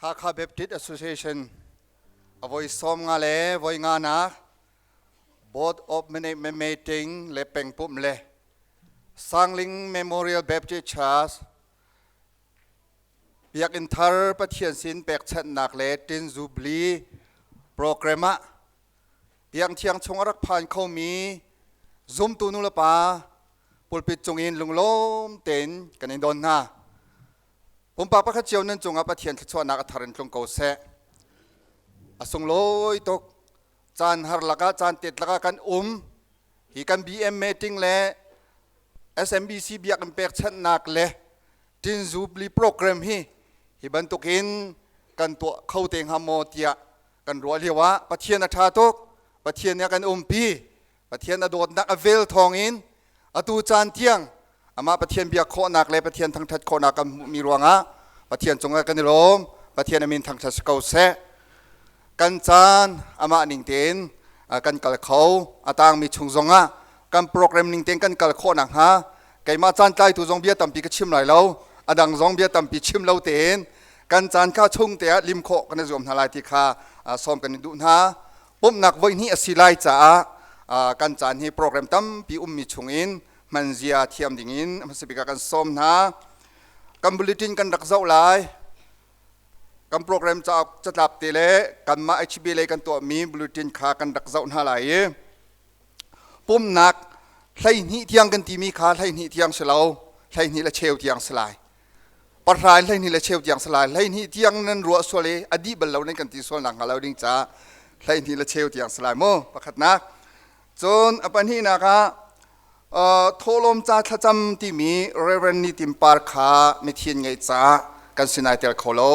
Hakha Baptist Association a voi 50 le voi nga nak Board of Management meeting le pengpumh le Sangling Memorial Baptist Church Biakinn thar Pathian sin pekchanhnak le Tin Jubilee program ah Biangthiang chung a rak phan khomi zumtu nulepa pulpit cungin lunglawm tein kan in don hna. Pumpak pakhat cio nan cungah Pathian thluachuahnak a thar in tlung ko seh. A sunglawi tuk. Caan har lakah caan tet lakah kan um. Hi kan BM meeting le SMBC biakinn pekchanhnak le Tin Jubilee program hi hi bantukin kan tuah kho te hnga maw tiah kan ruah lio ah Pathian a ṭha tuk. Pathian nih a kan umpi. Pathian a dawtnak a vel thawngin atu caan tiang amah Pathian biak khawhnak le Pathian thangṭhat khawhnak kan hmuhmi ruangah Pathian cungah kan i lawm. Pathian a min thangṭhat si ko seh. Kan caan amah ning tein kan kal kho. A tangmi chung zongah kan program ning tein kan kal khawh nakhnga keimah caan tlaitu zong bia tampi ka chim lai lo. A dang zong bia tampi chim lo tein kan caan kha chung te ah lim khawh kan i zuam hna lai ti kha sawm kan i duh hna. Pumhnak voihnih a si lai caah kan caan hi program tampi ummi chungin hmanzia thiam dingin hmasa bik ah kan sawm hna. Kan bulletin kan rak zoh lai. Kan program cauk catlap te le kanmah HB lei kan tuahmi bulletin kha kan rak zoh hna lai i pumhnak 12 tiang kan timi kha 12 tiang si lo 12 le cheu tiang si lai. Pahra in 12 le cheu tiang si lai. 12 tiang nan ruah sual i a dih bal lo nan kan ti sual nak hnga lo ding caah 12 le cheu tiang si lai mu pakhatnak. Cun a pahnihnak ah thawhlawm ca thlacam timi Reverend Ni Tim Par kha mithin ngeih caah kan sinai tel kho lo.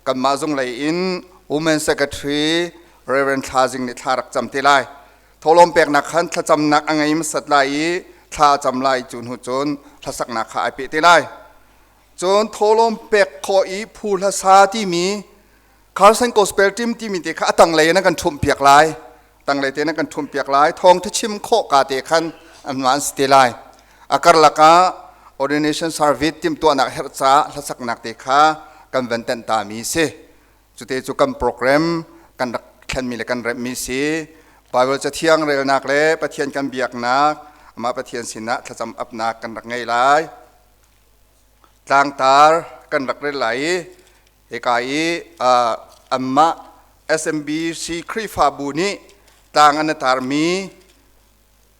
Kanmah zung lei in Women Secretary Reverend Thla Zing nih thla rak cam te lai. Thawhlawm peknak khan thlacamnak a ngei hmasat lai i thla a cam lai cu hnu cun hlasaknak kha ai peh te lai. Cun thawhlawm pek khawh i phu hlasa timi Carson Gospel Team timi te kha a tanglei in an kan ṭhumh piak lai. Tanglei te in an kan ṭhumh piak lai. Thawngṭha chim khawh ka te khan an an si te lai. A karlak ah ordination service timhtuahnak herh caah hlasaknak te kha kan van tenh ta mi si. Cute cu kan program kan rak thlenmi le kan remhmi si. Bible cathiang relnak le Pathian kan biaknak, amah Pathian sinah thlacam apnak kan rak ngei lai. Tlangtar kan rak rel lai i hika i anmah SMBC Khrihfabu nih tlang an tarmi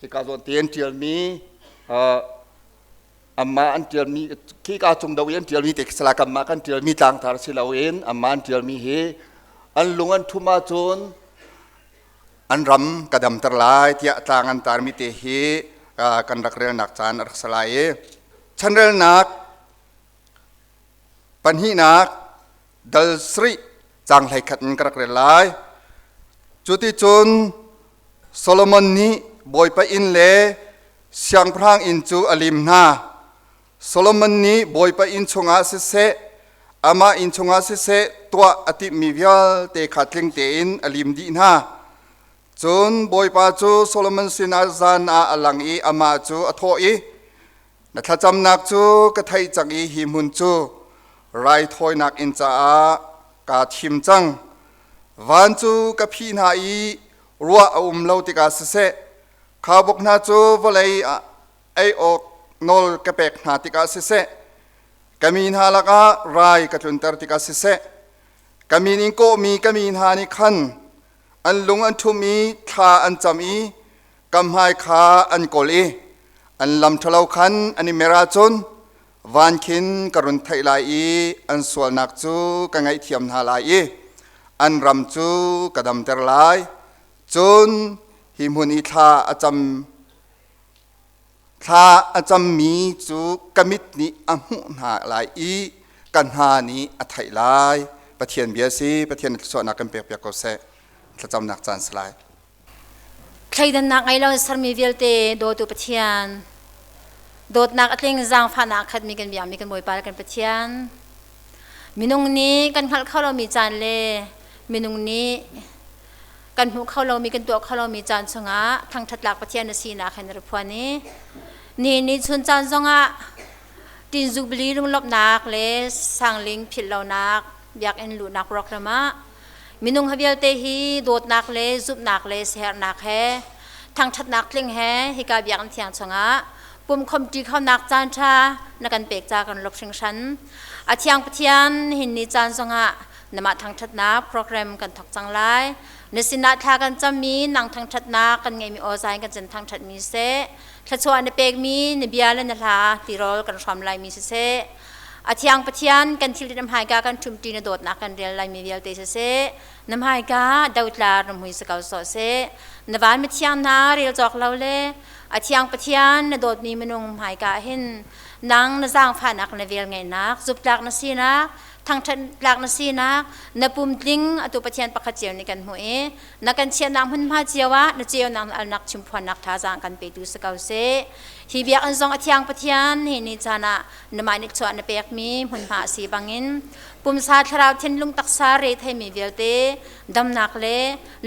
hika zawn te an ṭialmi anmah an ṭialmi khika cung do i an ṭialmi te sala kanmah kan ṭialmi tlangtar si loin anmah an ṭialmi hi an lung an ṭhum ahcun an ram ka damter lai tiah tlang an tarmi te hi kan rak relnak caan a rak si lai i chanrelnak Pahnihnak dal sarih caang 11 in ka rak rel lai. Cuticun Solomon nih Bawipa inn le siangpahrang inn cu a lim hna. Solomon nih Bawipa inn chungah siseh, amah inn chungah siseh tuah a timhmi vialte kha tling tein a lim dih hna. Cun Bawipa cu Solomon sinah zan ah a lang i amah cu a thawh i, Na thlacamnak cu ka theih cang i hi hmun cu raithawinak inn caah kaa thim cang. Van cu ka phih hna i ruah a um lo tikah siseh, khaubawk hna cu vawlei ah ei awk nawl ka pek hna tikah siseh, ka mi hna lakah rai ka tlunter tikah siseh, ka min in kawhmi ka mi hna nih khan an lung an ṭhum i thla an cam i ka hmai kha an kawl i an lam ṭhalo khan an i mer ahcun van khin ka run theih lai i an sualnak cu ka ngaihthiam hna lai i an ram cu ka damter lai. Cun hi hmun i thla a cam thla a cammi cu ka mit nih a hmuh hna lai i ka hna nih a theih lai. Pathian bia si, Pathian thluachuahnak kan pekpiak ko seh. Thlacamnak caan si lai. Thleidannak ngei lo sermi vialte dawtu Pathian, dawtnak a tling zaangfahnak a khatmi kan biakmi kan Bawipa le kan Pathian, minung nih kan hngalh kho lomi caan le minung nih kan hmuh kho lomi kan tuah kho lomi caan chungah thangṭhat tlak Pathian na sinak hin na rak phuan i ni ni chun caan zongah tinzuk bili lunglawmhnak le sangling philh lonak Biakinn luhnak program ah minung ha vialte hi dawtnak le zumhnak le siaherhnak he thangṭhatnak tling he hika biakinn thiang chungah pumkhomṭi khonak caan ṭha na kan pek ca kan lawp hringhran. A thiang Pathian hin ni caan zongah namah thangṭhatnak program kan thawk cang lai. Na sinah thla kan cammi nang thangṭhatnak kan ngeihmi aw zai kan cin thangṭhatmi seh. Thluachuah na pekmi na bia le na hla tirawl kan hrawm laimi siseh. A thiang Pathian kan thil na hmaika kan ṭhumṭi na dawtnak kan rel laimi vialte siseh. Na hmaika dotlar na mui si ko sawh seh. Na van mithiang hna rel cawk lo le a thiang Pathian na dawtmi minung hmaika hin nang na zaangfahnak na vel ngeihnak zuptlak na sinak thangṭhat tlak na sinak na pumtling atu Pathian pakhat cio nih kan hmuh i na kan chiahnak hmunhma cio ah na ceunak na alnak chimphuannak thazaang kan petu si ko seh. Hi biakinn zong a thiang Pathian hi ni caan ah namah nih chuah na pekmi hmunhma a si bangin pumsa thlarau thinlung taksa re theimi vialte damnak le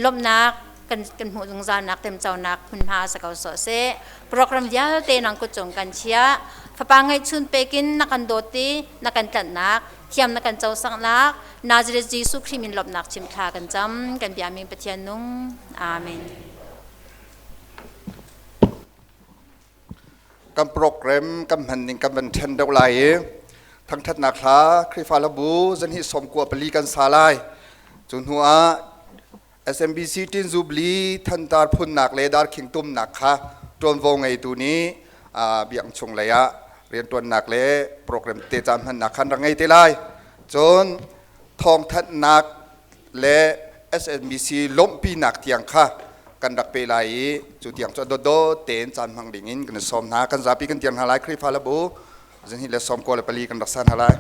lawmhnak kan kan hmuh zungzalnak temconak hmunhma si ko sawh seh. Program vialte nang kut cung kan chiah. Fapa ngeihchun pekin na kan dawt i na kan tlanhnak thiam na kan cosaknak Nazareth Jesuh Khrih min lawmhnak chim thla kan cam kan biami Pathian nung. Amen. Kan program kan hman ning kan van ṭhen deuh lai i thangṭhatnak hla Khrihfa hlabu zanhi 94 kan sa lai. Cu hnu ah SMBC Tin Jubilee thantar phunnak le darkhing tumnak kha ṭuanvo ngeitu nih biak chung lei ah rianṭuannak le program te caan hmannak khan rak ngei te lai. Cun thawngthanhnak le SMBC lawmhpinak tiang kha kan rak pe lai i cu tiang cu a dawtdawt tein caan hmang ding in kan i sawm hna. Kan zapi kan tiang hna lai Khrihfa labu 194 kan rak sa hna lai.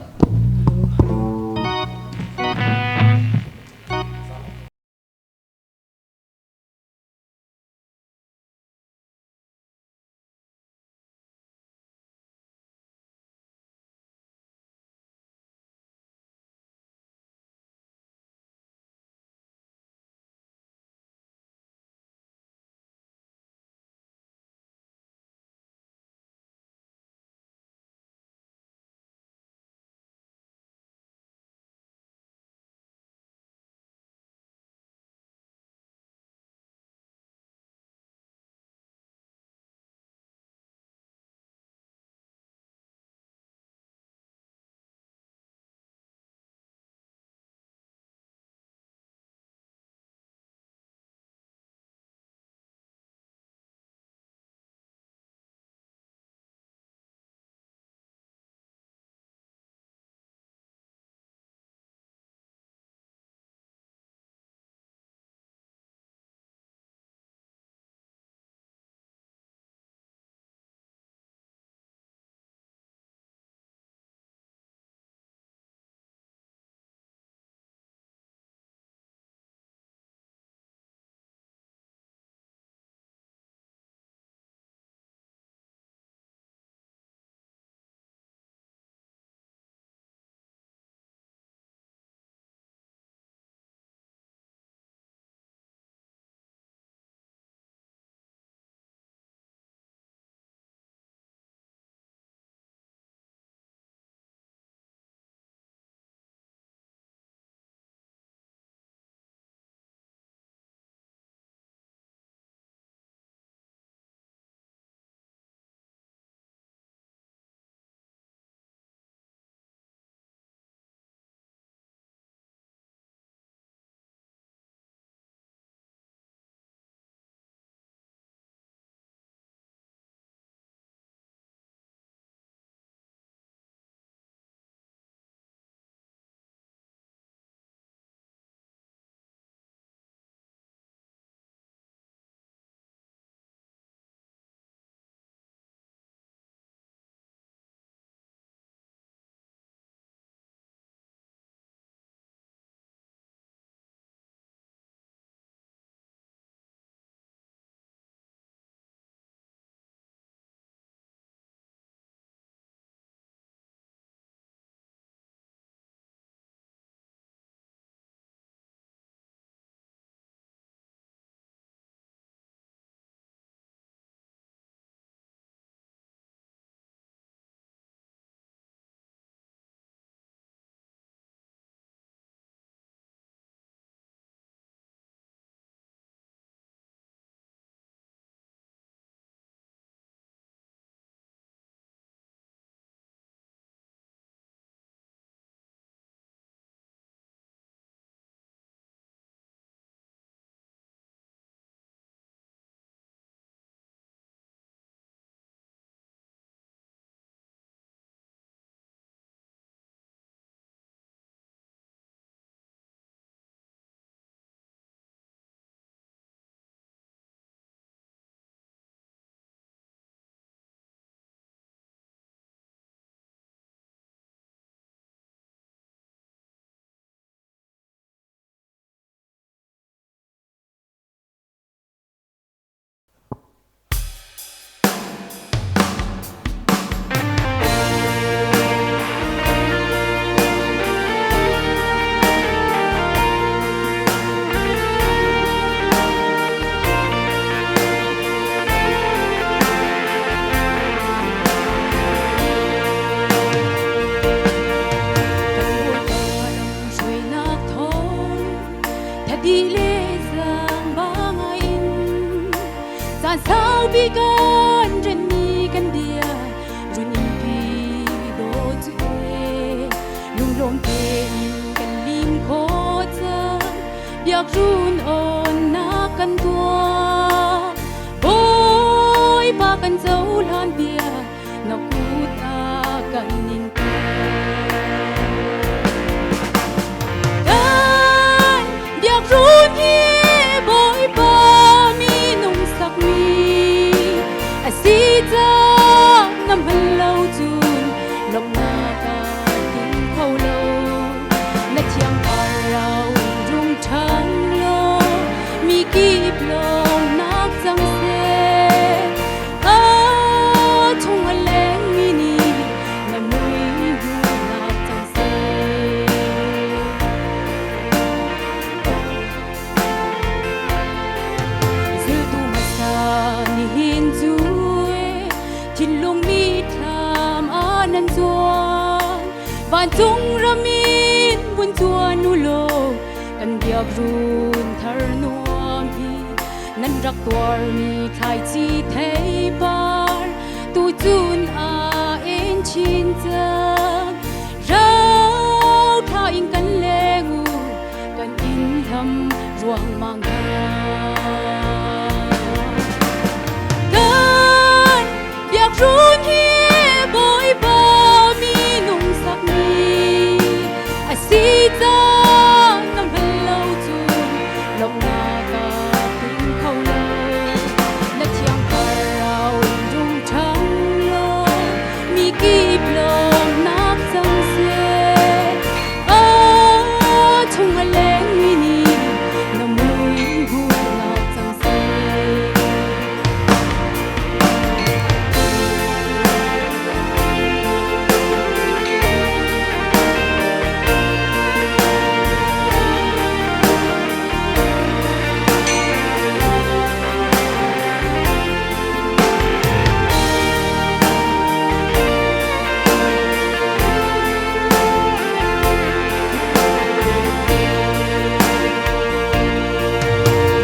Saupi kan renmi kan bia run in pi do cu e lunglawm tein kan lim kho cang biak run on na kan tuah Bawipa kan cohlan bia na kut ah kan in Kan biak run hi Bawipa minung sakmi a si cang na hman lo cun lawmhnak ah ting kho lo na thiang thlarau rung ṭhan law mi kip lawmnak cang seh a chung a lengmi nih na mui hmuhnak cang seh. Zultu hmasa nihin cu thinlung mithlam ah nan zuan vancung ramin vun chuan u law kan biak run thar nuam hi nan rak tuarmi thlaici theipar tuchun ah en chin cang rau thla in kan leng u kan in hlam ruangmang hna kan biak run hi Bawipa minung sakmi a si cang na hngal lo cun lawmhnak ah ting kho lo na thiang thlarau rung ṭhang law mi kip lawmnak cang seh a chung a lengmi nih na mui hmuhnak cang seh.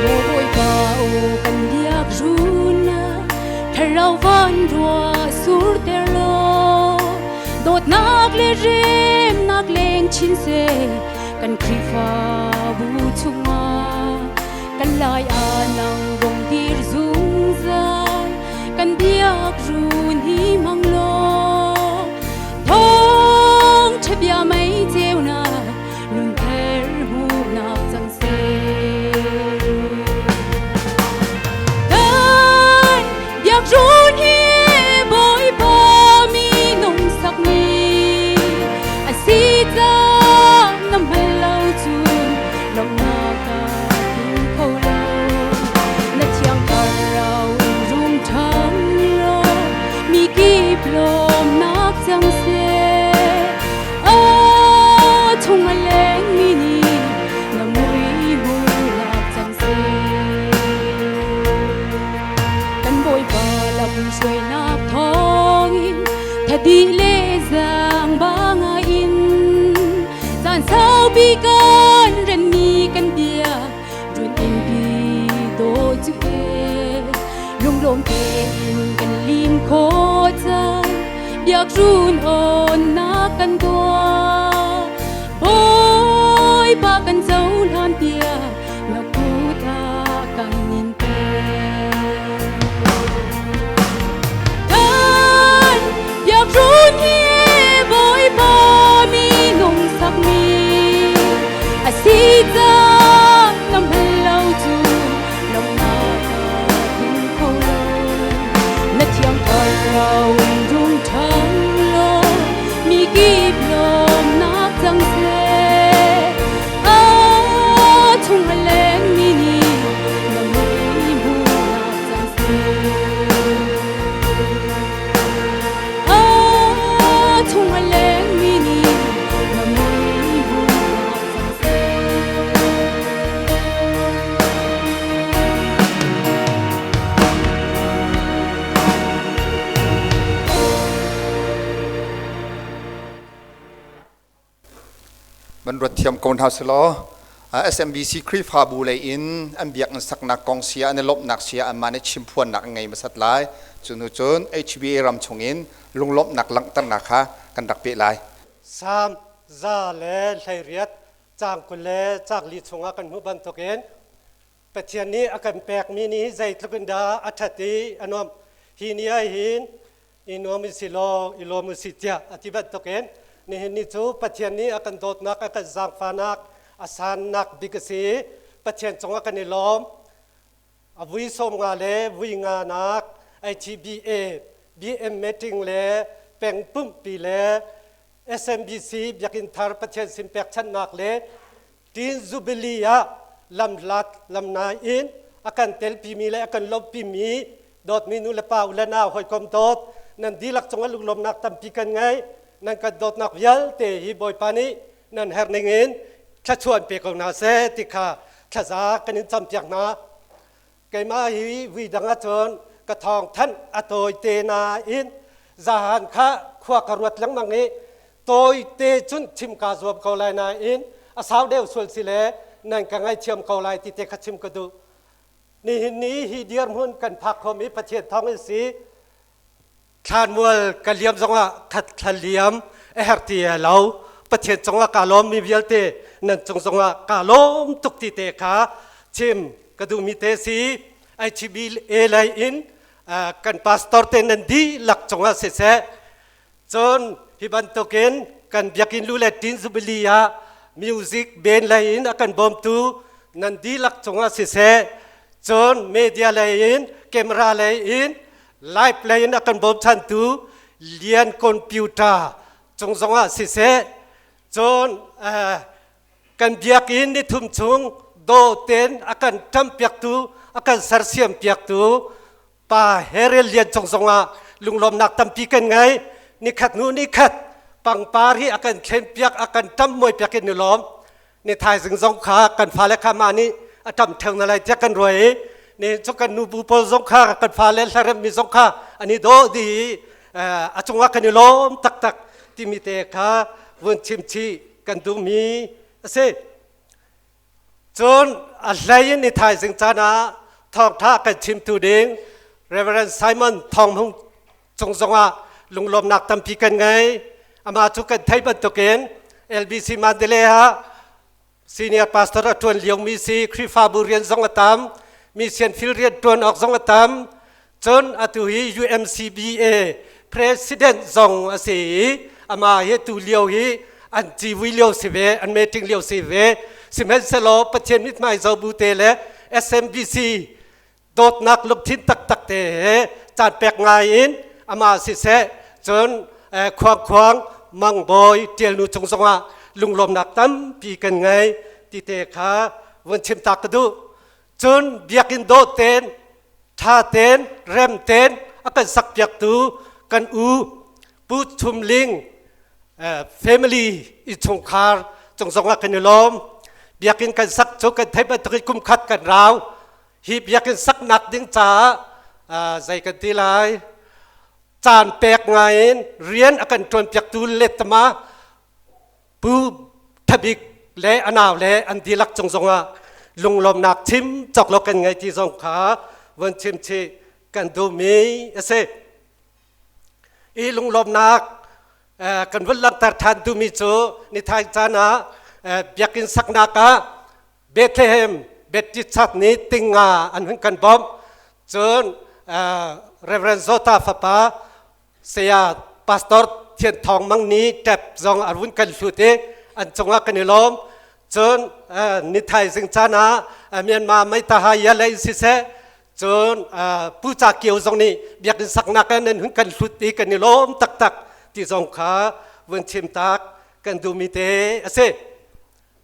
Maw Bawipa aw kan biak runa thlarau van ruah surter law dawtnak le remnak leng chin seh kan Khrihfabu chungah kan lai ah nang rong dir zungzal kan biak run hi mang law thawng ṭha bia mei ceunak nun ther hmuhnak cang seh. Kan biak run hi Bawipa minung sakmi a si cang na hngal lo cun lawmhnak ah ting kho lo na thiang thlarau in rung ṭhang law mi kip lawmnak cang seh a chung a lengmi nih na mui hmuhnak cang seh. Kan Bawipa lam hruainak thawngin thadi le zaang ba in caan saupi kan renmi kan bia run in pi do cu e lunglawm tein kan lim kho cang biak run on na kan tuah Bawipa kan cohlan piak na kut ah kan in pek kan biak run hi Bawipa minung sakmi a si cang na hman lo cun lawmhnak ah ting kho lo na thiang thlarau in rung ṭhang law mi kip lawmnak cang seh a chung a lengmi nih na mui hmuhnak cang seh a chung a lengmi nih na mui hmuhnak cang seh. Van ruat thiam ko hna selaw. SMBC Khrihfabu lei in an biakinn saknak kong sia an i lawmhnak sia anmah nih chimphuannak an ngei hmasat lai. Cu hnu cun HBA ram chungin lunglawmhnak langhternak kha kan rak peh lai. Salm 118 caang 20 le caang li chungah kan hmuh bantukin Pathian nih a kan pekmi nih zeitluk in dah a ṭhat i a nuamh. Hi ni ah hin i nuam u si law i lawm u si tiah a ti bantukin nihin ni cu Pathian nih a kan dawtnak a kan zaangfahnak a sannak bik a si i Pathian cungah kan i lawm. A vui 50 le vui nganak HBA BM meeting le peng pumhpi le SMBC Biakinn thar Pathian sin pekchanhnak le Teen Jubilee ah lamhlat lamnai in a kan telpimi le a kan lawmhpimi dawtmi nu le pa u le nau hawikom dawt nan dihlak cungah lunglawmnak tampi kan ngei. Nan kan dawtnak vialte hi Bawipa nih nan herh ning in thluachuah pe ko hna seh ti kha thlaza kan in campiak hna. Keimah hi vui dang ahcun ka thawng thanh a tawite nain zahan kha khua ka ruat lengmang i tawite cun chim kaa zuam ko lai nain a sau deuh sual si le nan ka ngaithiam ko lai ti te kha chim ka duh. Nihin ni hi dirhmun kan phak khomi Pathian thawng in si. Thlanmual ka liam zongah khat thla liam a herh ti lo. Pathian cungah kaa lawmmi vialte nan cung zongah kaa lawm tuk ti te kha chim ka duhmi te si. HBA lei in kan pastor te nan dihlak cungah siseh, cun hi bantukin kan biakinn lu le Teen Jubilee ah music band lei in a kan bawmtu nan dihlak cungah siseh, cun media lei in camera lei in live lei in a kan bawmchantu Lian Computer cung zongah siseh, cun kan biakinn nithum chung daw ten a kan ṭampiaktu a kan sersiam piaktu pa Herel Lian cung zongah lunglawmnak tampi kan ngei. Nikhat hnu nikhat pangpar hi a kan thlen piak a kan ṭam muai piak in ni lawm. Ni thaizing zong kha kan fale kha mah nih a ṭam theng na lai tiah kan ruai i ni cu kan nubu pawl zong kha kan fale hlarem mi zong kha an i dawh dih i a cungah kan i lawm taktak timi te kha vun chim chih kan duhmi a si. Cun a hlei in ni thaizing caan ah thawngṭha kan chimtu ding Reverend Simon Thawng Hmung cung zongah lunglawmnak tampi kan ngei. Amah cu kan theih bantukin LBC Mandalay ah senior pastor a ṭuan liomi si, Khrihfabu rian zong a tam, mission field rian ṭuan awk zong a tam. Cun atu hi UMCBA president zong a si i amah hi tu lio hi an civui lio si ve, an meeting lio si ve. Sihmanhsehlaw Pathian mithmai zobu te le SMBC dawtnak lungthin taktak te he caan pek ngai in amah siseh, cun khuangkhuang mangbawi ṭialnu cung zongah lunglawmnak tampi kan ngei ti te kha vun chim ta ka duh. Cun biakinn dawh ten ṭha ten rem ten a kan sak piaktu kan u Pu Chum Ling family innchungkhar cung zongah kan i lawm. Biakinn kan sak cu kan theih bantuk in kum khat kan rau. Hi biakinn saknak ding caah zei kan ti lai, caan pek ngai in rian a kan ṭuan piaktu lettama Pu Thabik le a nau le an dihlak cung zongah lunglawmnak chim cawk lo kan ngei ti zong kha vun chim chih kan duhmi a si. I lunglawmnak kan vun langhter ṭhan duhmi cu nithai caan ah biakinn saknak ah Bethlehem Baptist Church nih tinga an hun kan bawmh. Cun Reverend Zota fapa Saya Pastor Thian Thawng Mang nih tap zong a run kan hlut i an cungah kan i lawm. Cun nithaizing caan ah Myanmar Meitaha Yalei siseh, cun Pu Ca Kio zong nih biakinn saknak in an hun kan hlut i kan i lawm taktak ti zong kha vun chim tak kan duhmi te a si.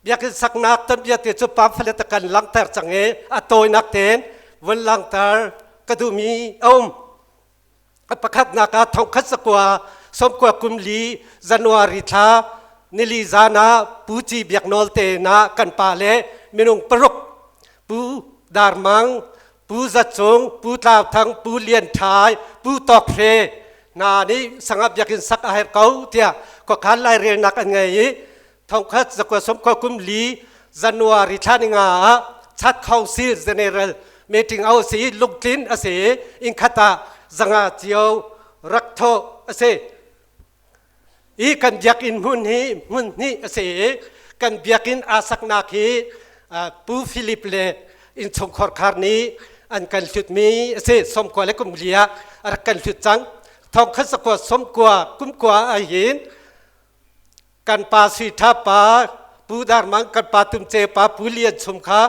Biakinn saknak tuanbia te cu pamphlet a kan langhter cang i a tawinak tein vun langhter ka duhmi a um. A pakhatnak ah 1994 January thla nili zan ah Pu Ci Biak Nawl te na kan pa le minung paruk Pu Dar Mang, Pu Za Cung, Pu Tlau Thang, Pu Lian Thai, Pu Tawk Hre hna nih sangah biakinn sak a herh ko tiah khuakhan lairelnak an ngei i 1994 January thla ni nga ah Chat Council General meeting au si lungtlin a si inn khat ah zanga cio rak thawh a si. I kan biakinn hmun hi hmun hnih a si i kan biakinn aa saknak hi Pu Philip le innchungkhar khar nih an kan hlutmi a si. Sawmkua le kum li ah a rak kan hlut cang. Thong khat sakua sawmkua kumkua ah hin kan pa Sui Tha pa Pu Dar Mang kan pa Tum Ce pa Pu Lian Chum kha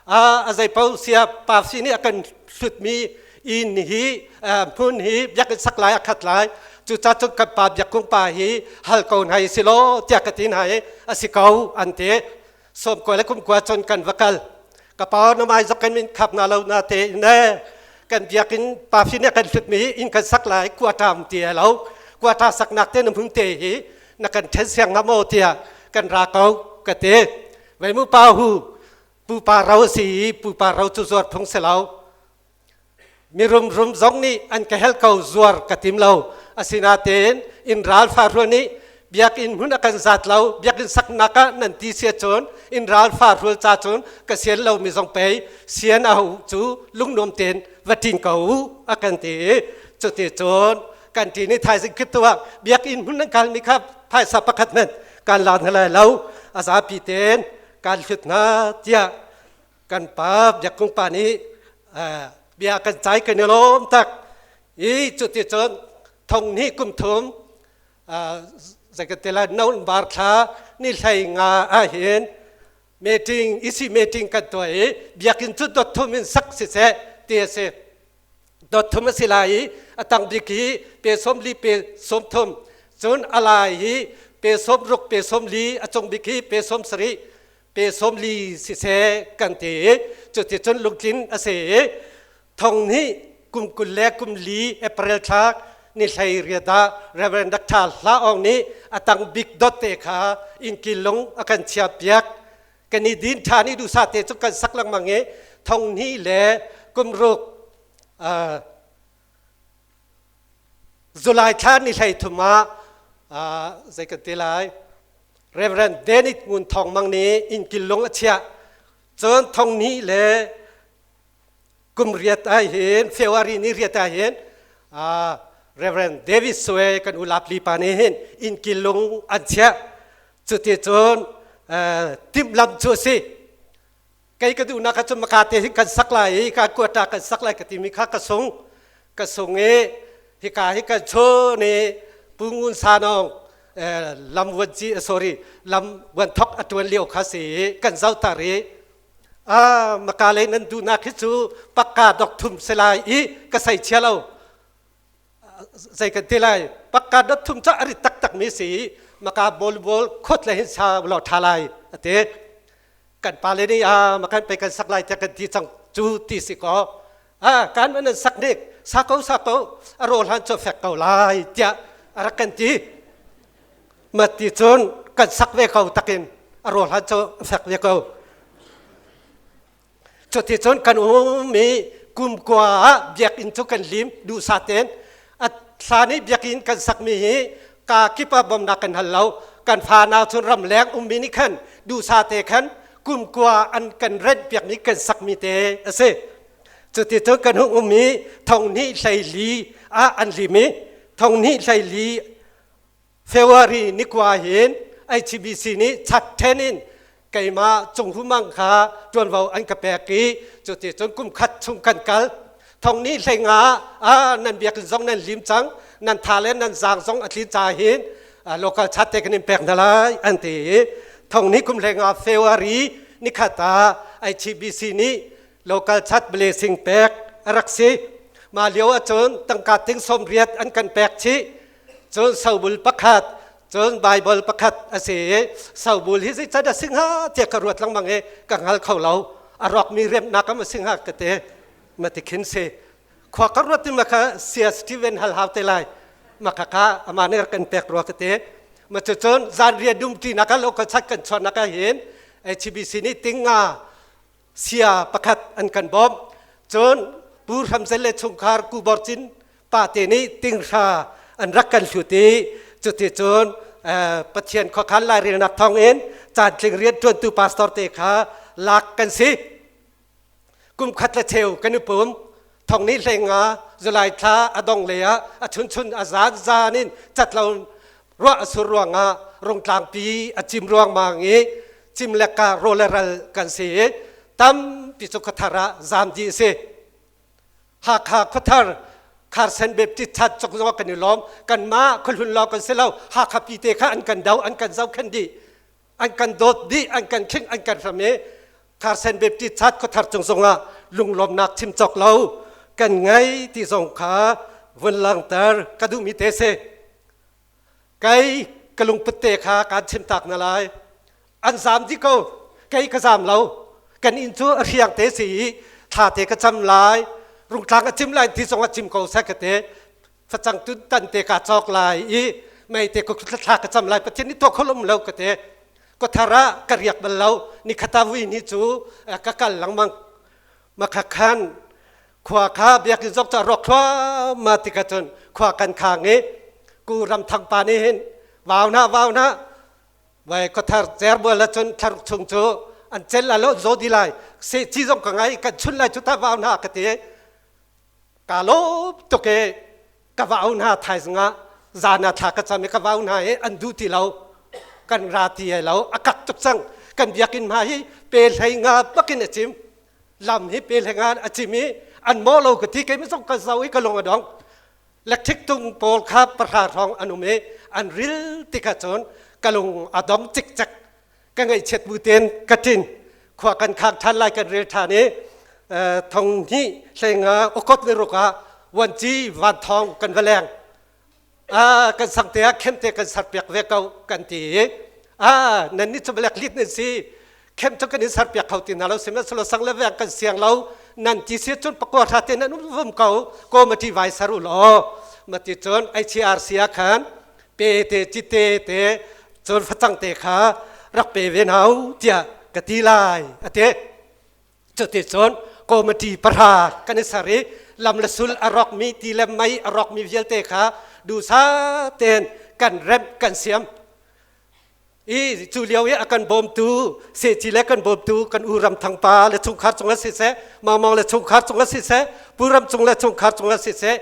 a zei paoh sia pa si nih a kan hlutmi inn hi hmun hi biakinn sak lai a khat lai cuca cun kan pa Biak Kung pa hi hal ko hna i si law tiah ka ti hna i a si ko an ti. Sawmkua le kumkua cun kan va kal. Ka pa na mai zok kan min khap na lo na te ne kan biakinn pa fi nih kan hlutmi inn kan sak lai kuaṭam ti lo kuaṭa saknak te na hmun te hi na kan ṭhen siang hnga maw tiah kan ra ko ka ti. Vei mu pa hu pupa ro a si i pupa ro cu zuar phung si lo. Mirum rum zong nih an ka hel ko zuar ka tim lo. Asinain inn ral fa hrual nih biakinn hmun a kan zat lo biakinn saknak ah nan ti sia cun inn ral fa hrual ca cun ka sian lo mi zong pei sian a hu cu lungnuam tein va ṭin ko u a kan ti i cuti cun kan ṭin i thaizing kip tu ah biakinn hmun nan kalmi kha phaisa pakhat hmanh kan la hna lai lo a zapi tein kan hlut hna tiah kan pa Biak Kung pa nih bia kan cai kan i lawm tak i cuti cun thong hnih kum thum zei November thla ni hlei nga ah hin meeting isi meeting kan tuah i biakinn cu dot thum in sak siseh ti a si. Dot thum a si lai i a tang bik hi pe sawm li pe sawm thum cun a lai hi pe sawm ruk pe sawm li a cung bik hi pe sawm sarih pe sawm li siseh kan ti i cuticun lungtlin a si i thong hnih kum 20 le kum li April thla ni hlei riat ah Reverend Dr. Hla Aung nih a tang bik dot te kha innkil lung a kan chiah piak. Kan i din ṭhan i duhsah te cu kan sak lengmang i thong hnih le kum ruk July thla ni hlei thum ah zei kan ti lai Reverend Dennis Ngun Thawng Mang nih innkil lung a chiah. Cun thong hnih le kum riat ah hin February ni riat ah hin Reverend David Sue kan u Lapli pa nih hin innkil lung an chiah. Cuti cun timhlamh cu a si. Kei ka duhnak ah cun maka te hin kan sak lai i ka kuata kan sak lai ka timi kha ka sung ka sung i hika hi kan chun i Pu Ngun Sanong lam vuan ci sorry lam vuan thok a tuan lio kha si i kan zoh tar i a maka lei nan duhnak hi cu pakka dok thum se lai i ka sei chia lo zei kan ti lai pakka dot thum cu a rit taktak mi si i maka bol bol khot le hin sa lo tha lai ate kan pa le nih a makan pe kan sak lai tiah kan ti cang cu ti si ko a kan an sak nik sa ko sa ko a rawl han cu fek ko lai tiah a rak kan ti. Ma ti cun kan sak ve ko takin a rawl han cu fek ve ko. Cuti cun kan um i kum kua ah biakinn cu kan lim duhsah tein. A hlan i biakinn kan sakmi hi ka kip ah bawmnak kan hal lo. Kan fa nau cun ramleng ummi nih khan duhsah te khan kum kua an kan rent piakmi kan sakmi te a si. Cuti cun kan hung um i thong hnih hlei li ah an lim i thong hnih hlei li February ni kua hin HBC nih chat then in keimah Cung Hu Mang kha ṭuanvo an ka pek i cuti cun kum khat chung kan kal. Thong nih hlei nga ah nan biakinn zong nan lim cang, nan tha le nan zaang zong a tlin ca hin local chat te kan in pek hna lai an ti i thong nih kum hlei nga February ni khat ah HBC nih local chat blessing pek a rak si. Mah lio ahcun tangka ting sawm riat an kan pek chih. Cun sobul pakhat cun Baibal pakhat a si i sobul hi zeican a si hnga tiah ka ruat lengmang i ka hngal kho lo. A rawkmi remnak am a si hnga ka ti. Ma ti khin si. Khua ka ruat ti ma kha sia Steven hal hau te lai. Ma kha kha ama nih rak kan pek rua ka ti. Ma cu cun zan rian dum ti nak ah local chat kan chuah nak ah hin HBC nih tinga sia pakhat an kan bawmh. Cun Pu Hram Zel le chungkhar Ku Bor Cin pate nih tinghra an rak kan hlut i cuticun Pathian khuakhan lairelnak thawngin Cantling rian ṭuantu pastor te kha lak kan si. Kum khat le cheu kan i pum. Thong ni hlei nga July thla a dong le ah a chunchun a zan zan in cat lo ruah a sur ruangah rungtlangpi a cim ruangmang i cim le ka rawl le ral kan si i tampi cu khuathar ah zaam dih a si. Hakha khuathar Kharsen Baptist Church cok zong kan i lawm. Kanmah khuahlun lawng kan si lo. Hakha pi te kha an kan do, an kan zohkhenh dih, an kan dawt dih, an kan khing, an kan hram i Kharsen Baptist Church khuathar cung zongah lunglawmnak chim cawk lo kan ngei ti zong kha vun langhter ka duhmi te si. Kei ka lungput te kha kaan chim tak na lai. An zaam dih ko. Kei ka zaam lo. Kan inn cu a hriang te si i thla te ka cam lai. Rungtlang a cim lai ti zong a cim ko seh ka te. Facang tun tan te ka cawk lai i mei te ka thla ka cam lai. Pathian nih tuah kho um lo ka te. Khuathar ah ka riak bal lo. Nikhata vui ni cu ka kal lengmang. Makhakhan khua kha biakinn zong cu a rawk thluahmah tikah cun khua kan khang i ku ram thang pa nih hin vau na vau na vai khuathar cerbual ah cun thlaruk chung cu an cel la lo zo di lai se ci zong ka ngai kan chun lai cu ta vau na ka ti ka lawm tuk e ka vau na thaizing ah zan ah thla ka cam i ka vau hna i an duh ti lo kan ra ti ai lo a kak tuk cang kan biakinn hma hi pe hlei nga bakin a cim lam hi pe hlei nga a cim i an maw lo ka ti kei zong ka zo i ka lung a dong electric tung pawl kha pahra hrawng an um i an ril tikah cun ka lung a dong cikcek ka ngaihchiat bu tein ka ṭin khua kan khang ṭhan lai kan rel ṭhan i thong hnih hleinga okot ni ruk ah vuanci van thawng kan va leng kan sang te ah khem te kan ser piak ve ko kan ti i nan nih cu balek lit nan si khem cu kan in ser piak kho ti hna lo sihmanhsehlaw sang le veng kan siang lo nan ti si cun pakua hra te nan um vum ko committee vai ser u law ma ti cun HRC ah khan pe te cite te cun facang te kha rak pe ve hna u tiah ka ti lai a ti. Cuticun committee pahra kan i ser i lam le sul a rawkmi ti le mei a rawkmi vialte kha duhsa tein kan remh kan siam. I cu lio i a kan bawmtu sehci le kan bawmtu kan u Ram Thang pa le chungkhar cungah siseh, Mang Mang le chungkhar cungah siseh, Pu Ram Cung le chungkhar cungah siseh,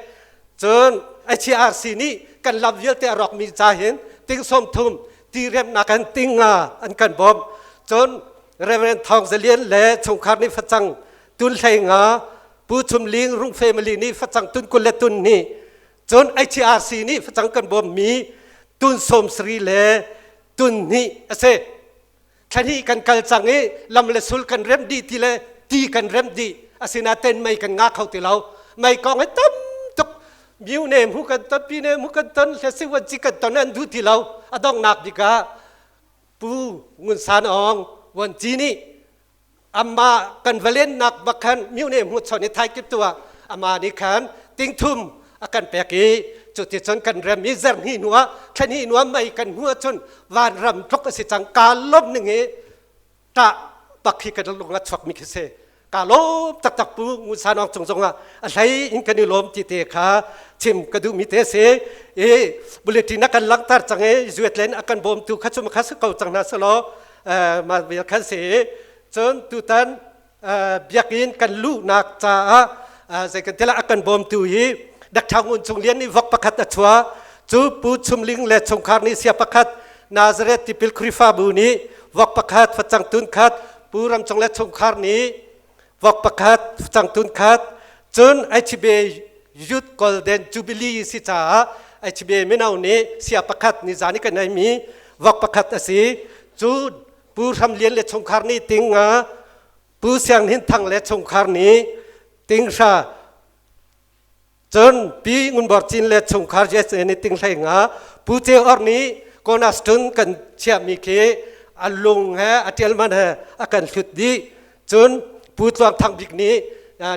cun HRC nih kan lam vialte a rawkmi ca hin ting sawm thum ti remnak an ting nga an kan bawmh. Cun Reverend Thawng Za Lian le chungkhar nih facang tun hlei nga, Pu Chum Ling Rung family nih facang tun 20 le tun hnih, cun HRC nih facang kan bawmmi tun 70 le tun hnih a si. Thla kan kal cang i lam le sul kan rem dih ti le ti kan rem dih asinain mei kan nga kho ti lo. Mei kong hi tam tuk miu ne mu kan ton pi ne mu kan ton hle si wan ci kan ton an duh ti lo. A donghnak bik ah Pu Ngun San Aung Vuanci nih amah kan va lennak bak khan myone hmu chon i thai kip tu ah amah nih khan tingthum a kan pek i cuticun kan rem i zarhni hnu ah thlani hnu ah mei kan hmu ahcun vanram tluk a si cang ka lawm ning i ṭah bak hi kan lung a chuak mi khi si ka lawm taktak Pu Ngun San Aung cung zongah a hlei in kan i lawm ti te kha chim ka duhmi te si i bulletin a kan langhter cang i zuetlen a kan bawmtu kha cu kha si ko cang hna selaw mah vial khan si cun tutan biakinn kan luhnak caah zei kan tilah a kan bawmtu hi Dakthang Ngun Cung Lian nih vok pakhat a chuah cu Pu Chum Ling le chungkhar nih sia pakhat Nazareth tipil Khrihfabu nih vok pakhat facang tun khat Pu Ram Cung le chungkhar nih vok pakhat facang tun khat cun HBA Youth Golden Jubilee si caah HBA mino nih sia pakhat ni zan i kan mi vok pakhat a si cu Pu Hram Lian le chungkhar nih ting nga Pu Siang Hin Thang le chungkhar nih ting hra Cun Pi Ngun Bor Cin le chungkhar USA nih ting hlei nga Pu Ceu Or nih Cornerstone kan chiahmi khi a lung he a ṭialman he a kan hlut dih. Cun Pu Tluang Thang Bik nih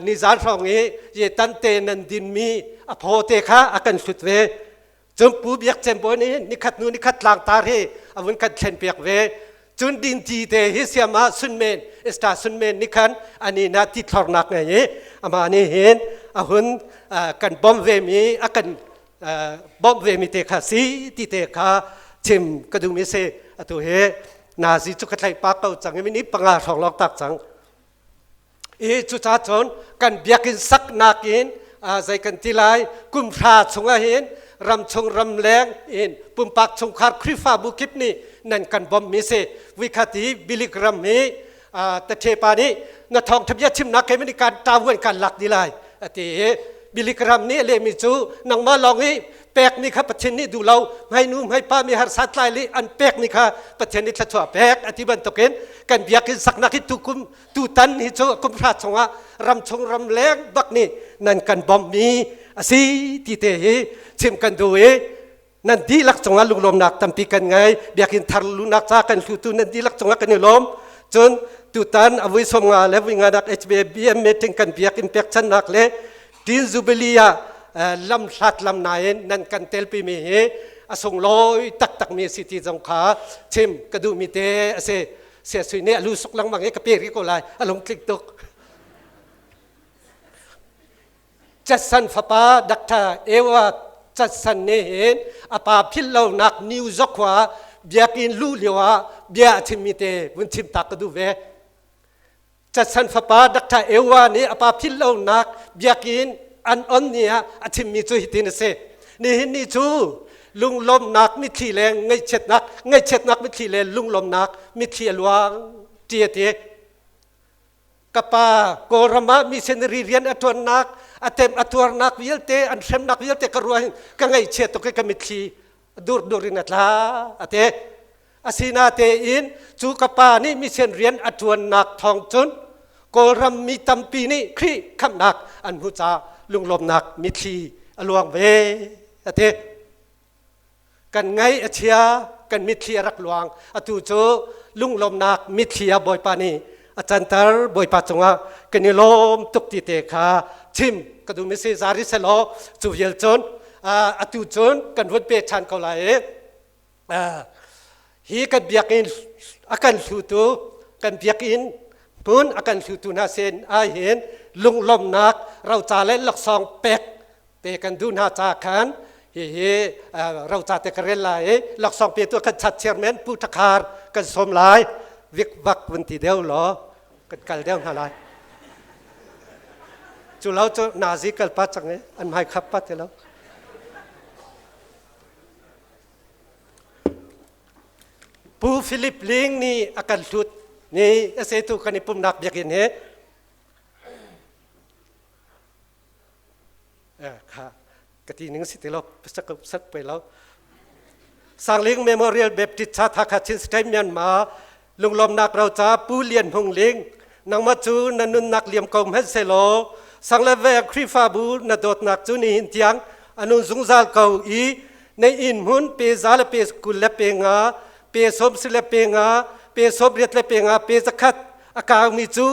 nizan hrawng i ye tan te nan dinmi a phaw te kha a kan hlut ve. Cun Pu Biak Cem Bawi nih nikhat hnu nikhat tlangtar hi a vun kan thlenpiak ve. Cun dinti te hi siam ah sunmen esta sunmen nih khan ani na ti thlornak ngei i amah nih hin a hun kan bawmh ve mi a kan bawmh ve mi te kha si ti te kha chim ka duhmi si atu hi. Nazi cu ka tlaih pa ko cang i minute panga hrawng lawng tak cang. I cucaah cun kan biakinn saknak in zei kan ti lai kum hra chungah hin ramchung ramleng in pumpak chungkhar Khrihfabu kip nih nan kan bawmhmi si. Vuikhat i Bilik ram hi tathe pa nih na thawngtha bia chimnak he mani kan ṭavuan kan lak di lai a ti i Bilik ram nih a lehmi cu nangmah lawng i pekmi kha Pathian nih duh lo hmainu hmaipa mi harsa tlai li an pekmi kha Pathian nih thluachuah pek a ti bantukin kan biakinn saknak hi tukum tutan hi cu kum hra chungah ramchung ramleng bak nih nan kan bawmhmi a si ti te hi chim kan duh i nan dihlak cungah lunglawmnak tampi kan ngei. Biakinn thar luhnak ca kan hlutu nan dihlak cungah kan i lawm. Cun tutan a vui 50 le vui nganak HBM meeting kan biakinn pekchannak le Teen Jubilee ah lam hlat lam nain nan kan telpimi hi a sunglawi taktakmi a si ti zong kha chim ka duhmi te a si. Sia sui nih a lu suk lengmang i ka pe rih ko lai, a lungtling tuk. Chatsan fapa Dr. Ewa Chatsan nih hin a pa philh lonak New York khua biakinn luh lio ah bia a chimmi te vun chim ta ka duh ve. Chatsan fapa Dr. Ewa nih a pa philh lonak biakinn an on ni ah a chimmi cu hitin a si. Nihin ni cu lunglawmhnak mitthli le ngaihchiatnak ngaihchiatnak mitthli le lunglawmhnak mitthli a luang ti a ti. Ka pa Kawlram ah missionary rian a ṭuannak, a tem a tuarnak vialte, an hremnak vialte ka ruah hin ka ngaihchia tuk i ka mitthli durdur in a tla a ti. Asinatein cu ka pa nih mission rian a ṭuannak thawng cun Kawlram mi tampi nih Khrih khamhnak an hmuh caah lunglawmnak mitthli a luang ve a ti. Kan ngaih a chia, kan mitthli a rak luang. Atu cu lunglawmhnak mitthli ah Bawipa nih a canter. Bawipa cungah kan i lawm tuk ti te kha chim ka duhmi si. Zari selaw cu vial cun atu cun kan vun pe ṭhan ko lai i hi kan biakinn a kan hlutu kan biakinn hmun a kan hlutu hna sin ah hin lunglawmhnak roca le laksawng pek te kan duh hna ca khan hihi roca te ka rel lai i laksawng petu kan chat chairman Pu Thakhar kan sawm lai. Vik vak vun ti deuh law kan kal deuh hna lai. Cu lo cu nazi kal pa cang i an hmai khap pa ti lo. Pu Philip Ling nih a kan hlut ni a setu kan i pumnak biakinn hi Kha ka ti ning si ti lo sak pe lo. Sangling Memorial Baptist Church Hakha Chin State Myanmar lunglawmnak roca Pu Lian Hung Ling nangmah cu na nunnak liam ko hmanh selaw sang le veng Khrihfabu na dawtnak cu nihin tiang a nun zungzal ko i na inn hmun pe za le pe 20 le pe nga pe sawm si le pe nga pe 80 le pe nga pe 100 a kaumi cu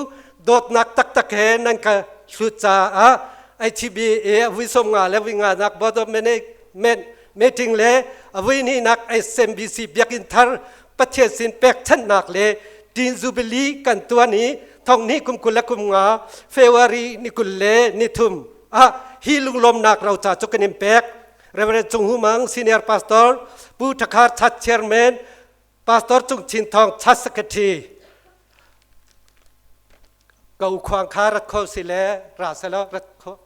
dawtnak taktak he nan ka hlut caah HBA a vui 50 le vui nganak Board of Management meeting le a vui hnihnak SMBC biakinn thar Pathian sin pekchanhnak le Teen Jubilee kan tuan i thong hnih kum 20 le kum nga February ni 20 le ni thum ah hi lunglawmnak roca cu kan in pek. Reverend Cung Hu Mang Senior Pastor, Pu Thakhar Chat Chairman, Pastor Cung Chin Thawng Church Secretary ka u khuang kha rat kho si le ra selaw rat kho.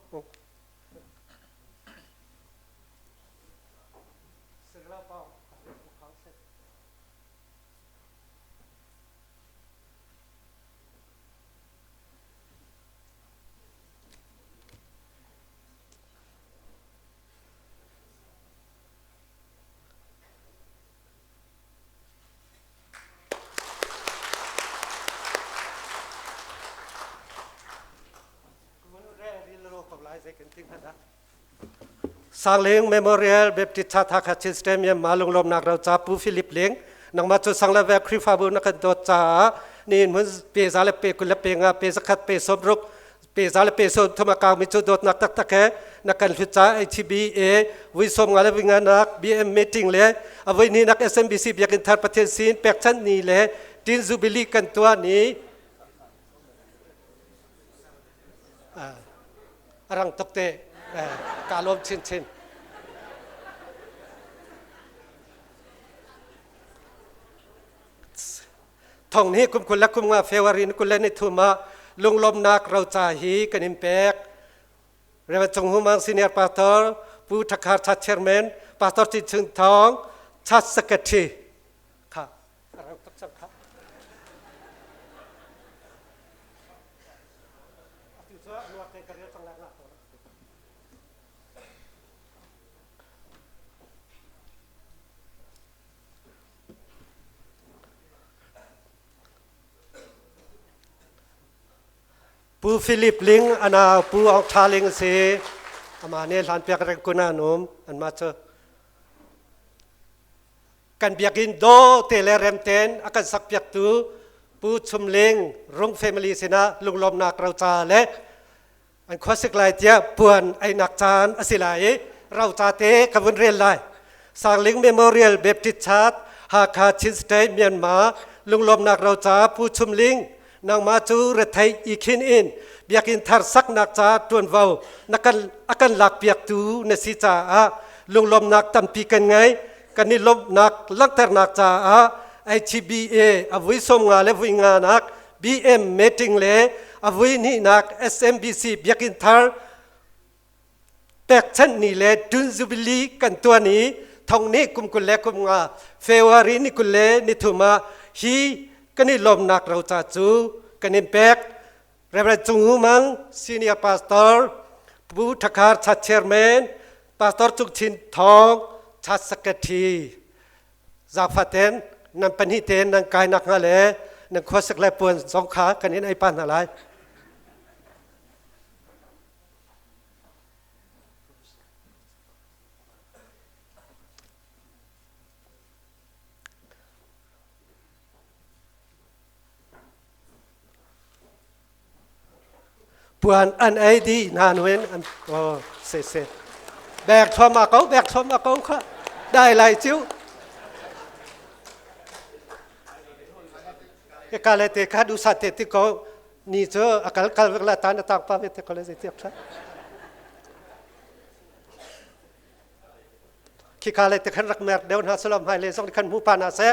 Sangling Memorial Baptist Church Hakha Chin State Myanmar lunglawmnak roca Pu Philip Ling nangmah cu sang le ve Khrihfabu na kan dawt caah nihin hmun pe za le pe 20 le pe nga pe 100 pe 60 pe za le pe 30 a kaumi cu dawtnak taktak he na kan hlut caah HBA vui 50 le vui nganak BM meeting le a voi hnihnak SMBC Biakinn thar Pathian sin pekchanh ni le Teen Jubilee kan tuah ni a rang tuk te ka lawm chinchin. Thong hi kum 20 le kum nga February ni 23 ah lunglawmnak roca hi kan in pek. Rev. Cung Hu Mang Senior Pastor, Pu Thakhar Church Chairman, Pastor Chin Chung Thawng, Church Secretary. Kha, rang tuk cang kha. Atu cu nuak te ka rel cang lai nga. Pu Philip Ling ana Pu Aung Tha Ling si ama ne hlan piak reng kun an um an ma cu kan biakinn do te le rem ten a kan sak piak tu Pu Chum Ling Rung family sinah lunglawmnak roca le An khuasik lai tiah puan einak caan a si lai i roca te ka vun rel lai. Sangling Memorial Baptist Church, Hakha Chin State, Myanmar, lunglawmnak roca Pu Chum Ling, nangmah cu rethei i khin in biakinn thar saknak ca ṭuanvo na kan a kan lakpiaktu na si caah lunglawmnak tampi kan ngei. Kan i lawmhnak langhternak caah HBA a vui 50 le vui nganak BM meeting le a vui hnihnak SMBC biakinn thar pekchanh ni le Tun Jubilee kan tuan i thong nih kum 20 le kum nga February ni 20 le ni thum ah hi kan i lawmnak roca cu kan in pek. Reverend Cung Hu Mang, Senior Pastor, Pu Thakhar Church Chairman, Pastor Cung Chin Thawng, Church Secretary. Zaangfah nan pahnih tein nan kai nakhnga le nan khuasik le puan zong kha kan in ei pah hna lai. Puan an ei dih hna nuin an oh se se bek thluahmah ko bek thluahmah ko kha dai lai ciu ka le te kha du sa te ti ko ni cu a kal kal vek la tan a tang pa ve te ko le zei tiap Khika le te khan rak mer deuh hna salam hai le zong khan mu pa na se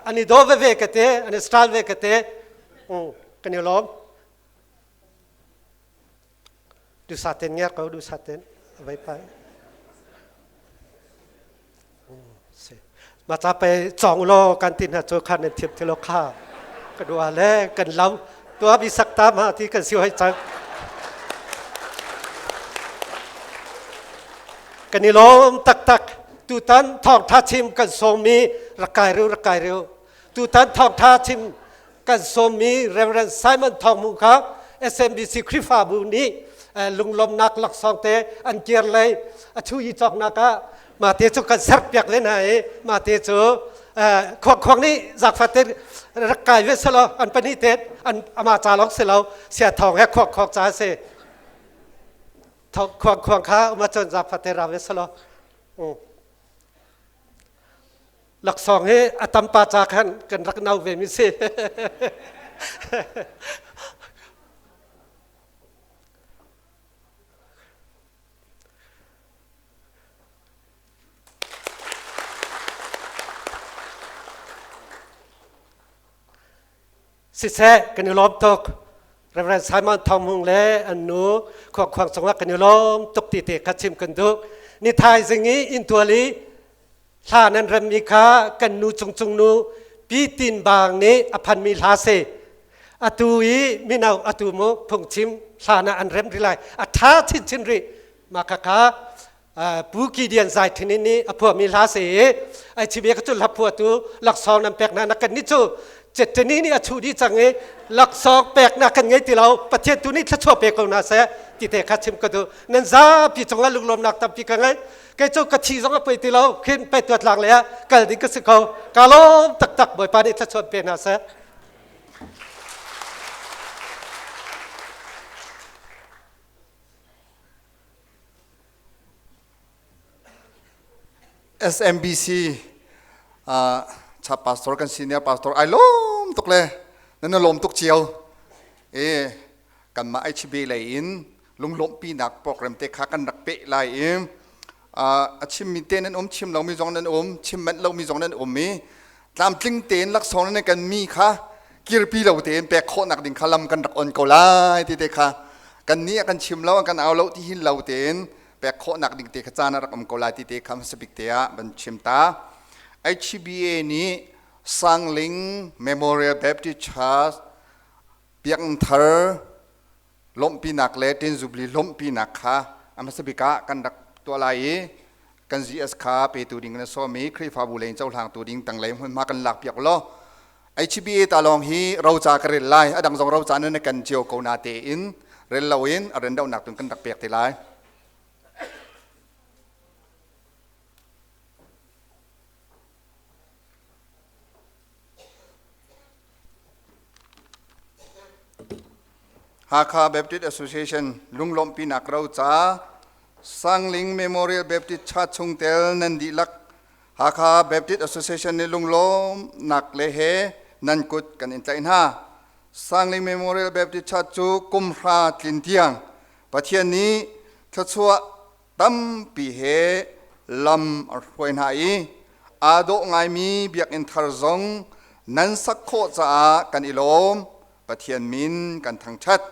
ani do ve ve ka te ani style ve ka te kan i lawm du sa ten ngia ko du sa ten vai pai ma cha pe chong lo kan tin ha cho khan thiam thilo kha ka dua le kan lam tua bi sak ta ma ti kan siu hai chang kan i lawm taktak tutan thawngtha chim kan sawmmi rak kai reu rak kai reu tutan thawngtha chim kan sawmmi Reverend Simon Thawng Hmung kha SMBC Khrihfabu nih lunglawmnak laksawng te an kir lei a thu i cawknak ah mate cu kan serpiak le hna i mate cu khuang khuang nih zakfat te rak kai ve selaw an pahnih te an ama ca lawng si lo sia thawng he khuang khuang ca si khuang khuang kha uma cun zakfat te ra ve selaw laksawng hi a tam pa ca khan kan rak nau ve mi si Siseh kan i lawm tuk. Reverend Simon Thawng Hmung le an nu Khuang Khuang cungah kan i lawm tuk ti te kha chim kan duh. Ni thaizing i inntual i hla nan remmi kha kan nu cungcung nu Pi Tin Bang nih a phanmi hla si. Atu i mino atu mu phungchim hla na an rem rih lai. A ṭha chinchin rih. Mah khakha Pu Gideon Zai Thinin nih a phuahmi hla si i ai chimia ka cu hla phuahtu laksawng nan pek hna na kan nih cu Cetani nih a chuh dih cang i laksawng peknak kan ngei ti lo Pathian tu nih thluachuah pe ko hna seh ti te kha chim ka duh nan zapi cungah lunglawmnak tampi ka ngei kei cu ka thi zong a poi ti lo khin pei tuat lang le ah kal ding ka si ko ka lawm taktak Bawipa nih thluachuah pe hna seh SMBC cha pastor kan senior pastor ai lawm tuk le nan na lawm tuk cio e kanmah HB lei in lunglawmhpi nak program te kha kan rak peh lai i a chimmi te nan um chim lomi zong nan um chim manh lomi zong nan um i Tlamtling tein laksawng nan kan mi kha kirpi lo tein pek khawhnak ding kha lam kan rak on ko lai ti te kha kan nih a kan chim lo a kan au lo ti hin lo tein pek khawhnak ding te kha caan a rak um ko lai ti te kha hmasa bik te ah van chim ta. HBA nih Sangling Memorial Baptist Church biakinn thar lawmhpinak le Tinzubli lawmhpinak kha a hmasa bik ah kan rak tuah lai i kan GS kha petu ding na sawm i Khrihfabu lei in cohlangtu ding tanglei hmunhma kan lak piak law HBA ta lawng hi roca ka rel lai a dang zong roca nan kan cio ko na tein rel loin a rendonak tun kan rak pek te lai. Hakha Baptist Association lunglawmhpinak roca Sangling Memorial Baptist Church chungtel nan dihlak Hakha Baptist Association nih lunglawmnak le he nan kut kan in tlaih hna. Sangling Memorial Baptist Church cu kum hra tlin tiang Pathian nih thluachuah tampi he lam a hruai hna i aa dawh ngaimi biakinn thar zong nan sak khawh caah kan i lawm. Pathian min kan thangṭhat.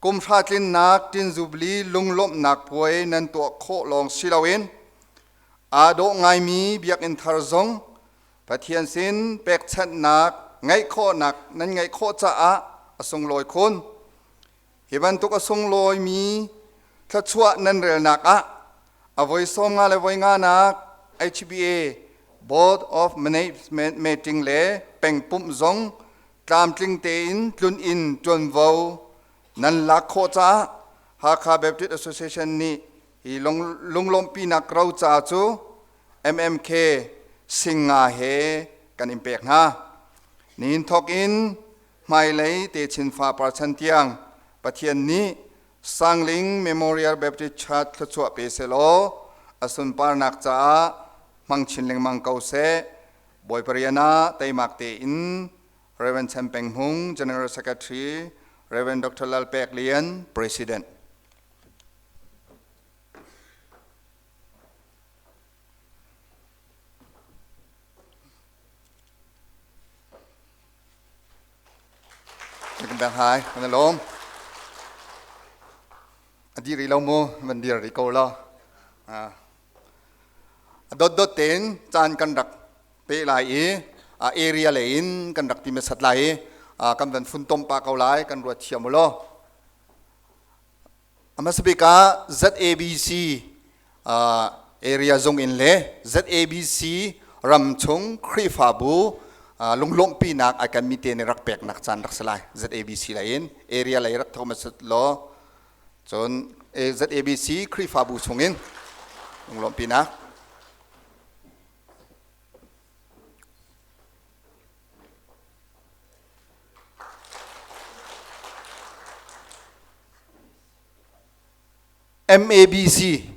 Kum hra tlinnak Tinzubli lunglawmhnak puai nan tuah khawh lawng si loin aa dawh ngaimi biakinn thar zong Pathian sin pekchanhnak ngeih khawhnak nan ngeih khawh caah a sunglawi khun. Hi bantuk a sunglawimi thluachuah nan relnak ah a voi 50 le voi nganak HBA Board of Management meeting le pengpumh zong tlamtling tein tlun in ṭuanvo nan lak khawh caah Hakha Baptist Association nih hi lunglawmhpinak roca cu MMK Singa he kan in pek hna. Nihin thawk in Hmailei techin fapar chan tiang Pathian nih Sangling Memorial Baptist Church thluachuah pe sehlaw a sunparnak caah hmang chin lengmang ko seh. Bawipa rian ah teimak tein Rev. Chan Peng Hmung, General Secretary, Rev. Dr. Lal Pek Lian, President. Kan bang hai, kan lawm. A dir rih lo mu, van dir rih ko lo. A dot dot tein caan kan rak pe lai i area lei in kan rak ti sat lai i kan van funtom pa ko lai, kan ruat thiam u law. Hmasabik ah ZABC area zung in le ZABC ramchung Khrihfabu lunglawmhpinak ai kan mi te nih rak peknak caan rak si lai. ZABC lei in area lei rak thok hmasat law cun ZABC Khrihfabu chungin lunglawmhpinak. MABC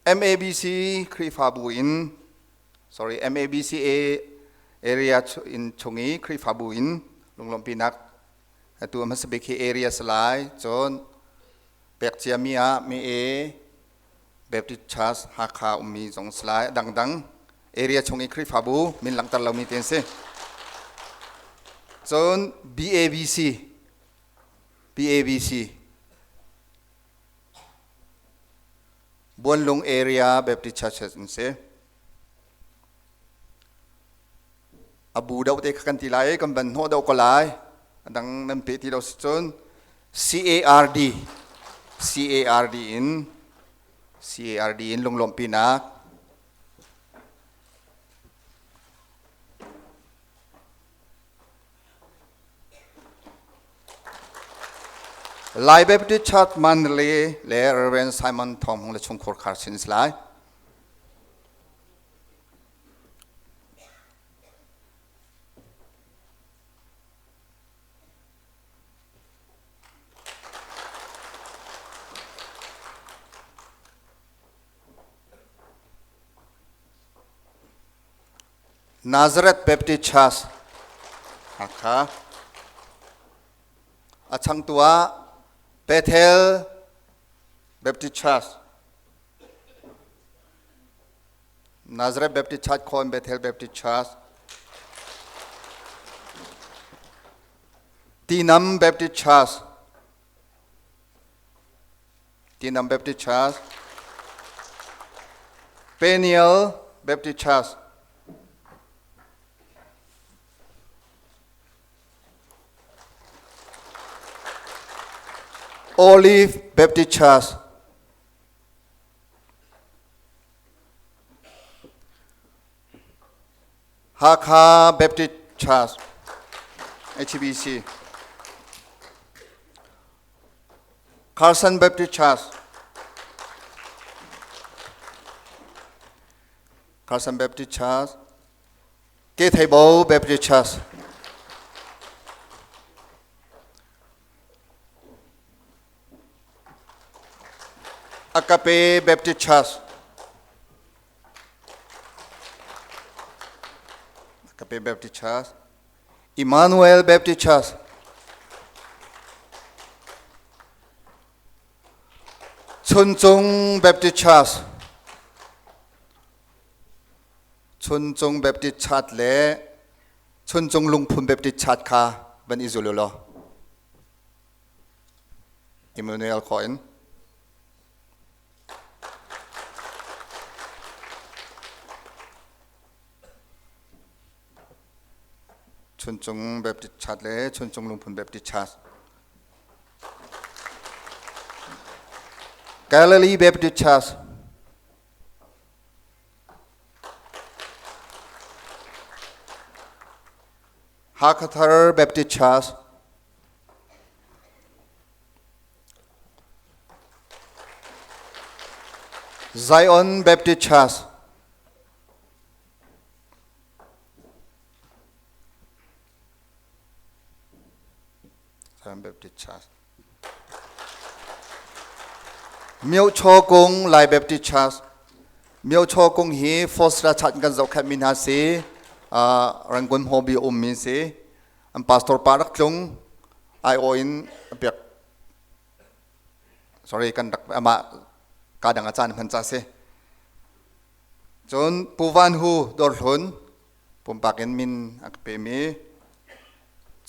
MABC Khrihfabu in sorry MABC area in chung i Khrihfabu in lunglawmhpinak atu hmasa bik hi area salai cun pek ciami ah mi e Baptist Church Hakha ummi zong salai dangdang area chung i Khrihfabu min langhter lomi te an si cun BABC PABC Buanlung Area Baptist Church an si. A bu deuh te kha kan ti lai kan ban hnawh deuh ko lai. A dang nan pe ti lo si cun CARD CARD in CARD in lunglawmhpinak Lai Baptist Church Mandalay le Reverend Simon Thawng Hmung le chungkhur khar sin si lai. Nazareth Baptist Church Hakha a changtu ah Bethel Baptist Church Nazareth Baptist Church Khon Bethel Baptist Church. Tinam Baptist Church Tinam Baptist Church Peniel Baptist Church Olive Baptist Church Hakha Baptist Church HBC Carson Baptist Church Carson Baptist Church Ketheibo Baptist Church Agape Baptist Church Agape Baptist Church Emmanuel Baptist Church Chuncung Baptist Church Chuncung Baptist Church le Chuncung Lungphun Baptist Church kha van i zul u law Emmanuel khawh in Chuncung Baptist Church le Chuncung Lungphun Baptist Church Galilee Baptist Church Hakhathar Baptist Church Zion Baptist Church Zion Baptist Church Myochaw Kung Lai Baptist Church Myochaw Kung hi Foster Church kan zohkhenh mi hna si Rangoon Hobby um mi si an pastor pa rak tlung aiawh in piak sorry kan rak amah ka dang a caan hman ca si cun Pu Van Hu Dawrhlun pumpak in min a ka pe mi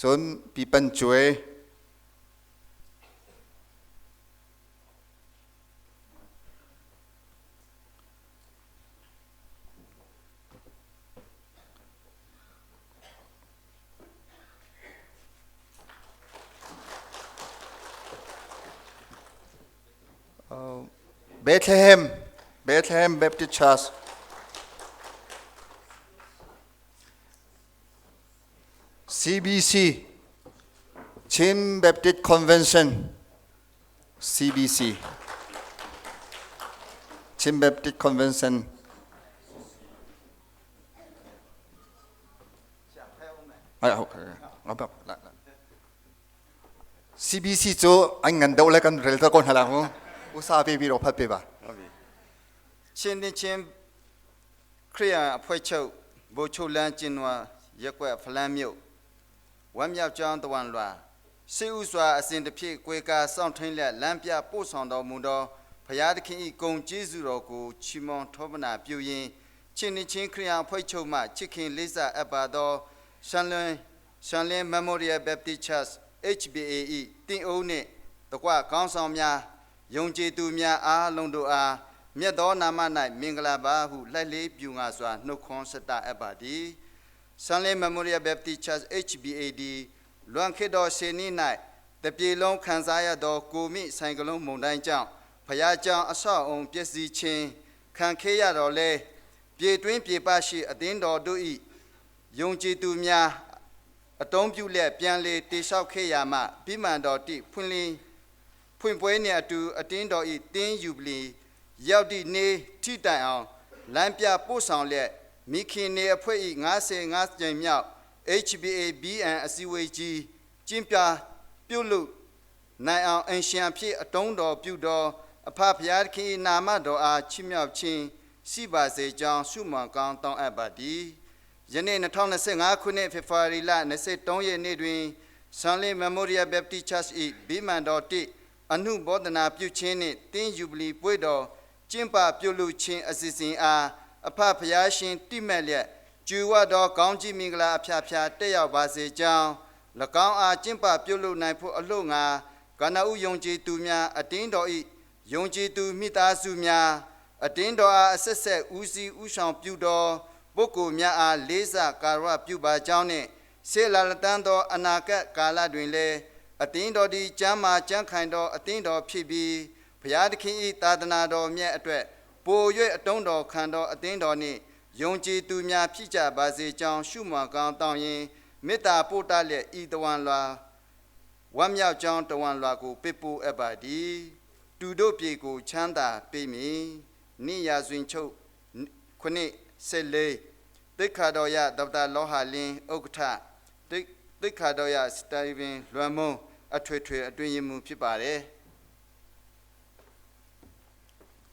cun Pi Pan Cuai Bethlehem, Bethlehem Baptist Church. CBC, Chin Baptist Convention, CBC. Chin Baptist Convention. CBC cu an ngan deuh le kan rel ta ko hna la mu. Usa pe bi ro phat pe ba. Chin ni chin Khrian အဖွဲ့ချုပ်ဗိုလ်ချုပ်လန်းကျင်နွာရက်ွက်ဖလန်းမြို့ဝမ်းမြောက်ကြောင်းတဝန်လွာစေဥစွာအစဉ်တစ်ဖြစ်ကွေကာစောင့်ထိန်လက်လမ်းပြပို့ဆောင်တော်မူသောဘုရားသခင်၏ဂုဏ်ကျေးဇူးတော်ကိုချီးမွမ်းထောပနာပြုရင်းချင်းနှချင်းခရိယန်အဖွဲ့ချုပ်မှချစ်ခင်လေးစားအပ်ပါသောရှန်လွင်ရှန်လင်း Memorial Baptist Church HBA ၏တင့်အုံးနှင့်တကွကောင်းဆောင်များယုံကြည်သူများအားလုံးတို့အားမြတ်သောနာမ၌မင်္ဂလာပါဟုလှိုက်လေးပြူငါစွာနှုတ်ခွန်းဆက်တအပ်ပါသည်။ Sunlay Memorial Baptist Church HBAD လွန်ခေတ်တော်ရှင်နေ့၌တပြေလုံးခံစားရသောကိုမိဆိုင်ကလုံးမုန်တိုင်းကြောင့်ဖရာကြောင့်အဆောက်အုံပျက်စီးခြင်းခံခဲ့ရတော်လဲပြေတွင်းပြေပရှိအသင်းတော်တို့၏ယုံကြည်သူများအတုံးပြုလျက်ပြန်လေတိဆောက်ခဲ့ရမှပြမှန်တော်တိဖွင့်လင်းဖွင့်ပွဲနှင့်အတူအတင်းတော်ဤတင်းယူပလီရောက်သည့်နေ့ထိတိုင်အောင်လမ်းပြပို့ဆောင်လျက်မိခင်နေအဖွဲ့၏55ကြိမ်မြောက် HBA BN အစည်းအဝေးကြီးကျင်းပြပြုလုပ်နိုင်အောင်အင်ရှင်ဖြစ်အတုံးတော်ပြုတော်အဖဖျားခင်နာမတော်အားချီးမြှောက်ခြင်းရှိပါစေကြောင်းဆုမွန်ကောင်းတောင်းအပ်ပါသည်ယနေ့2025ခုနှစ်ဖေဖော်ဝါရီလ23ရက်နေ့တွင်ဆန်လီ Memorial Baptist Church ၏ဗိမာန်တော်တိအနုဘောဒနာပြုခြင်းနှင့်တင်းယူပလီပွဲတော်ကျင့်ပပြုလုပ်ခြင်းအစီအစဉ်အားအဖဖျားရှင်တိမဲ့လျက်ကျွေဝသောကောင်းကြီးမင်္ဂလာအဖျားဖျားတက်ရောက်ပါစေကြောင်း ၎င်းအားကျင့်ပပြုလုပ်နိုင်ဖို့အလို့ငါကနဦးယုံကြည်သူများအတင်းတော်၏ယုံကြည်သူမိသားစုများအတင်းတော်အားအဆက်ဆက်ဦးစီးဦးဆောင်ပြုတော်ပုဂ္ဂိုလ်များအားလေးစားကာရဝပြုပါကြောင်းနှင့်ဆေလာလတန်သောအနာဂတ်ကာလတွင်လည်းအတင်းတော်သည်ကျမ်းမာကျမ်းခိုင်သောအတင်းတော်ဖြစ်ပြီးဘုရားသခင်၏သာသနာတော်မြတ်အတွက်ပို၍အတုံးတော်ခံသောအတင်းတော်နှင့်ယုံကြည်သူများဖြစ်ကြပါစေကြောင်းရှုမှန်ကောင်းတောင်းရင်မေတ္တာပို့တလျက်ဤတဝန်လွာဝမ်းမြောက်ကြောင်းတဝန်လွာကိုပြပို့အပ်ပါသည်တူတို့ပြေကိုချမ်းသာပေးမည်နိယာစွင်ချုပ်ခုနှစ်ဆက်လေးသိက္ခာတော်ရဒေါက်တာလောဟာလင်းဥက္ကဋ္ဌသိက္ခာတော်ရစတီဗင်လွမ်မုံအထွေထွေအတွင်ရင်မှုဖြစ်ပါတယ်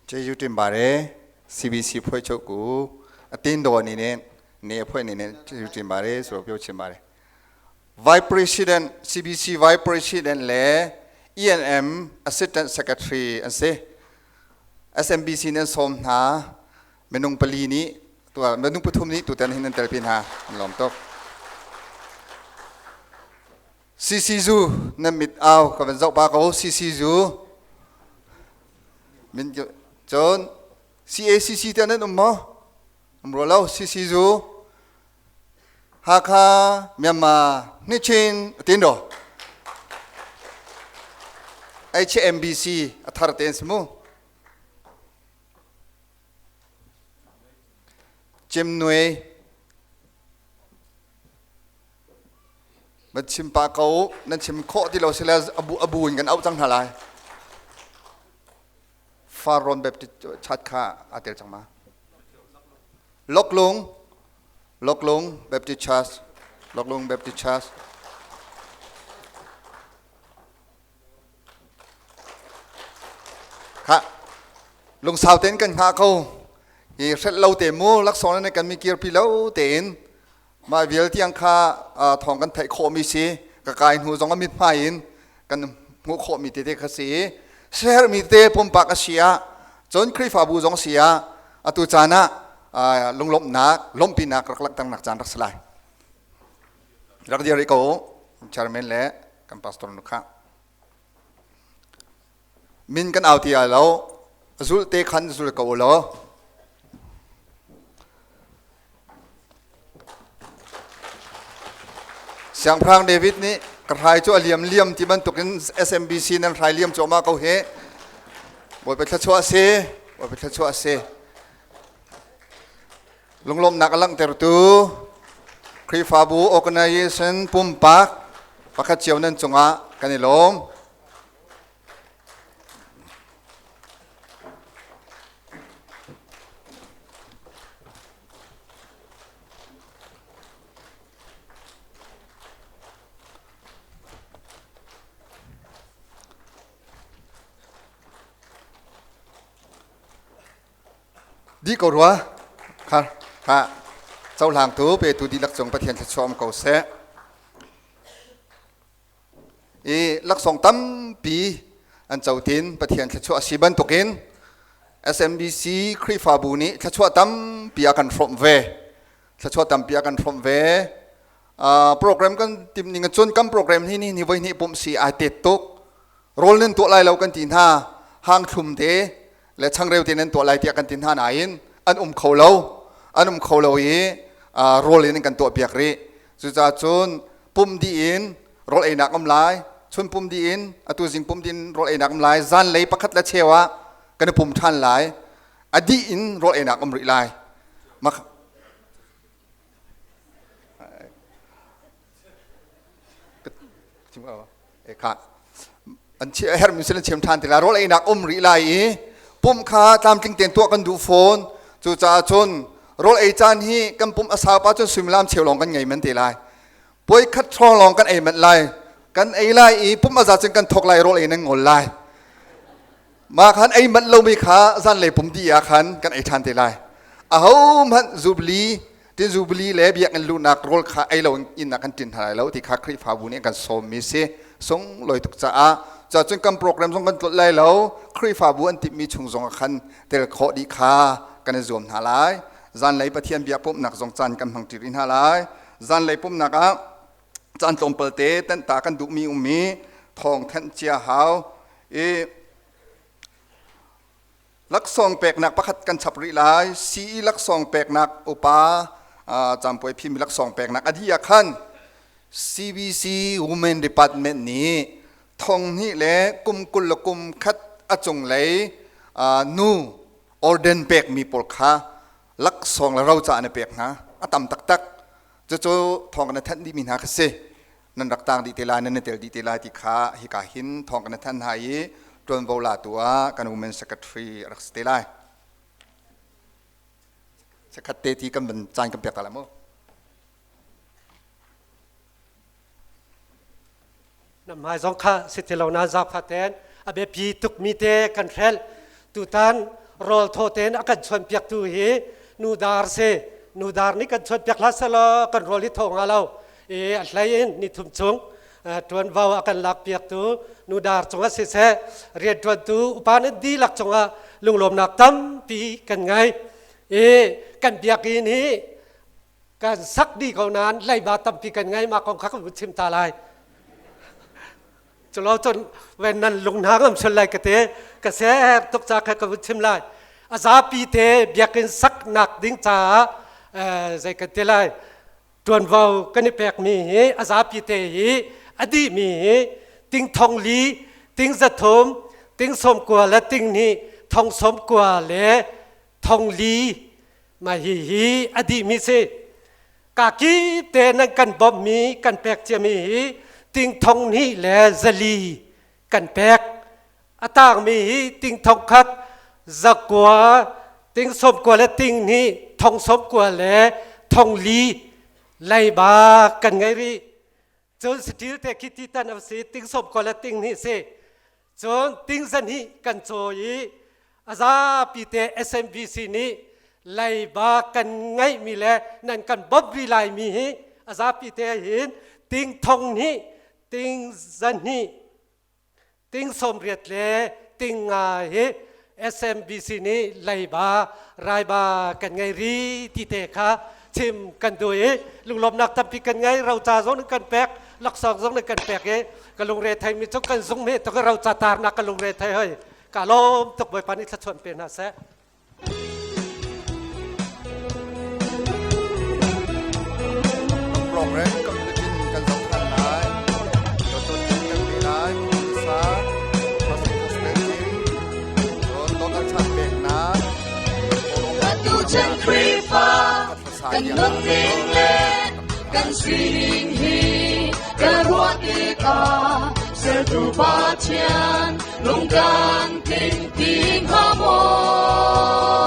ကျေးဇူးတင်ပါတယ် CBC ဖွဲ့ချုပ်ကိုအတင်းတော်အနေနဲ့နေအဖွဲ့အနေနဲ့ကျေးဇူးတင်ပါတယ်ဆိုတော့ပြောချင်ပါတယ် Vice President CBC Vice President လည်း ENM Assistant Secretary အစေ SMBC နဲ့som hna minung pali nih tu minung pathum nih tutan hin an telpi hna an lawm tuk CC zu na mit au ka van zoh pa ko CC zu min cun CACC te nan um maw um ro lo CC zu Hakha Myanmar Hnichin atin do HMBC a thar ten simu Cimnui ma chim pa ko nan chim khawh ti lo sila abu abu in kan auh cang hna lai Farrawn Baptist Church kha aa tel cang ma Loklung Loklung Baptist Church Loklung Baptist Church Kha lungsau tein kan hngah ko hi hrelh lo te mu laksawng ne kan mi kirpi lo tein mah vial tiang kha thawng kan theih khawhmi si ka kai hnu zong a mit hmai in kan hmuh khawhmi tete kha si sermi te pumpak a si ah cun Khrihfabu zong si ah atu caan ah lunglawmhnak lawmhpinak rak langhternak caan rak si lai rak dir rih ko chairman le kan pastor nu kha min kan au ti lo zul te khan zul ko law Siangpahrang David nih ka hrai cu a liam liam ti bantukin SMBC nan hrai liam cuahmah ko hi. Bawipa thluachuah a si. Bawipa thluachuah a si. Lunglawmhnak a langhtertu Khrihfabu organization pumpak pakhat cio nan cungah kan i lawm. Dih ko rua. Kha kha cohlangtu petu dihlak cung Pathian thluachuah um ko seh. I laksawng tampi an cotin Pathian thluachuah a si bantukin SMBC Khrihfabu nih thluachuah tampi a kan hrawmh ve. Thluachuah tampi a kan hrawmh ve. Program kan tim ning cun kan program hi ni ni voi hnih pumh si ai tet tuk. Rawl nan tuah lai lo kan ti hna. Hang thlum te le changreu te nan tuah lai tiah kan ti hna nain an um kho lo. An um kho lo i rawl in kan tuah piak rih. Cucaah cun pum dih in rawl einak um lai chun pum dih in atu zing pum dih in rawl einak um lai zanlei pakhat le cheu ah kan i pum ṭhan lai a dih in rawl einak um rih lai mak an hermi sin an chim ṭhan ti lai rawl einak um rih lai i pum kha tlamtling tein tuah kan duh fawn cucaah cun rawl ei caan hi kan pum a sau pa cun suimilam cheu lawng kan ngei men te lai puai khat hrawng lawng kan ei manh lai kan ei lai i pum a za cun kan thok lai rawl ei nan ngol lai mah khan ei manh lomi kha zanlei pum dih ah khan kan ei ṭhan te lai ahohmanh zubli tin zubli le biakinn luhnak rawl kha ei lo in ah kan ṭin hna lai lo ti kha Khrihfabu nih kan sawmmi si sunglawi tuk caah cun kan program zong kan tlolh lai lo Khrihfabu an timhmi chung zong ah khan tel khawh dih kha kan i zuam hna lai zanlei Pathian bia pumhnak zong caan kan hmang ṭi rih hna lai zanlei pumhnak ah. Caan tlawmpal te tanh ta kan duhmi ummi thawng thanh cia hau i laksawng peknak pakhat kan chap rih lai. CE laksawng peknak upa campuai phimi laksawng peknak a dih ah khan CBC Women Department nih thong hnih le kum 20 le kum khat a cunglei nu orden pekmi pawl kha laksawng le roca an i pek hna. A tam taktak. Cucu thawng kan i thanh dihmi hna kha si. Nan rak tang dih te lai, nan i tel dih te lai ti kha hika hin thawng kan i thanh hna i ṭuanvo latu ah kan women secretary a rak si te lai. Sakhat te ti kan van caan kan pek ta lai mu. Na hmai zong kha si ti lo na zaangfah tein a biapi tukmi te kan hrelh. Tutan rawl thaw tein a kan chuanpiaktu hi nu dar si. Nu dar nih kan chuanpiak hlah selaw kan rawl hi thaw hnga lo. I a hlei in ni thum chung ṭuanvo a kan lakpiaktu nu dar cungah siseh rianṭuantu upa nan dihlak cungah lunglawmnak tampi kan ngei. I kan biakinn hi kan sak dih ko nain leiba tampi kan ngei. Mah kong kha kan vun chim ta lai. Culo cun ven nan lung hna ngam sul lai ka te ka ser tuk ca kha ka vun chim lai. A zapi te biakinn saknak ding caah zei kan ti lai, tuanvo kan i pekmi hi a zapi te hi a dihmi hi ting thong li ting zathum ting sawm kua le ting hnih thong sawm kua le thong li. Mah hihi a dihmi si. Kaki te nan kan bawmhmi kan pek ciami hi ting thong hnih le zali kan pek. A tangmi hi ting thong khat zakua ting sawm kua le ting hnih thong sawm kua le thong li leiba kan ngei rih. Cun saṭil te khi ti tan a si, ting sawm kua le ting hnih si. Cun ting zan hnih kan cawi i a zapi te SMBC nih leiba kan ngeihmi le nan kan bawmh rih laimi hi a zapi te hin ting thong hnih ting zan hnih ting sawmriat le ting nga hi SMBC nih leiba raiba kan ngei ri ti te kha chim kan duh i lunglawmnak tampi kan ngei. Roca zong nan kan pek, laksawng zong nan kan pek i ka lungre theimi cu kan zung me tuk. Roca tarnak ka lungre thei hoi. Ka lawm tuk. Bawipa nih thluachuah pe hna seh. Program complete in kan zoh than lai. Dawtdawt in kan pe lai. Sa Pastor Gospel Team cun local chan peknak. Atu chan Khrihfa kan nunning le kan sining hi kan ruah tikah sertu Pathian lung kan tling ti hnga maw?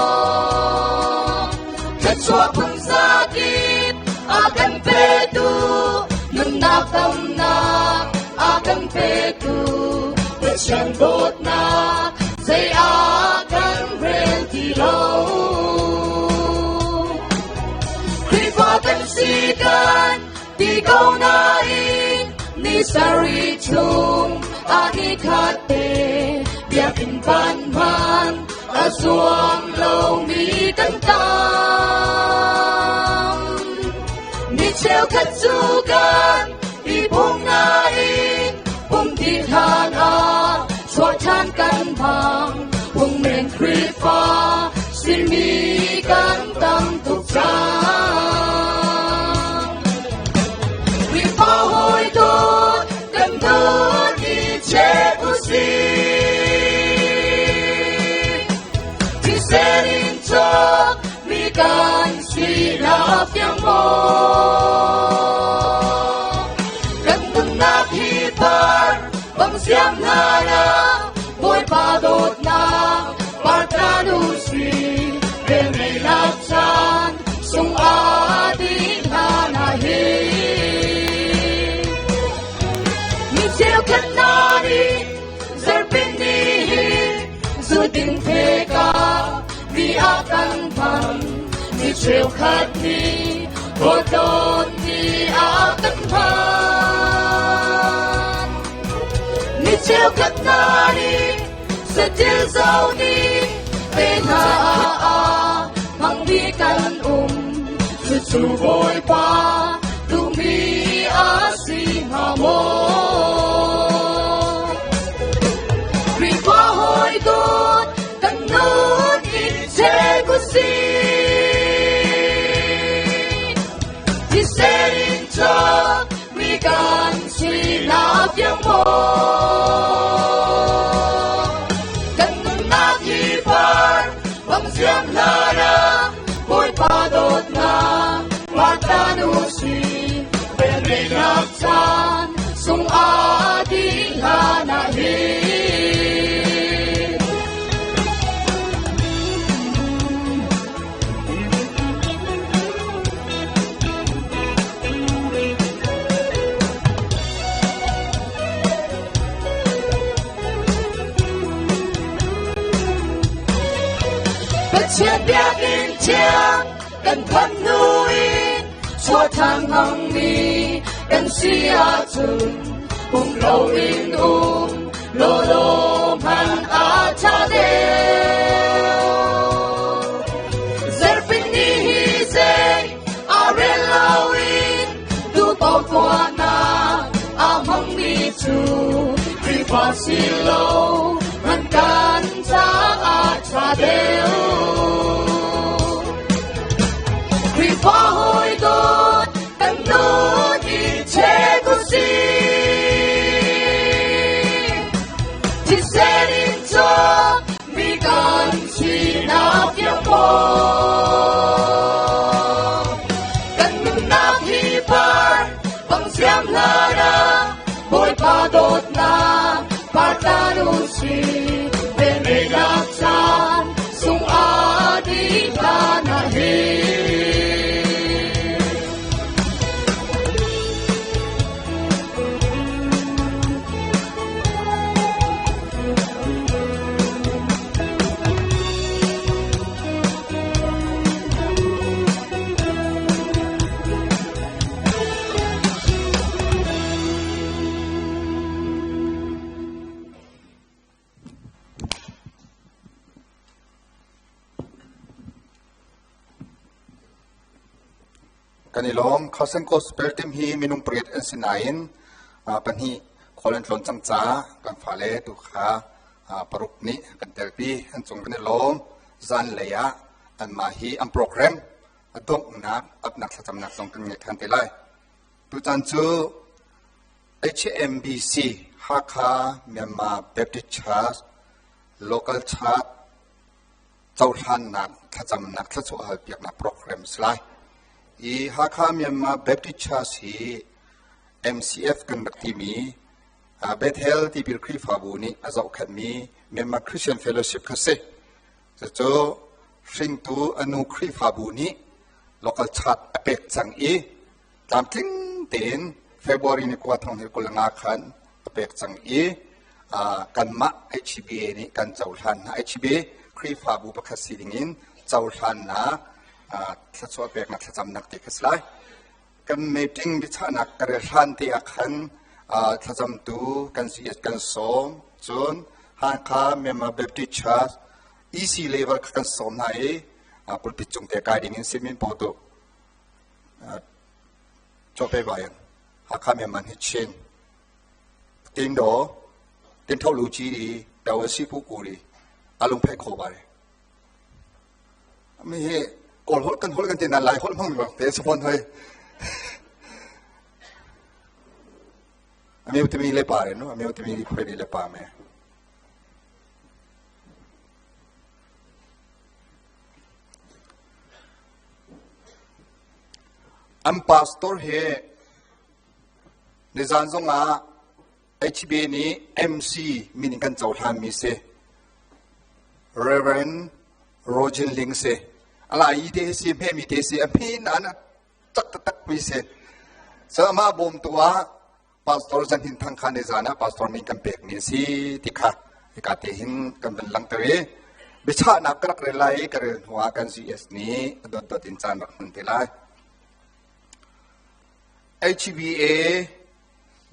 Thluachuah phun zakip a kan petu, nunnak damnak a kan petu Pathian dawtnak zei ah kan rel ti lo. Khrihfa kan si kan ti ko nain ni sarih chung a ni khat te biakinn pan hman a zuam lomi kan tam. Mi cheukhat cu kan i pum nain pum ti hlan ah chuah ṭhan kan bang. Phungmen Khrihfa simi kan tam tuk cang. Khrihfa hawi dawt kan dawt i chek u sih. Thisen in cawk mi kan si na fiang maw? Kan nunnak hi par bang siam hna na Bawipa dawtnak par u si. Vel ngeihnak caan sung aa dih hna na hi. Mi cheukhat hna nih zarhpin ni hi zuding pheka mi ah kan hman. Mi cheukhat nih bawtlawn ni ah kan hman. Mi cheukhat hna nih satil zo ni te hna ah hmangmi kan um. Cucu Bawipa duhmi a si. Pathian biakinn thiang kan phanh hnu in chuah ṭhan hmangmi kan si ahcun pum loin um lawlaw hmanh a ṭha deuh. Zarhpini ni hi zei a rel loin duhpaoh tuahnak a hmangmi cu Khrihfa si lo hmanh kan caah ṭha deuh. Khrihfa hawi dawt kan nun i chek u sih. Thisen in cawk mi kan sinak fiang Kan nunnak hi par bang siam hlan ah Bawipa dawtnak par u sih velngeihnak caan sung ah dih hlan ah hin. Kan i lawm. Carson Gospel team hi minung pariat an si nain pahnih khual an tlawn cang caah kan fale tu kha paruk nih kan telpi. An cung kan i lawm. Zanlei ah anmah hi an program a donghnak apnak thlacamnak zong kan ngei than te lai. Tutan cu HMBC Hakha Myanmar Baptist Church Local Church cohlannak thlacamnak thluachuah halpiaknak program si lai. I Hakha Myanmar Baptist Church hi MCF kan rak timi Bethel Tipil Khrihfabu nih a zohkhenhmi Myanmar Christian Fellowship kha si. Cucu hringtu anu Khrihfabu nih local church a pek cang i tlamtling tein February ni kua thong hnih 25 khan a pek cang i kanmah HBA nih kan cohlan hna. HBA Khrihfabu pakhat si ding in cohlannak thluachuah peknak thlacamnak ti kha si lai. Kan meeting biachahnak ka rel hlan te ah khan thlacamtu kan si kan sawm. Cun Hakha Myanmar Baptist Church EC level kha kan sawm hna i pulpit cung te kai ding in simin paw tu Chawpe bayan Hakha Myanmar hi Chin တင်းတော်တင်ထုတ်လူကြီးတွေတာဝန်ရှိပုဂ္ဂိုလ်တွေအလုံးဖက်ခေါ်ပါတယ်အမေကောဟောကန်ဟောကန်တင်နာလိုက်ဟောမှမပါပဲစပွန်ဟဲအမေတမီလည်းပါတယ်နော်အမေတမီလေးဖွဲ့လေးလည်းပါမယ်အမ်ပါစတော်ဟဲ Nizan zongah HBA nih MC min in kan cohlanmi si. Reverend Rojin Ling si. Ala i te si, hmemi te si, a hme na na tak taktak mi si. So amah bawmtu ah Pastor Zan Hin Thang kha nizan ah Pastor min kan pekmi si ti kha hika te hin kan van langhter i biachahnak ka rak rel lai i ka rel hnu ah kan GS nih a dotdot in caan rak hman te lai. HBA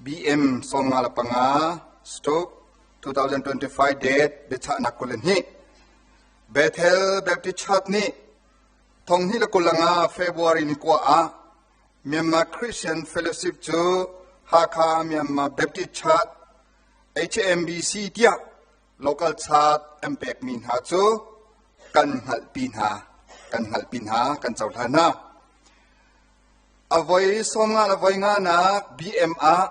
BM 55 stroke 2025 date biachahnak 22 Bethel Baptist Church nih thonghnih le 25 February ni kua ah Myanmar Christian Fellowship cu Hakha Myanmar Baptist Church HMBC tiah local church an pekmi hna cu kan hngalhpi hna kan hngalhpi hna kan cohlan hna. A voi 50 le voi nganak BM ah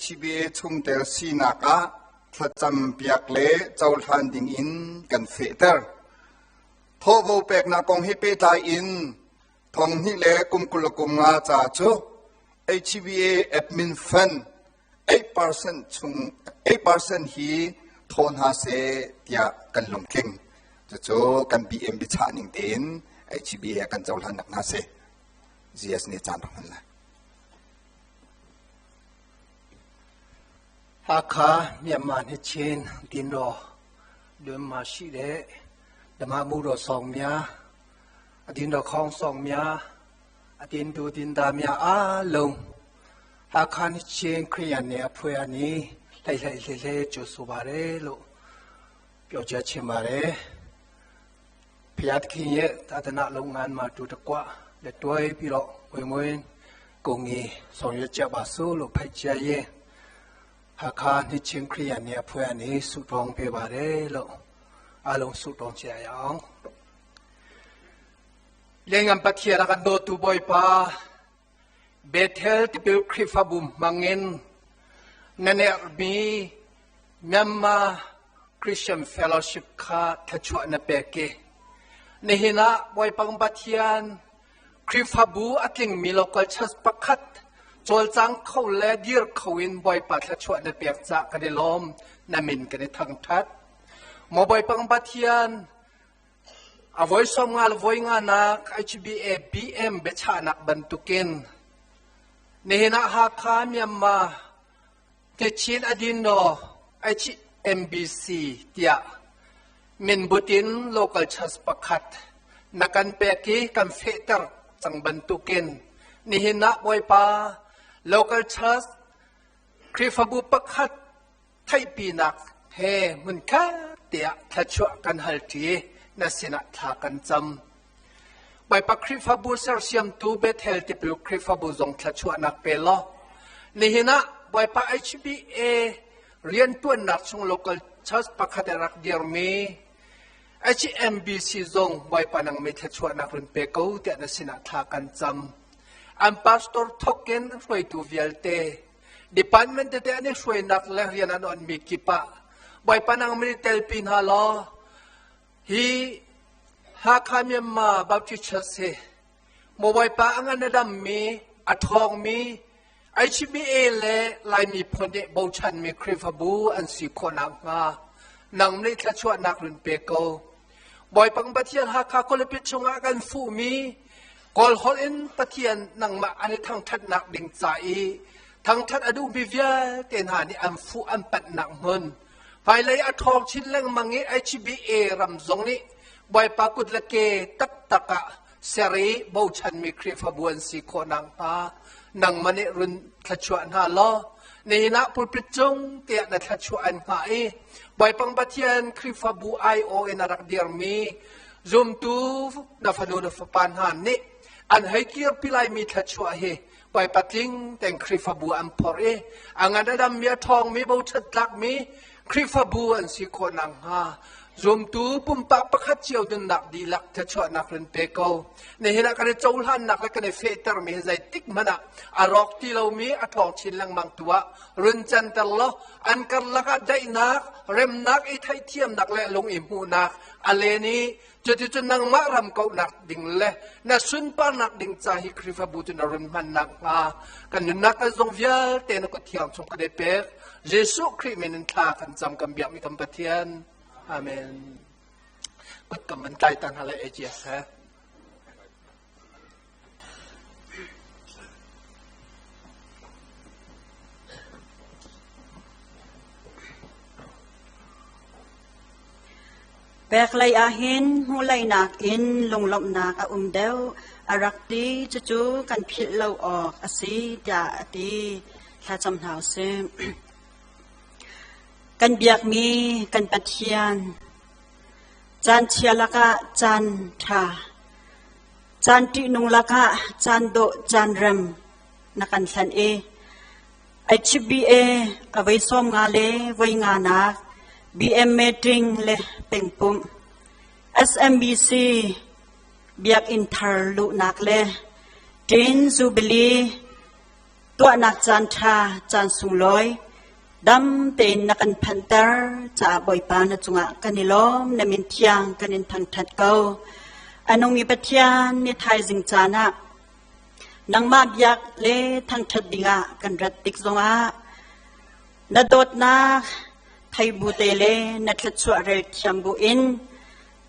HBA chungtel sinak ah thlacam piak le cohlan ding in kan fehter. Thawhvo peknak kong he pehtlai in thong hnih le kum 25 ca cu HBA admin fund 8% chung 8% hi thaw hna seh tiah kan lungtling. Cucu kan BM biachah ning tein HBA kan cohlan nak hna seh. GS nih caan rak hman lai. Hakha Myanmar ni Chin Dinro လွန်မှာရှိတဲ့ ဓမ္မမှုတော်ဆောင်များအတင်းတော်ခေါင်းဆောင်များအတင်းသူတင်သားများအားလုံးဟာခါနချင်းခရိယန်နယ်အဖွဲ့အနေလှိုက်လှိုက်လှဲလှဲကြိုဆိုပါတယ်လို့ပြောကြားချင်ပါတယ်။ဖျားသခင်ရဲ့သာသနာလုပ်ငန်းမှာတူတကွလက်တွဲပြီးတော့ဝင်ဝင်ကုန်ကြီးဆောင်ရွက်ကြပါစို့လို့ဖိတ်ကြားရင်ဟာခါနှစ်ချင်းခရိယန်နယ်အဖွဲ့အနေဆုတောင်းပေးပါတယ်လို့အားလုံးဆုတောင်းကြရအောင်။လင်ငမ်ပတ်ထီရကန်ဒိုတူဘွိုင်ပါ Bethel tipil Khrihfabu mangin nanermi Myanmar Christian Fellowship kha thlachuah na pek i nihin ah Bawipa Pathian Khrihfabu a tlingmi local church pakhat cawlcang kho le dir kho in Bawipa thlachuah na pek cah kan i lawm na min kan i thangthat. Maw Bawipa Pathian A voi 50 le voi nganak HBA BM biachahnak bantukin nihin ah Hakha Myanmar Kachin Adino HMBC tiah minbut in local church pakhat na kan pek i kan fehter cang bantukin nihin ah Bawipa local church Khrihfabu pakhat theihpinak he hmunkhat tiah thluachuah kan halṭi na sinah thla kan cam. Bawipa Khrihfabu sersiamtu Bethel tipil Khrihfabu zong thluachuahnak pe law nihin ah Bawipa HBA rianṭuannak chung local church pakhat a rak dirmi HMBC zong Bawipa nang mi thluachuahnak run pe ko tiah na sinah thla kan cam. An pastor thokin hruaitu vialte Department tete an i hruainak le rian an onmi kip ah Bawipa nang min i telpi hna law hi Hakha Myanmar Baptist Church hi maw Bawipa a ngan a dammi a ṭhawngmi HBA le Laimi phun nih bochanmi Khrihfabu an si khawh nakhnga nang nih thluachuahnak run pe ko. Bawipa Pathian Hakha khualipi chungah kan fuhmi Kawl holh in Pathian nangmah an i thangṭhatnak ding ca i thangṭhat a duhmi vialte hna nih an fuh an panhnak hmun hmailei a ṭhawng chin lengmang i HBA ram zong nih Bawipa kut le ke taktak ah ser i bochanmi Khrihfabu an si khawh nakhnga nangmah nih run thluachuah hna law nihin ah pulpit cung tiah na thluachuah an hngah i Bawipa Pathian Khrihfabu aiawh in a rak dirmi zumtu na fanu na fapa hna nih an hei kirpi laimi thluachuah hi Bawipa tling tein Khrihfabu an phorh i a ngan a dammi a ṭhawngmi bochan tlakmi Khrihfabu an si khawh nakhnga zumtu pumpak pakhat cio nunnak dihlak thluachuahnak run pe ko. Nihin ah kan i cohlannak le kan i fehtermi hi zeitik hmanh ah a rawk ti lomi a ṭhawng chin lengmang tu ah run canter law an karlak ah daihnak, remnak, i theihthiamnak le lung i hmuhnak a len i cuticun nangmah ram kauhnak ding le na sunparnak ding ca hi Khrihfabu cu na run hman nakhnga kan nunnak kan zung vialte na kut thiang chung kan i pek. Jesuh Khrih min in thla kan cam kan biakmi kan Pathian. Amen. Kut kam an tlai ta hna lai AGS he. Peklei ahhin hmuhlei nakin lunglawmhnak a um deuh a rak ti cucu kan philh lo awk a si tiah a ti. Thlacam hna usih. Kan biakmi kan Pathian caan chia lakah caan ṭha, caan ṭihnung lakah caan dawh caan rem na kan hlanh i HBA a voi 50 le voi nganak BM meeting le pengpumh SMBC biakinn thar luhnak le Teen Jubilee tuahnak caan ṭha caan sunglawi dam tein na kan phanhter caah Bawipa na cungah kan i lawm na min thiang kan in thangṭhat ko. A nungmi Pathian ni thaizing caan ah nangmah biak le thangṭhat dingah kan rat tik zongah na dawtnak thei bu te le na thluachuah rel thiam bu in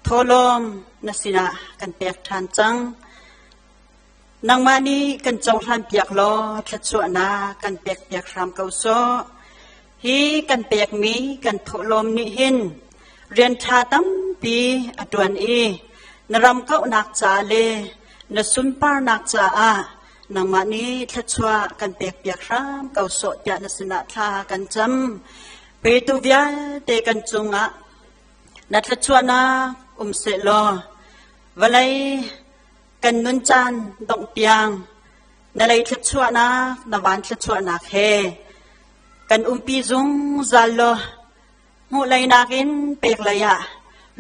thawlawm na sinah kan pek ṭhan cang. Nangmah nih kan cohlanpiak law thluachuahnak kan pekpiak hram ko sawh. Hi kan pekmi kan thawhlawm nih hin rian ṭha tampi tampi a ṭuan i na ram kauhnak ca le na sunparnak caah nangmah nih thluachuah kan pekpiak hram ko sawh tiah na sinah thla kan cam. Petu vialte kan cungah na thluachuahnak um sehlaw vawlei kan nun caan dongh tiang na lei thluachuahnak na van thluachuahnak he kan umpi zungzal law hmuh lei nakin pek lei ah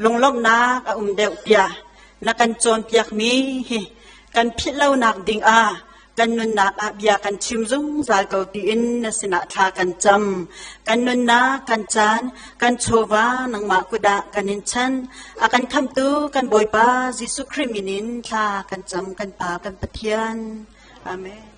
lunglawmhnak a um deuh tiah na kan cawnpiakmi hi kan philh lonak ding ah kan nunnak ah bia kan chim zungzal ko tiin na sinah thla kan cam. Kan nunnak, kan caan, kan chawva nangmah kut ah kan in chan. A kan khamtu kan Bawipa Jesuh Khrih min in thla kan cam kan Pa kan Pathian. Amen.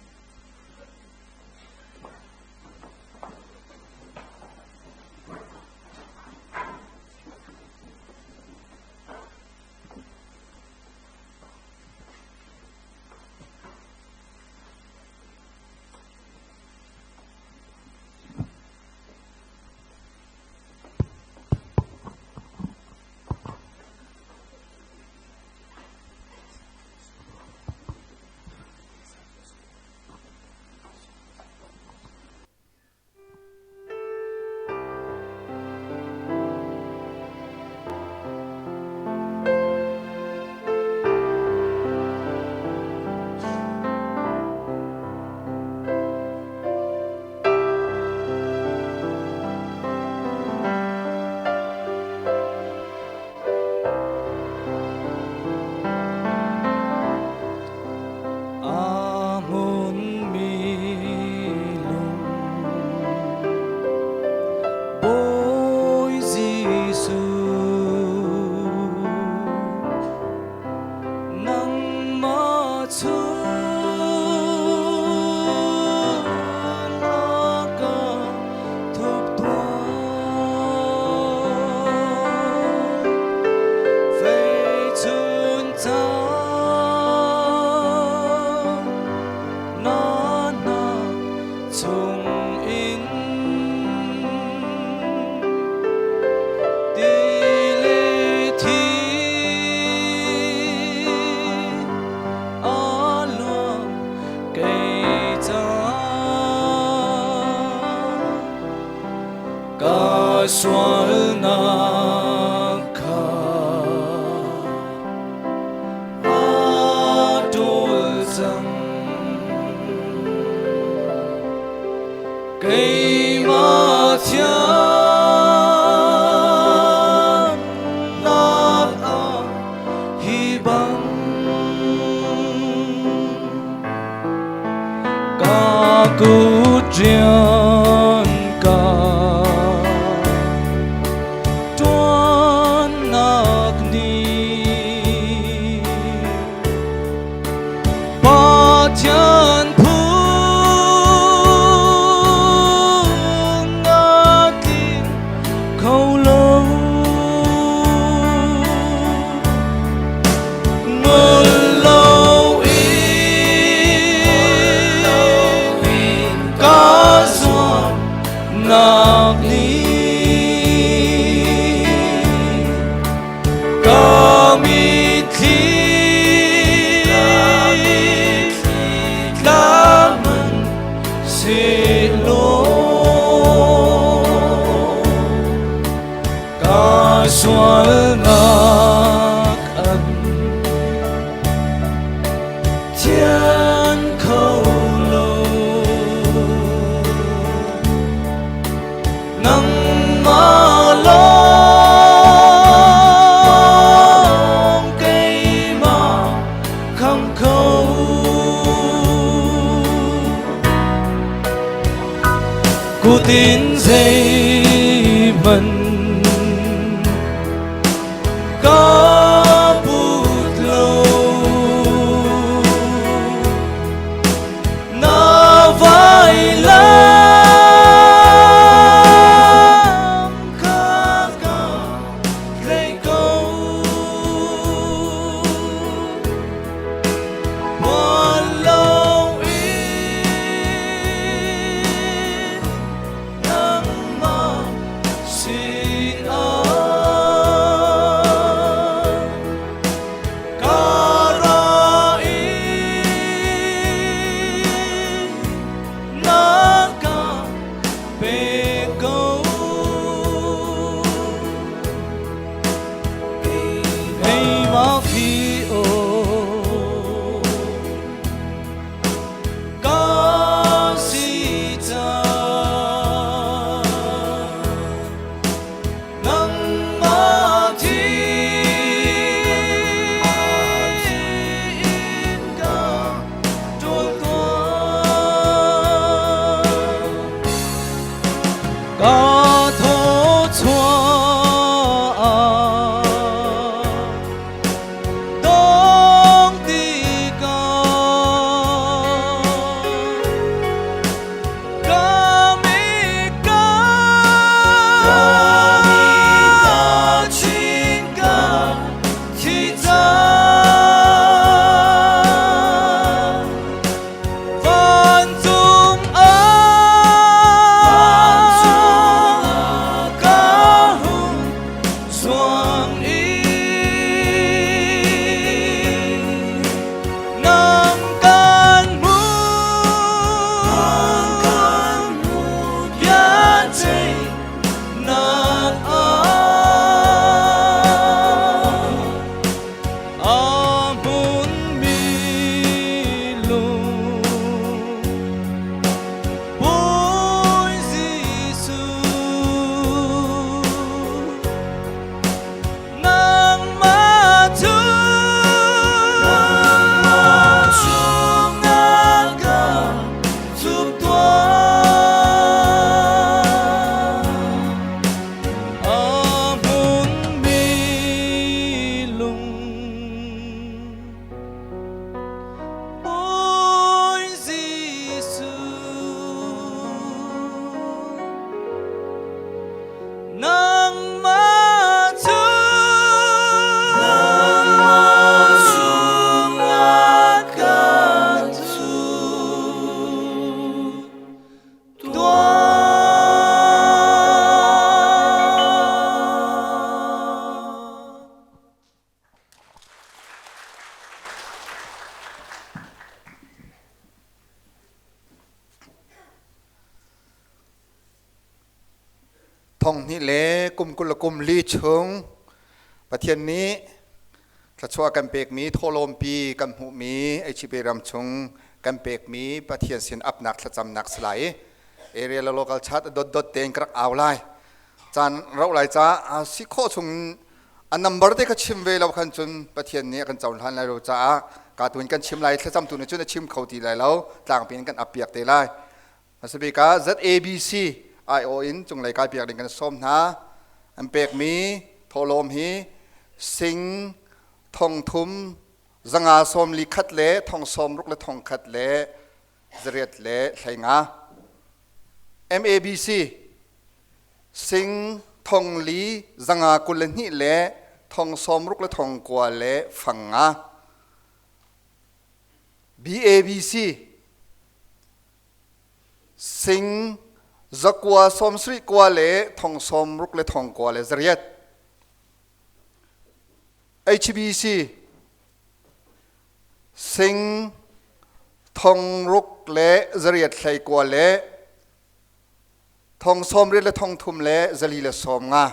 Ka thaw chuah dong tikah ka mit ka chin ka thi cang Vancung ah ka hung zuang i nang kan hmu biaceihnak ah A hmunmi lung Bawi Jesuh nangmah cu chungah ka thup tuah. A hmunmi lung Bawi Jesuh nangmah cu chungah ka thup Thong hnih le kum 20 le kum li chung Pathian nih thluachuah kan pekmi thawhlawmpi kan hmuhmi HB ram chung kan pekmi Pathian sin apnak thlacamnak si lai i area le local chat dot dot tein ka rak au lai caan rauh lai ca si khawh chung a number te ka chim ve lo khan cun Pathian nih a kan cohlan lai lo caah ka tuin kan chim lai thlacam tu nih cun a chim kho ti lai lo tlangpi in kan ap piak te lai Hmasabik ah ZABC aiawh in cunglei kai piak ding kan sawm hna. An pekmi thawhlawm hi sing thong thum zanga sawm li khat le thong sawm ruk le thong khat le zariat le hleinga. MABC sing thong li zanga 22 le thong sawm ruk le thong kua le fang nga. BABC Sing zakua sawmsarih kua le thong sawm ruk le thong kua le zariat. HBC sing thong ruk le zariat hlei kua le thong sawm riat le thong thum le zali le sawm nga.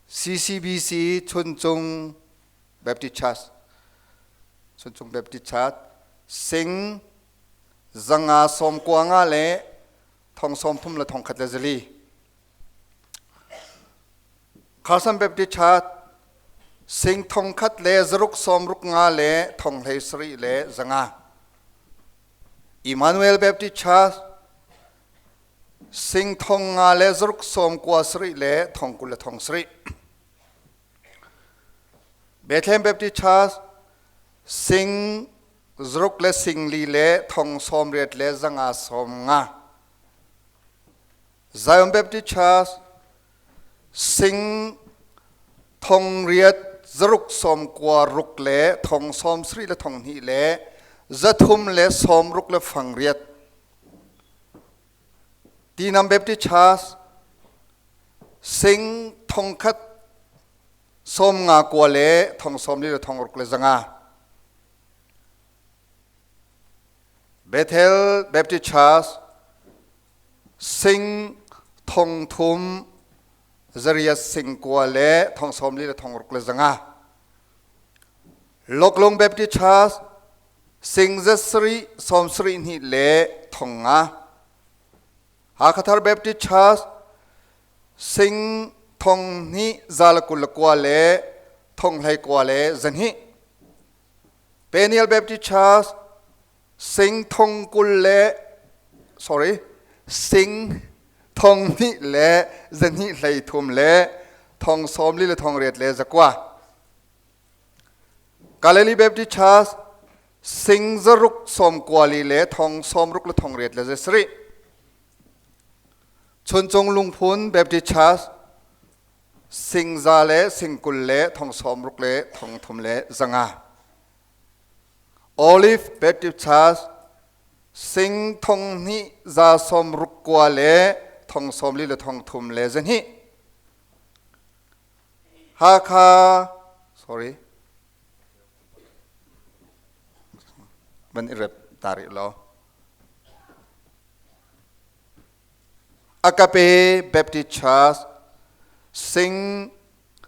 CCBC Chuncung Baptist Church Chuncung Baptist Church sing zanga sawm kua nga le thong sawm thum le thong khat le zali Carson Baptist Church sing thong khat le zaruk sawm ruk nga le thong hlei sarih le zanga Emmanuel Baptist Church sing thong nga le zaruk sawm kua sarih le thong 20 le thong sarih Bethlehem Baptist Church sing zaruk le sing li le thong sawm riat le zanga sawm nga. Zion Baptist Church sing thong riat zaruk sawm kua ruk le thong sawm sri le thong hnih le zathum le sawm ruk le fang riat. Tinam Baptist Church sing thong khat sawm nga kua le thong sawm li le thong ruk le zanga. Bethel Baptist Church sing thong thum zariat sing kua le thong sawm li le thong ruk le zanga. Loklung Baptist Church sing zasari sawm sari hnih le thong nga. Hakhathar Baptist Church sing thong hnih za le 20 le kua le thong hlei kua le zahnih. Peniel Baptist Church sing thong 20 le sorry. Sing 2,000 le 233 le 44 le 8 le 9. Galilee Baptist Church sing 600 94 le 60 le 8 le 7. Chuncung Lungphun Baptist Church sing 100 le sing 20 le 60 le 3 le 5. Olive Baptist Church sing 2,000 169 le 94 le 3 le 2. Hakha sorry van i rep ta rih law. Agape Baptist Church sing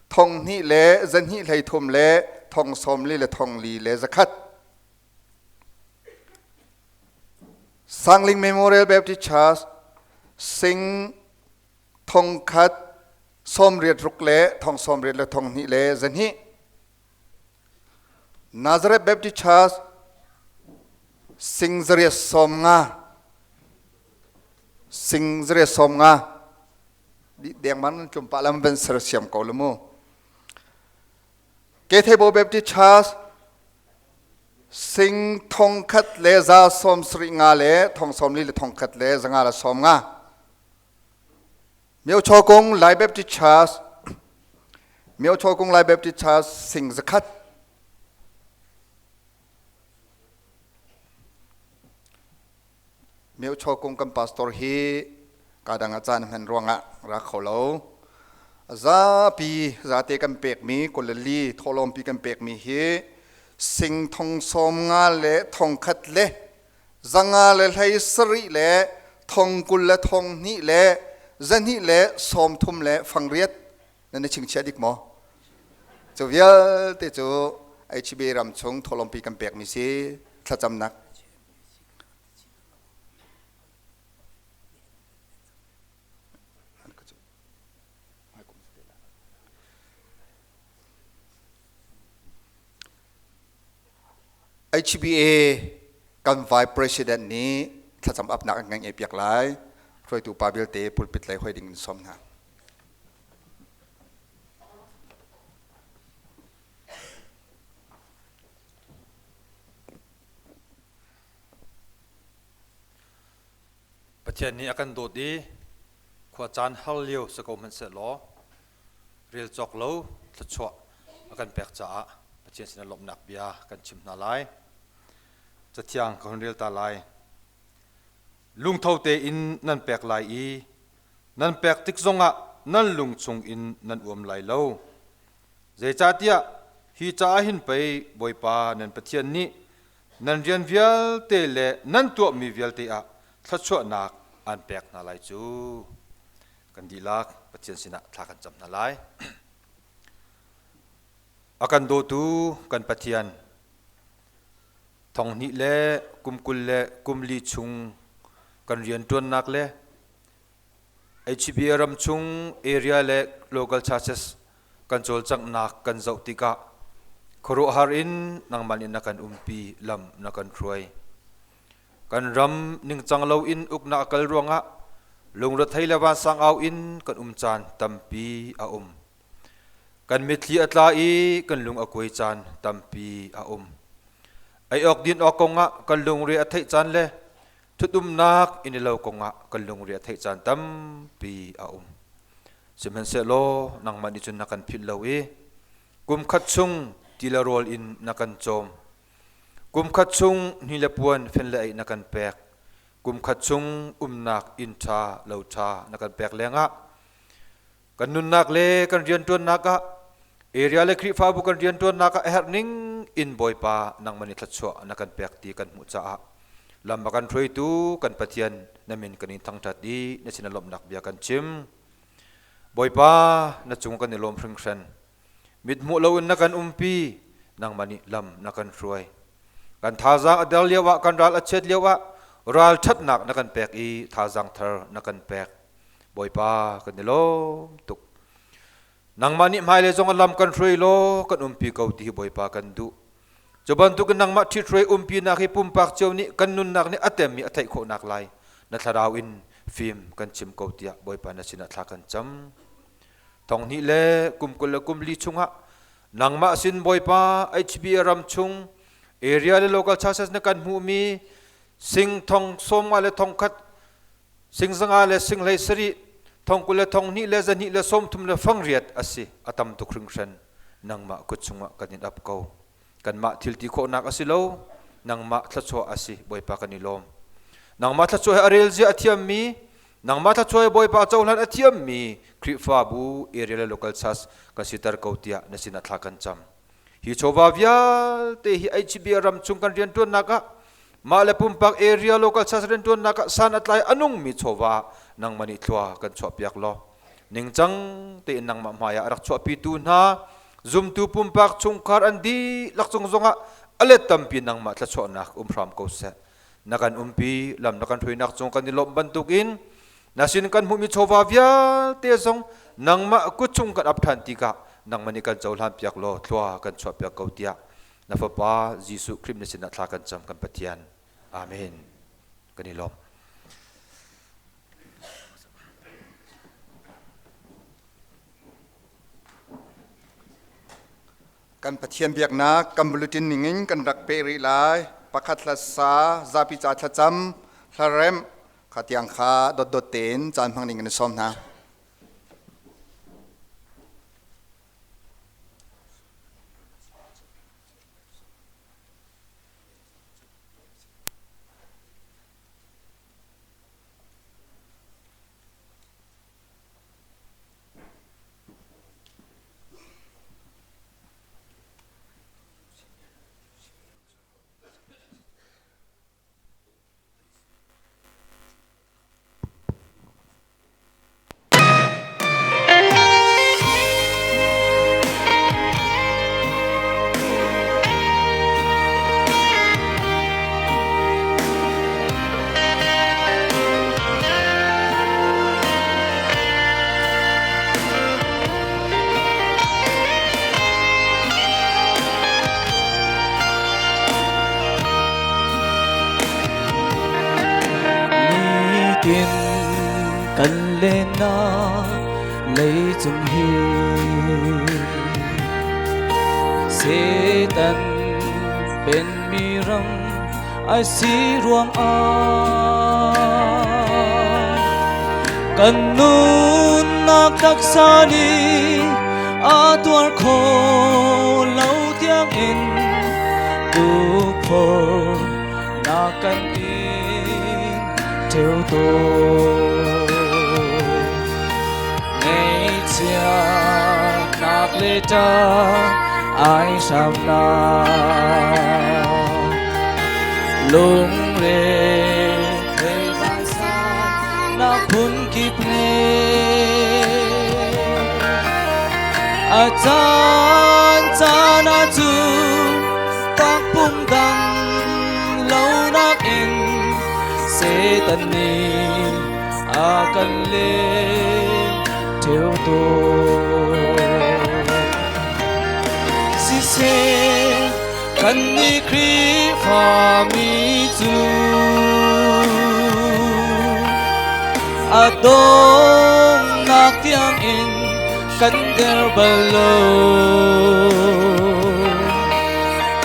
2,000 le 233 le 94 le 4 le 100. Sangling Memorial Baptist Church sing 1,000 86 le 86 le 2 le 2. Nazareth Baptist Church sing 850 sing 850 deng man tlum pa lam van ser siam ko lu mu. Kethebo Baptist Church sing 1,000 le 175 le 94 le 1,000 le 5 le 50. Myo Chaw Kung Lai Baptist Church Myo Chaw Kung Lai Baptist Church sing 100. Myo Chaw Kung kan pastor hi kadang a caan hman ruangah ra kho lo. Zapi zate kan pekmi kolali tholompi kan pekmi hi sing 95 le 1,000 le 500 le 17 le 20 le 2 le 2 le 30 le 8 nan i chingchiah dik maw? Cu vialte cu HB ram chung tholompi kan pekmi si thlacamnak. HBA kan vice president nih thlacam apnak an kan piak lai. Hruaitu pa vialte pulpit lei hoi ding in sawm hna. Pathian nih a kan dawt i khua caan har lio si ko hmanhsehlaw rel cawk lo thluachuah a kan pek caah Pathian sinah lawmhnak bia kan chim hna lai. Cathiang ka hun rel ta lai. Lungtho tein nan pek lai i nan pek tik zongah nan lung chungin nan uam lai lo. Zeicahtiah hi caah hin pei Bawipa nan Pathian nih nan rian vialte le nan tuahmi vialte ah thluachuahnak aan pek hna lai cu. Kan dihlak Pathian sinah thla kan cam hna lai. A kan dawtu kan Pathian, 2000 le kum 20 le kum li chung kan rianṭuannak le HBA ram chung area le local churches kan cawlcanghnak kan zoh tikah khuaruahhar in nangmah nih na kan umpi lam na kan hruai. Kan ram ningcang loin uknak a kal ruangah lungrethei le vansang au in kan um caan tampi a um. Kan mitthli a tla i kan lung a kuai caan tampi a um. Ei awk din awk kongah kan lungre a theih caan le Ṭhutumnak inn i lo kongah kan lungre a theih caan tampi a um. Sihmanhsehlaw nangmah nih cun na kan philh lo i kum khat chung ti le rawl in na kan cawm. Kum khat chung hni le puan fen le eih na kan pek. Kum khat chung umnak inn ṭha lo ṭha na kan pek lengah kan nunnak le kan rianṭuannak ah area le Khrihfabu kan rianṭuannak ah a herh ning in Bawipa nangmah nih thluachuah na kan pek ti kan hmuh caah lam a kan hruaitu kan Pathian na min kan in thangṭhat i na sin ah lawmhnak bia kan chim. Bawipa na cung kan i lawm hringhran. Mithmuh loin na kan umpi, nangmah nih lam na kan hruai. Kan thazaang a der lioah kan ral a chiat lioah ralṭhatnak na kan pek i thazaang thar na kan pek. Bawipa kan i lawm tuk. Nangmah nih hmailei zong a lam kan hruai law kan umpi ko ti hi Bawipa kan duh. Cu bantukin nangmah ṭhithruai umpinak hi pumpak cio nih kan nunnak nih a temmi a theih khawhnak lai na thlarau in fim kan chim ko tiah Bawipa na sinah thla kan cam. Thong hnih le kum 20 le kum li chungah nangmah sin Bawipa HBA ram chung area le local churches na kan hmuhmi sing thong sawm nga le thong khat sing zanga le sing hlei sarih thong 20 le thong hnih le zahnih le sawm thum le fang riat a si. A tam tuk hringhran. Nangmah kut chungah kan in ap ko. Kanmah thil ti khawhnak a si lo, nangmah thluachuah a si. Bawipa, kan i lawm. Nangmah thluachuah he a rel zia a thiammi, nangmah thluachuah he Bawipa cohlan a thiammi Khrihfabu area le local church kan siter ko tiah na sinah thla kan cam. Hi chawva vialte hi HBA ram chung kan rianṭuannak ah, mah le pumpak area local church rianṭuannak ah san a tlai a nungmi chawva nangmah nih thlua kan chuahpiak law, ningcang tein nangmah hmai ah a rak chuahpitu hna zumtu pumpak chungkhar an dihlak cung zongah a let tampi nangmah thluachuahnak um hram ko seh. Na kan umpi, lam na kan hruainak cung kan i lawmh bantukin na sin kan hmuhmi chawva vialte zong nangmah kut chung kan ap ṭhan tikah nangmah nih kan cohlan piak law thlua kan chuah piak ko tiah na Fapa Jesuh Khrih na sinah thla kan cam, kan Pathian. Amen. Kan i lawm. Kan Pathian biaknak kan bulletin ningin kan rak peh rih lai. Pakhat hla sa, zapi ca thlacam, hlaremh, kha tiang kha dotdot tein caan hmang ding kan i sawm hna. Nitin kan lennak leicung hi Satan penmi ram ai si ruangah kan nunnak taksa nih a tuar kho lo tiangin tukforh na kan in ṭheo tawn. Ngaihchiatnak le ṭah ai hramnak lungre thei nak phun kip ngei a caan caan ah cun takpum dang lo nakin Satan nih a kan lem ṭheo tawn. Siseh kannih Khrihfami cu a donghnak tiangin kan der bal lo.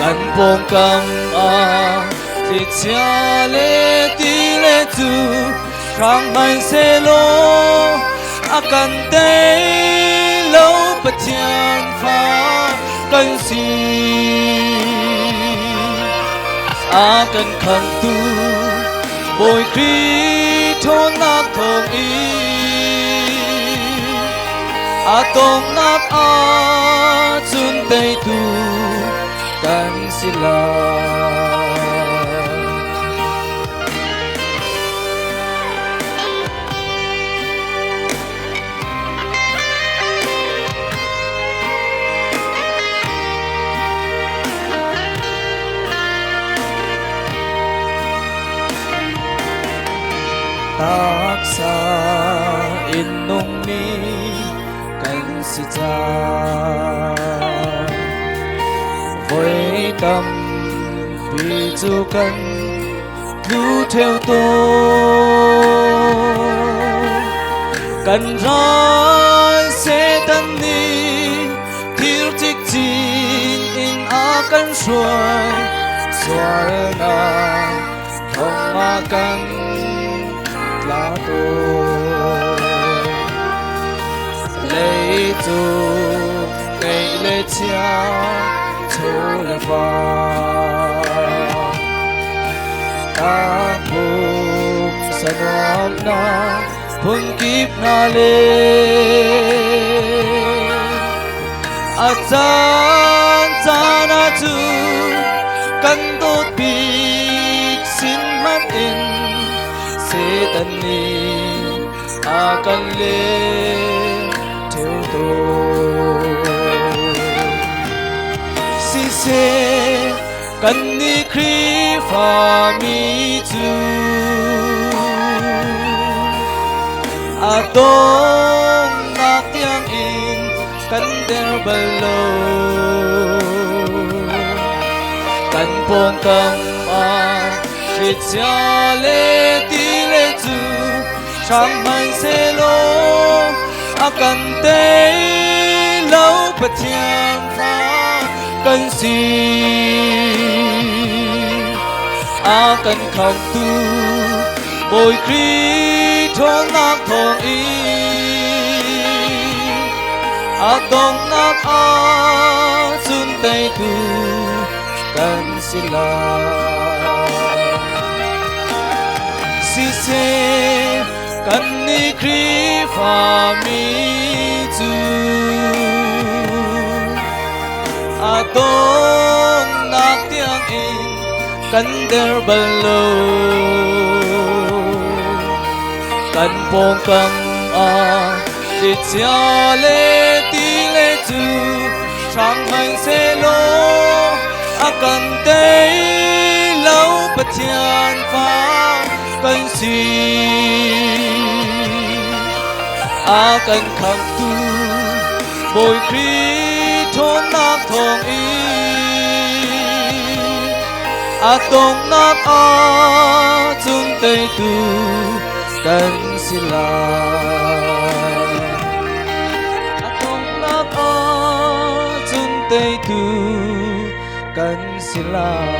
Kan pawngkam ah thlichia le ti le cu hrang hmanhsehlaw a kan tei lo, Pathian fa kan si. A kan khamtu Bawi Khrih ṭhawnnak thawngin a donghnak ahcun teitu kan si lai. Taksa in nungmi kan si cang. Voi tampi cu kan tlu theo tawn. Kan ral Satan nih thir cikcin in a kan hruai, sualnak thong ah kan tla tawn. Leicung ngeih le chia chaw le va Tangphum sanuamnak phunkip hna le a caan caan ah cun kan dawt bik sin hmanh in Satan nih a kan lem ṭheo tawn. Siseh kannih Khrihfami cu a donghnak tiangin kan der bal lo. Kan pawngkam ah thlichia le ti le cu hrang hmanhsehlaw a kan tei lo Pathian fa kan si. A kan khamtu Bawi Khrih ṭhawnnak thawngin a donghnak ah cun teitu kan si lai. Siseh kannih Khrihfami cu a donghnak tiangin kan der bal lo. Kan pawngkam ah thlichia le ti le cu hrang hmanhsehlaw a kan tei lo Pathian fa kan si. A kan khamtu Bawi Khrih ṭhawnnak thawngin a donghnak ah cun teitu kan si lai. A donghnak ah cun teitu kan si lai.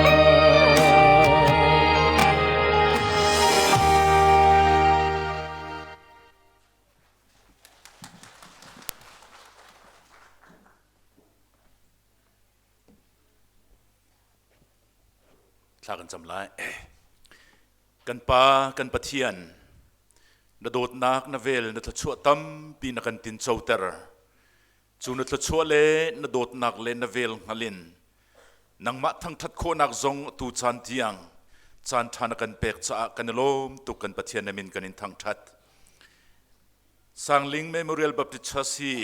Thla kan cam lai. Kan Pa, kan Pathian, na dawtnak na vel na thluachuah tampi na kan tincoter. Cu na thluachuah le na dawtnak le na vel hngalin nangmah thangṭhat khawhnak zong tu caan tiang caan ṭha na kan pek caah kan i lawm tuk kan Pathian na min kan in thangṭhat. Sangling Memorial Baptist Church hi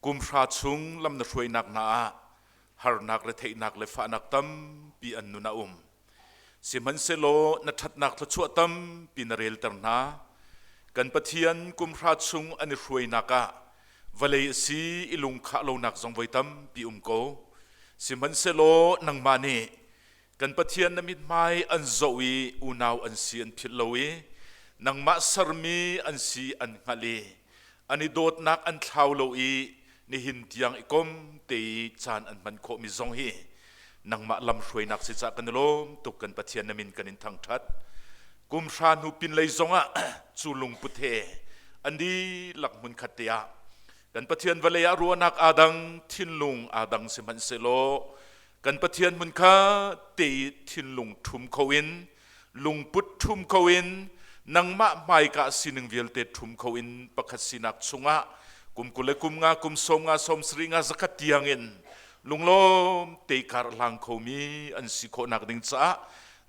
kum hra chung lam na hruainak hna ah harnak le theihnak le fahnak tampi an nun a um. Sihmanhsehlaw na ṭhatnak thluachuah tampi na relter hna. Kan Pathian kum hra chung an i hruainak ah vawlei a si i lungkhah lonak zong voi tampi um ko. Sihmanhsehlaw nangmah nih kan Pathian na mithmai an zoh i unau an si an philh lo i nangmah sermi an si an hngalh i an i dawtnak an thlau lo i nihin tiang i kom te i caan an hman khawhmi zong hi nangmah lamhruainak si cah kan i lawm tuk kan Pathian na min kan in thangṭhat. Kum hra hnu pinlei zongah cu lungput he an dihlak hmunkhat te ah kan Pathian vawlei ah ruahnak aa dang, thinlung aa dang sihmanhsehlaw kan Pathian hmun kha te i thinlung ṭhum kho in lungput ṭhum kho in nangmah hmaika sining vialte ṭhum kho in pakhat sinak chungah kum 20 le kum nga kum 50 70 nga zakhat tiangin lunglawm te kar hlang khomi an si khawhnak ding caah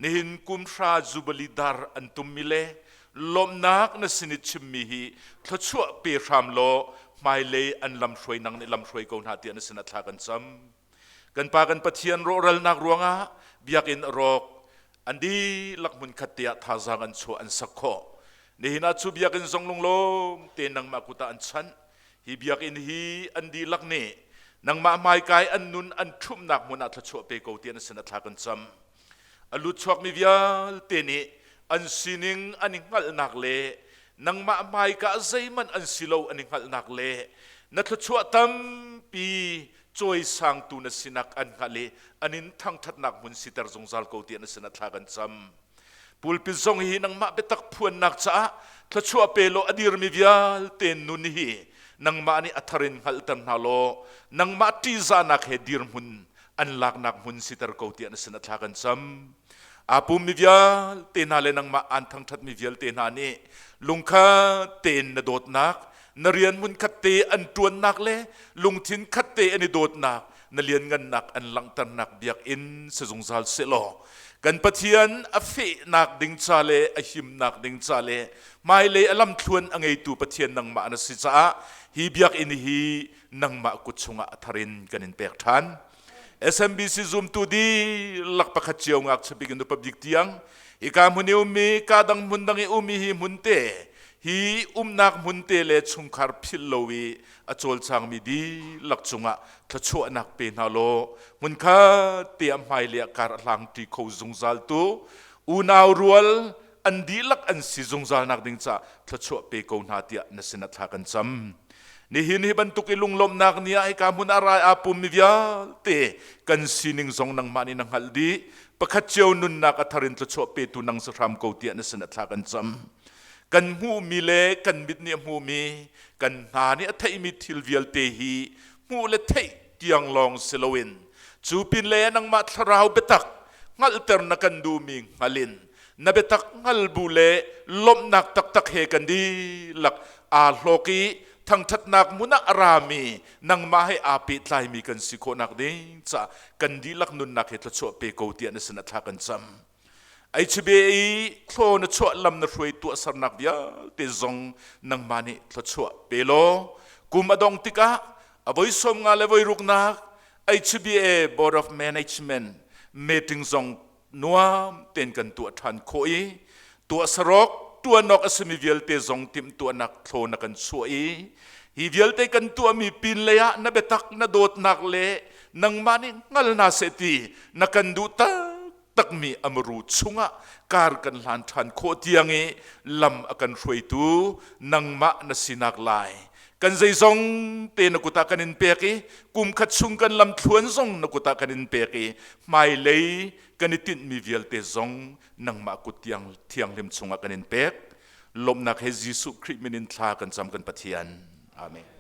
nihin kum hra jubilee dar an tummi le lawmhnak na sin i chimmi hi thluachuah pe hram law hmailei an lamhruai nang nih lamhruai ko hna tiah na sinah thla kan cam. Kan Pa kan Pathian rawhralnak ruangah biakinn a rawk an dihlak hmunkhat te ah thazaang an chuah an sak khawh. Nihin ah cu biakinn zong lunglawm te nangmah kut ah an chanh. Hi biakinn hi an dihlak nih nangmah hmaikai an nun an ṭhumhnak hmun ah thluachuah pe ko tiah na sin ah thla kan cam. A lut chuakmi vialte nih an sining an i hngalhnak le nangmah hmaika zeihmanh an si lo an i hngalhnak le na thluachuah tampi cawisangtu na sinak an hngalh i an in thangṭhatnak hmun siter zungzal ko tiah na sinah thla kan cam. Pulpit zong hi nangmah biatak phuannak caah thluachuah pe law a dirmi vialte nun hi nangmah nih a thar in hngalhter hna law nangmah ṭihzahnak he dirhmun an laknak hmun siter ko tiah na sinah thla kan cam. Aa pummi vialte hna le nangmah aan thangṭhatmi vialte hna nih lungkhat tein na dawtnak, na rian hmunkhat te an ṭuannak le lungthin khat te an i dawtnak, na lianngannak an langhternak biakinn si zungzal sehlaw kan Pathian a fehnak ding ca le a himnak ding ca le hmailei a lamthluan a ngeitu Pathian nangmah na si caah hi biakinn hi nangmah kut chungah a thar in kan in pek ṭhan. SMBC zumtu dihlak pakhat cio ngakchia bik in upa bik tiang hika hmun i ummi ka dang hmun dang i ummi hi hmun te hi umnak hmun te le chungkhar philh lo i a cawlcangmi dihlak cungah thluachuahnak pe hna law hmunkhat te ah hmailei ah kar a hlangṭi kho zungzal tu unau rual an dihlak an si zungzal nak ding caah thluachuah pe ko hna tiah na sinah thla kan cam. Nihin hi bantuk i lunglawmhnak ni ah hika hmun ah rai aa pummi vialte kan sining zong nangmah nih na hngalh dih. Pakhat cio nunnak a thar in thluachuah petu nang si hram ko tiah na sinah thla kan cam. Kan hmuhmi le kan mit nih a hmuhmi, kan hna nih a theihmi thil vialte hi hmuh le theih tiang lawng si loin cu pin le nangmah thlarau biatak hngalhter na kan duhmi hngal in na biatak hngal bu le lawmhnak taktak he kan dihlak aa hlawk i thangṭhatnak hmun ah a rami nangmah he aa pehtlaimi kan si khawhnak ding caah kan dihlak nunnak he thluachuah pe ko tiah na sinah thla kan cam. HBA i thlaw na chuah lam na hruai tuahsernak vialte zong nangmah nih thluachuah pe law kum a dong tikah a voi sawm nga le voi ruknak HBA Board of Management meeting zong nuam tein kan tuah ṭhan khawh i tuahserawk ṭuanawk a simi vialte zong timhtuahnak thlaw na kan chuah i hi vialte kan tuahmi pin lei ah na biatak na dawtnak le nangmah nih hngal hna seh ti na kan duh taktakmi amru chungah kar kan hlan ṭhan khawh tiang i lam a kan hruaitu nangmah na sinak lai kan zeizong te na kut ah kan in pek i kum khat chung kan lamthluan zong na kut ah kan in pek i hmailei kan i tinhmi vialte zong nangmah kut tiang thianghlim chungah kan in pek lawmhnak he Jesuh Khrih min in thla kan cam kan Pathian amen.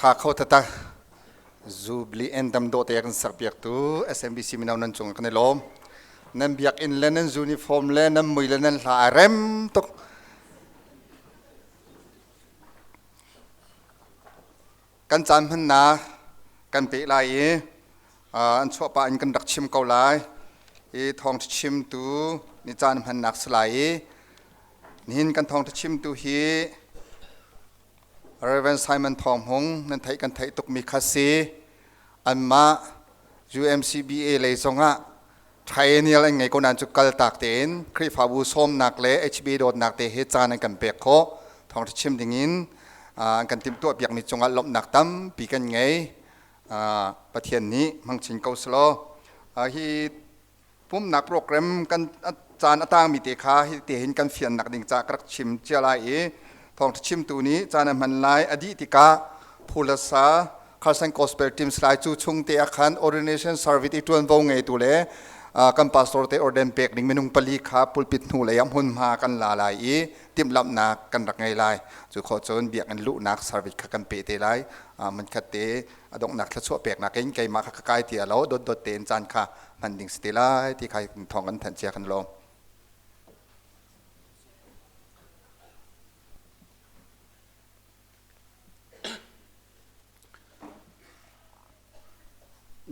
Tha kho taktak. Jubilee anthem dawh te kan sak piak tu SMBC mino nan cung kan i lawm. Nan biakinn le nan uniform le nan mui le nan hla a rem tuk. Kan caan hmannak kan peh lai i an chuah pah in kan rak chim ko lai. I thawngṭha chimtu ni caan hmannak si lai i nihin kan thawngṭha chimtu hi Rev. Simon Thawng Hmung nan theih kan theih tukmi kha si. Anmah UMCBA lei zongah triennial an ngei ko nain cu kaltak tein Khrihfabu sawmnak le HB dawtnak te he caan an kan pek khawh. Thawngṭha chim dingin an kan timhtuah piakmi cungah lawmhnak tampi kan ngei. Pathian nih hmang chin ko selaw. Hi pumnak program kan caan a tangmi te kha hi te hin kan fiannak ding ca ka rak chim cia lai i thawngṭha chimtu nih caan a hman lai a dih tikah Phulasa Carson Gospel Team Salai cu chung te ah khan ordination service i ṭuanvo ngeitu le kan pastor te ordain pek ding minung pali kha pulpit hnu lei ah hmunhma kan la lai i timhlamhnak kan rak ngei lai. Cu khawh cun biakinn luhnak service kha kan pe te lai. Man khat te a donghnak thluachuah peknak in keimah kha ka kai ti lo dotdot tein caan kha hman ding si te lai ti kha thawng kan thanh cia kan lawm.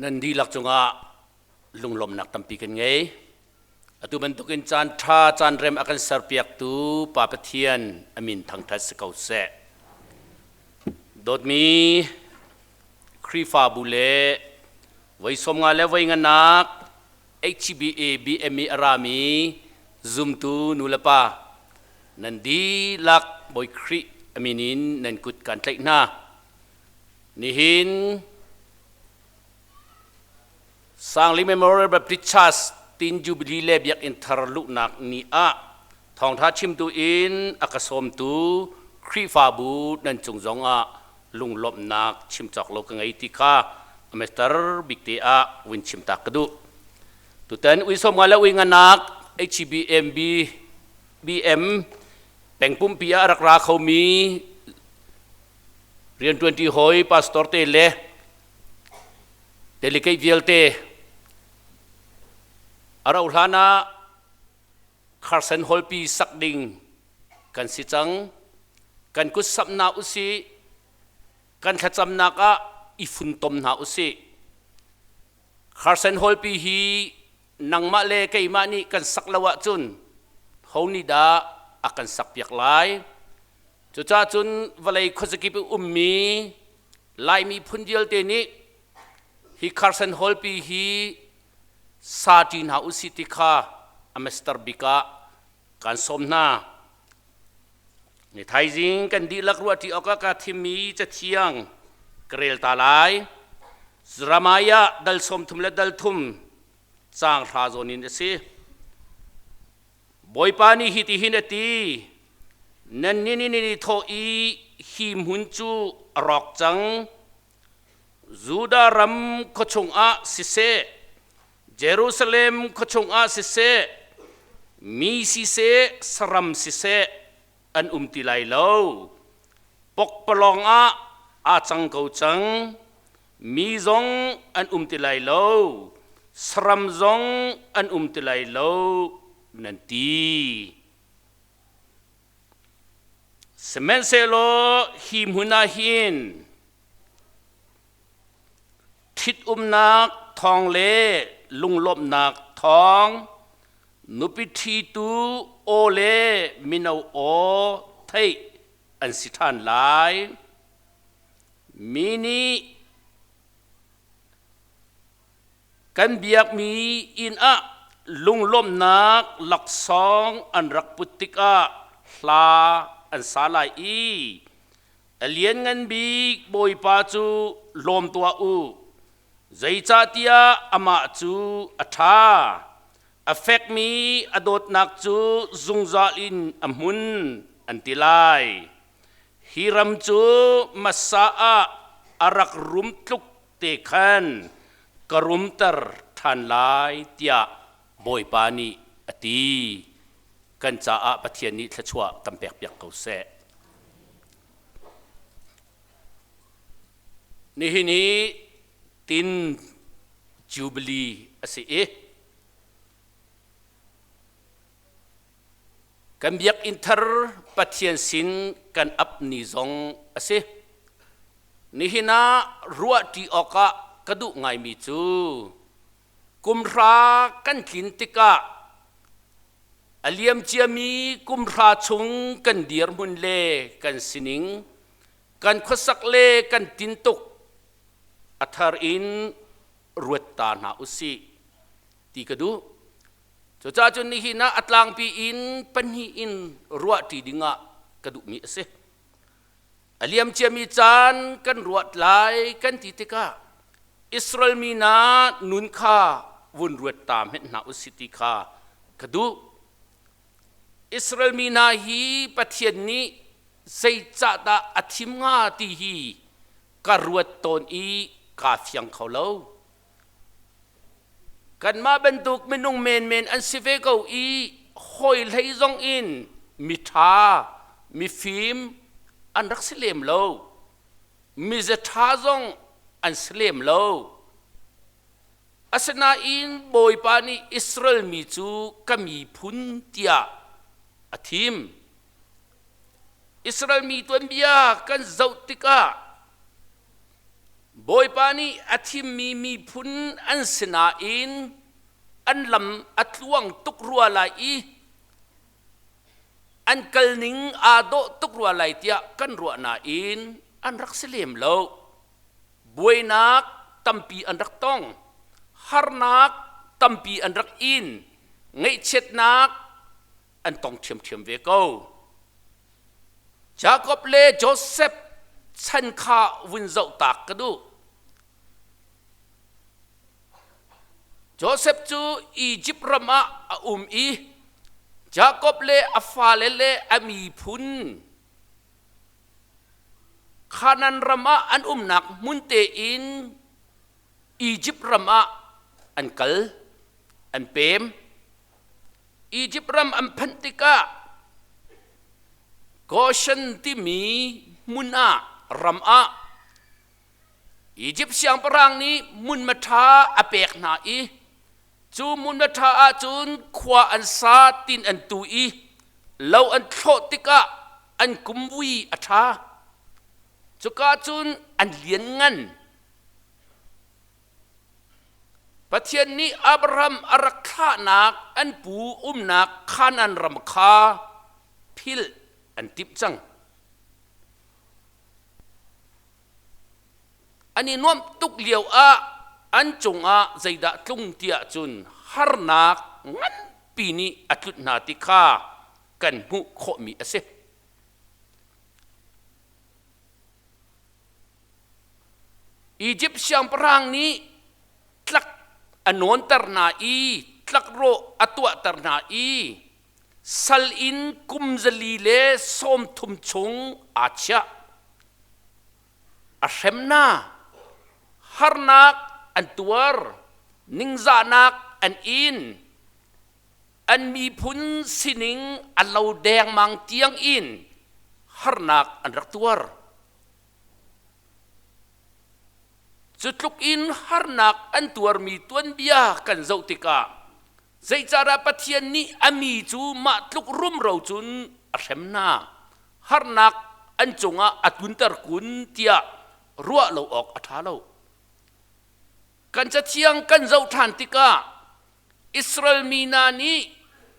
Nan dihlak cungah lunglawmhnak tampi kan ngei. Atu bantukin caan ṭha caan rem a kan serpiaktu Pa Pathian a min thangṭhat si ko seh. Dawtmi Khrihfabu le voi 50 le voi nganak HBA BME a rami zumtu nulepa nan dihlak Bawi Khrih a min in nan kut kan tlaih hna. Nihin Sangli Memorial Baptist Church Tin Jubilee le Biakinn thar luhnak ni ah thawngṭha chimtu in a ka sawmtu Khrihfabu nan cung zongah lunglawmhnak chim cawk lo ka ngei ti kha a mester bik te ah vun chim ta ka duh. Tutan uisom nga le ui nganak HBMB BM pengpumpi ah rak ra khomi rianṭuanṭi hawi pastor te le Delegate vialte a rauh hlan ah Carson Hall-pi sak ding kan si cang. Kan kut samh hna usih. Kan thlacamnak ah i funtom hna usih. Carson Hall-pi hi nangmah le keimah nih kan sak lo ahcun ho nih dah a kan sakpiak lai? Cucaah cun vawlei khuazakip i ummi Laimi phun vialte nih hi Carson Hall pi hi sa ṭi hna usih ti kha a master bik ah kan sawm hna. Ni thaizing kan dihlak ruahṭi awkah ka thimmi cathiang ka rel ta lai. Jeremiah dal 30 le dal thum caang hra zawn in a si. Bawipa nih hitihin a ti, Nan nih nan i thawh i hi hmun cu a rawk cang. Judah ram khuachung ah siseh, Jerusalem khuachung ah siseh, mi siseh, saram siseh, an um ti lai lo. Pokpalawng ah aa cang ko cang. Mi zong an um ti lai lo, saram zong an um ti lai lo, nan ti. Sihmanhsehlaw hi hmun ah hin ṭhitumnak thawng le lunglawmhnak thawng, nupi ṭhitu aw le mino aw theih an si ṭhan lai. Mi nih kan biakmi inn ah lunglawmhnak laksawng an rak put tikah hla an sa lai i a lianngan bik Bawipa cu lawm tuah u, zeicahtiah amah cu a ṭha, a fekmi a dawtnak cu zungzal in a hmun, an ti lai. Hi ram cu Massa ah a rak rum tluk te khan ka rumter ṭhan lai tiah Bawipa nih a ti. Kan caah Pathian nih thluachuah kan pekpiak ko seh. Nihin hi tin Jubilee a si i kan biakinn thar Pathian sin kan ap ni zong a si. Nihin ah ruahṭi awkah ka duh ngaimi cu kumhra kan tlin tikah a liam ciami kumhra chung kan dirhmun le kan sining kan khuasak le kan tintuk a thar in ruat ta hna usih ti ka duh. Cucaah cun nihin ah a tlangpi in pahnih in ruahṭi dingah ka duhmi a si. A liam ciami caan kan ruat lai kan ti tikah Israel mi hna nun kha vun ruat ta hmenh hna usih ti kha ka duh. Israel mi hna hi Pathian nih zeicahdah a thim hnga ti hi ka ruat tawn i kaa fiang kho lo. Kanmah bantuk minung menmen an si ve ko i hawi hlei zong in miṭha, mifim an rak si lem lo. Mizaṭha zong an si lem lo. Asinain Bawipa nih Israel mi cu ka miphun tiah a thim. Israel mi tuanbia kan zoh tikah Bawipa nih a thimmi miphun an si nain an lam a tluang tuk rua lai i an kalning aa dawh tuk rua lai tiah kan ruah nain an rak si lem lo. Buainak tampi an rak tong. Harnak tampi an rak in. Ngaihchiatnak an tong ṭhiamṭhiam ve ko. Jakob le Josef chan kha vun zoh tak ka duh. Josef cu Izipt ram ah a um i Jakob le a fale le a miphun Kanaan ram ah an umnak hmun tein Izipt ram ah an kal, an pem. Izipt ram an phanh tikah Goshen timi hmun ah ram ah Izipt siangpahrang nih hmunhma ṭha a pek hna i cu hmunhma ṭha ah cun khua an sa tin an tu i lo an thlawh tikah an kumvui a ṭha. Cuka cun an lianngan. Pathian nih Abraham a rak thlahnak an pu umnak Kanaan ram kha philh an timh cang. An i nuamh tuk lio ah an cungah zeidah tlung tiah cun harnak nganpi nih a tlunh hna ti kha kan hmuh khawhmi a si. Izipt siangpahrang nih tlak a nawnter hna i tlakrawh a tuahter hna i sal in kum 130 chung aa chiah. A hrem hna, harnak an tuar, ningzahnak an in, an miphun sining a lo dengmang tiang in harnak an rak tuar. Cu tluk in harnak an tuarmi tuanbia kan zoh tikah zeicahdah Pathian nih a mi cu mah tluk rumro cun a hrem hna, harnak an cungah a tlunter kun tiah ruah lo awk a ṭha lo. Kan cathiang kan zoh ṭhan tikah Israel mi hna nih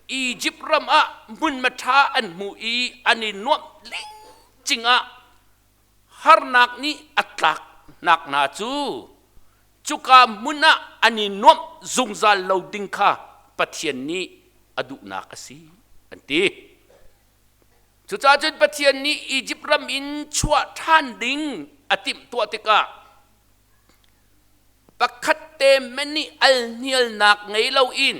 Izipt ram ah hmunhma ṭha an hmu i an i nuamh lingcing ah harnak nih a tlaknak hna cu cuka hmun ah an i nuamh zungzal lo ding kha Pathian nih a duhnak a si an ti. Cucaah cun Pathian nih Izipt ram in chuah ṭhan ding a timhtuah tikah Pakhat te men nih alhnialnak ngei loin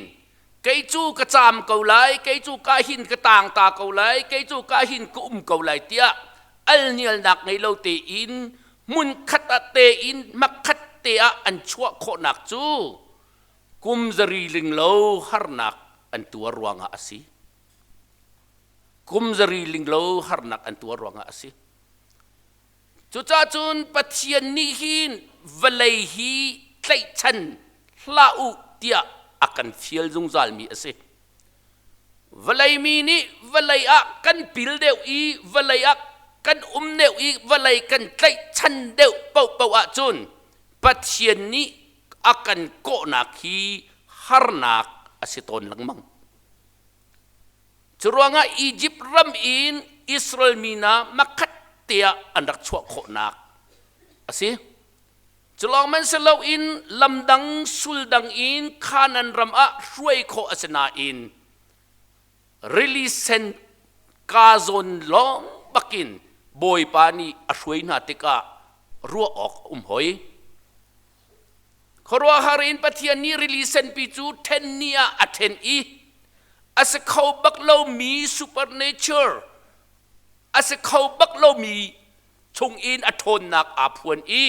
kei cu ka caam ko lai, kei cu ka hin ka tang ta ko lai, kei cu ka hin ka um ko lai tiah alhnialnak ngei lo tein hmun khat ah tein hmakhat te ah an chuah khawhnak cu kum zari ling lo harnak an tuar ruangah a si. Kum zari ling lo harnak an tuar ruangah a si. Cucaah cun Pathian nih hin vawlei hi tlaihchan hlah u tiah a kan fial zungzalmi a si. Vawlei mi nih vawlei ah kan pil deuh i vawlei ah kan um deuh i vawlei kan tlaihchan deuh paohpaoh ahcun Pathian nih a kan kawhnak hi harnak a si tawn lengmang. Curuangah Izipt ram in Israel mi hna makhat te ah an rak chuah khawhnak a si. Culawng man si loin lamdang suldang in Kanaan ram ah hruai khawh a si nain rili sen ka zawn lawng bakin Bawipa nih a hruai hna tikah ruah awk a um hoi. Khuaruahhar in Pathian nih rili senpi cu ṭhen ni ah a ṭhen i a si kho bak lomi supernature a si kho bak lomi chungin a ṭhawnnak aa phuan i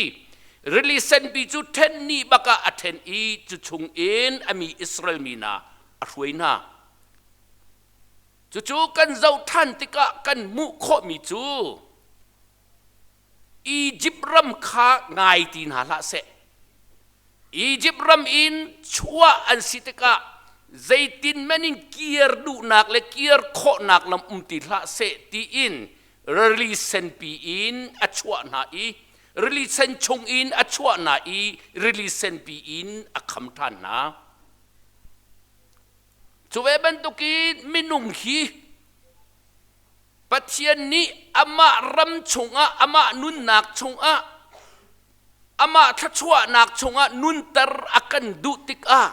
rili senpi cu ṭhen ni bakah a ṭhen i cu chungin a mi Israel mi hna a hruai hna. Cucu kan zoh ṭhan tikah kan hmuh khawhmi cu Izipt ram kha ngai ti hna hlah seh. Izipt ram in chuah an si tikah zeitin men in kir duhnak le kir khawhnak lam um ti hlah seh tiin rili senpi in a chuah hna i rili sen chung in a chuah hna i rili senpi in a kham ṭhan hna. Cu ve bantukin minung hi Pathian nih amah ram chungah amah nunnak chungah amah thluachuahnak chungah nunter a kan duh tikah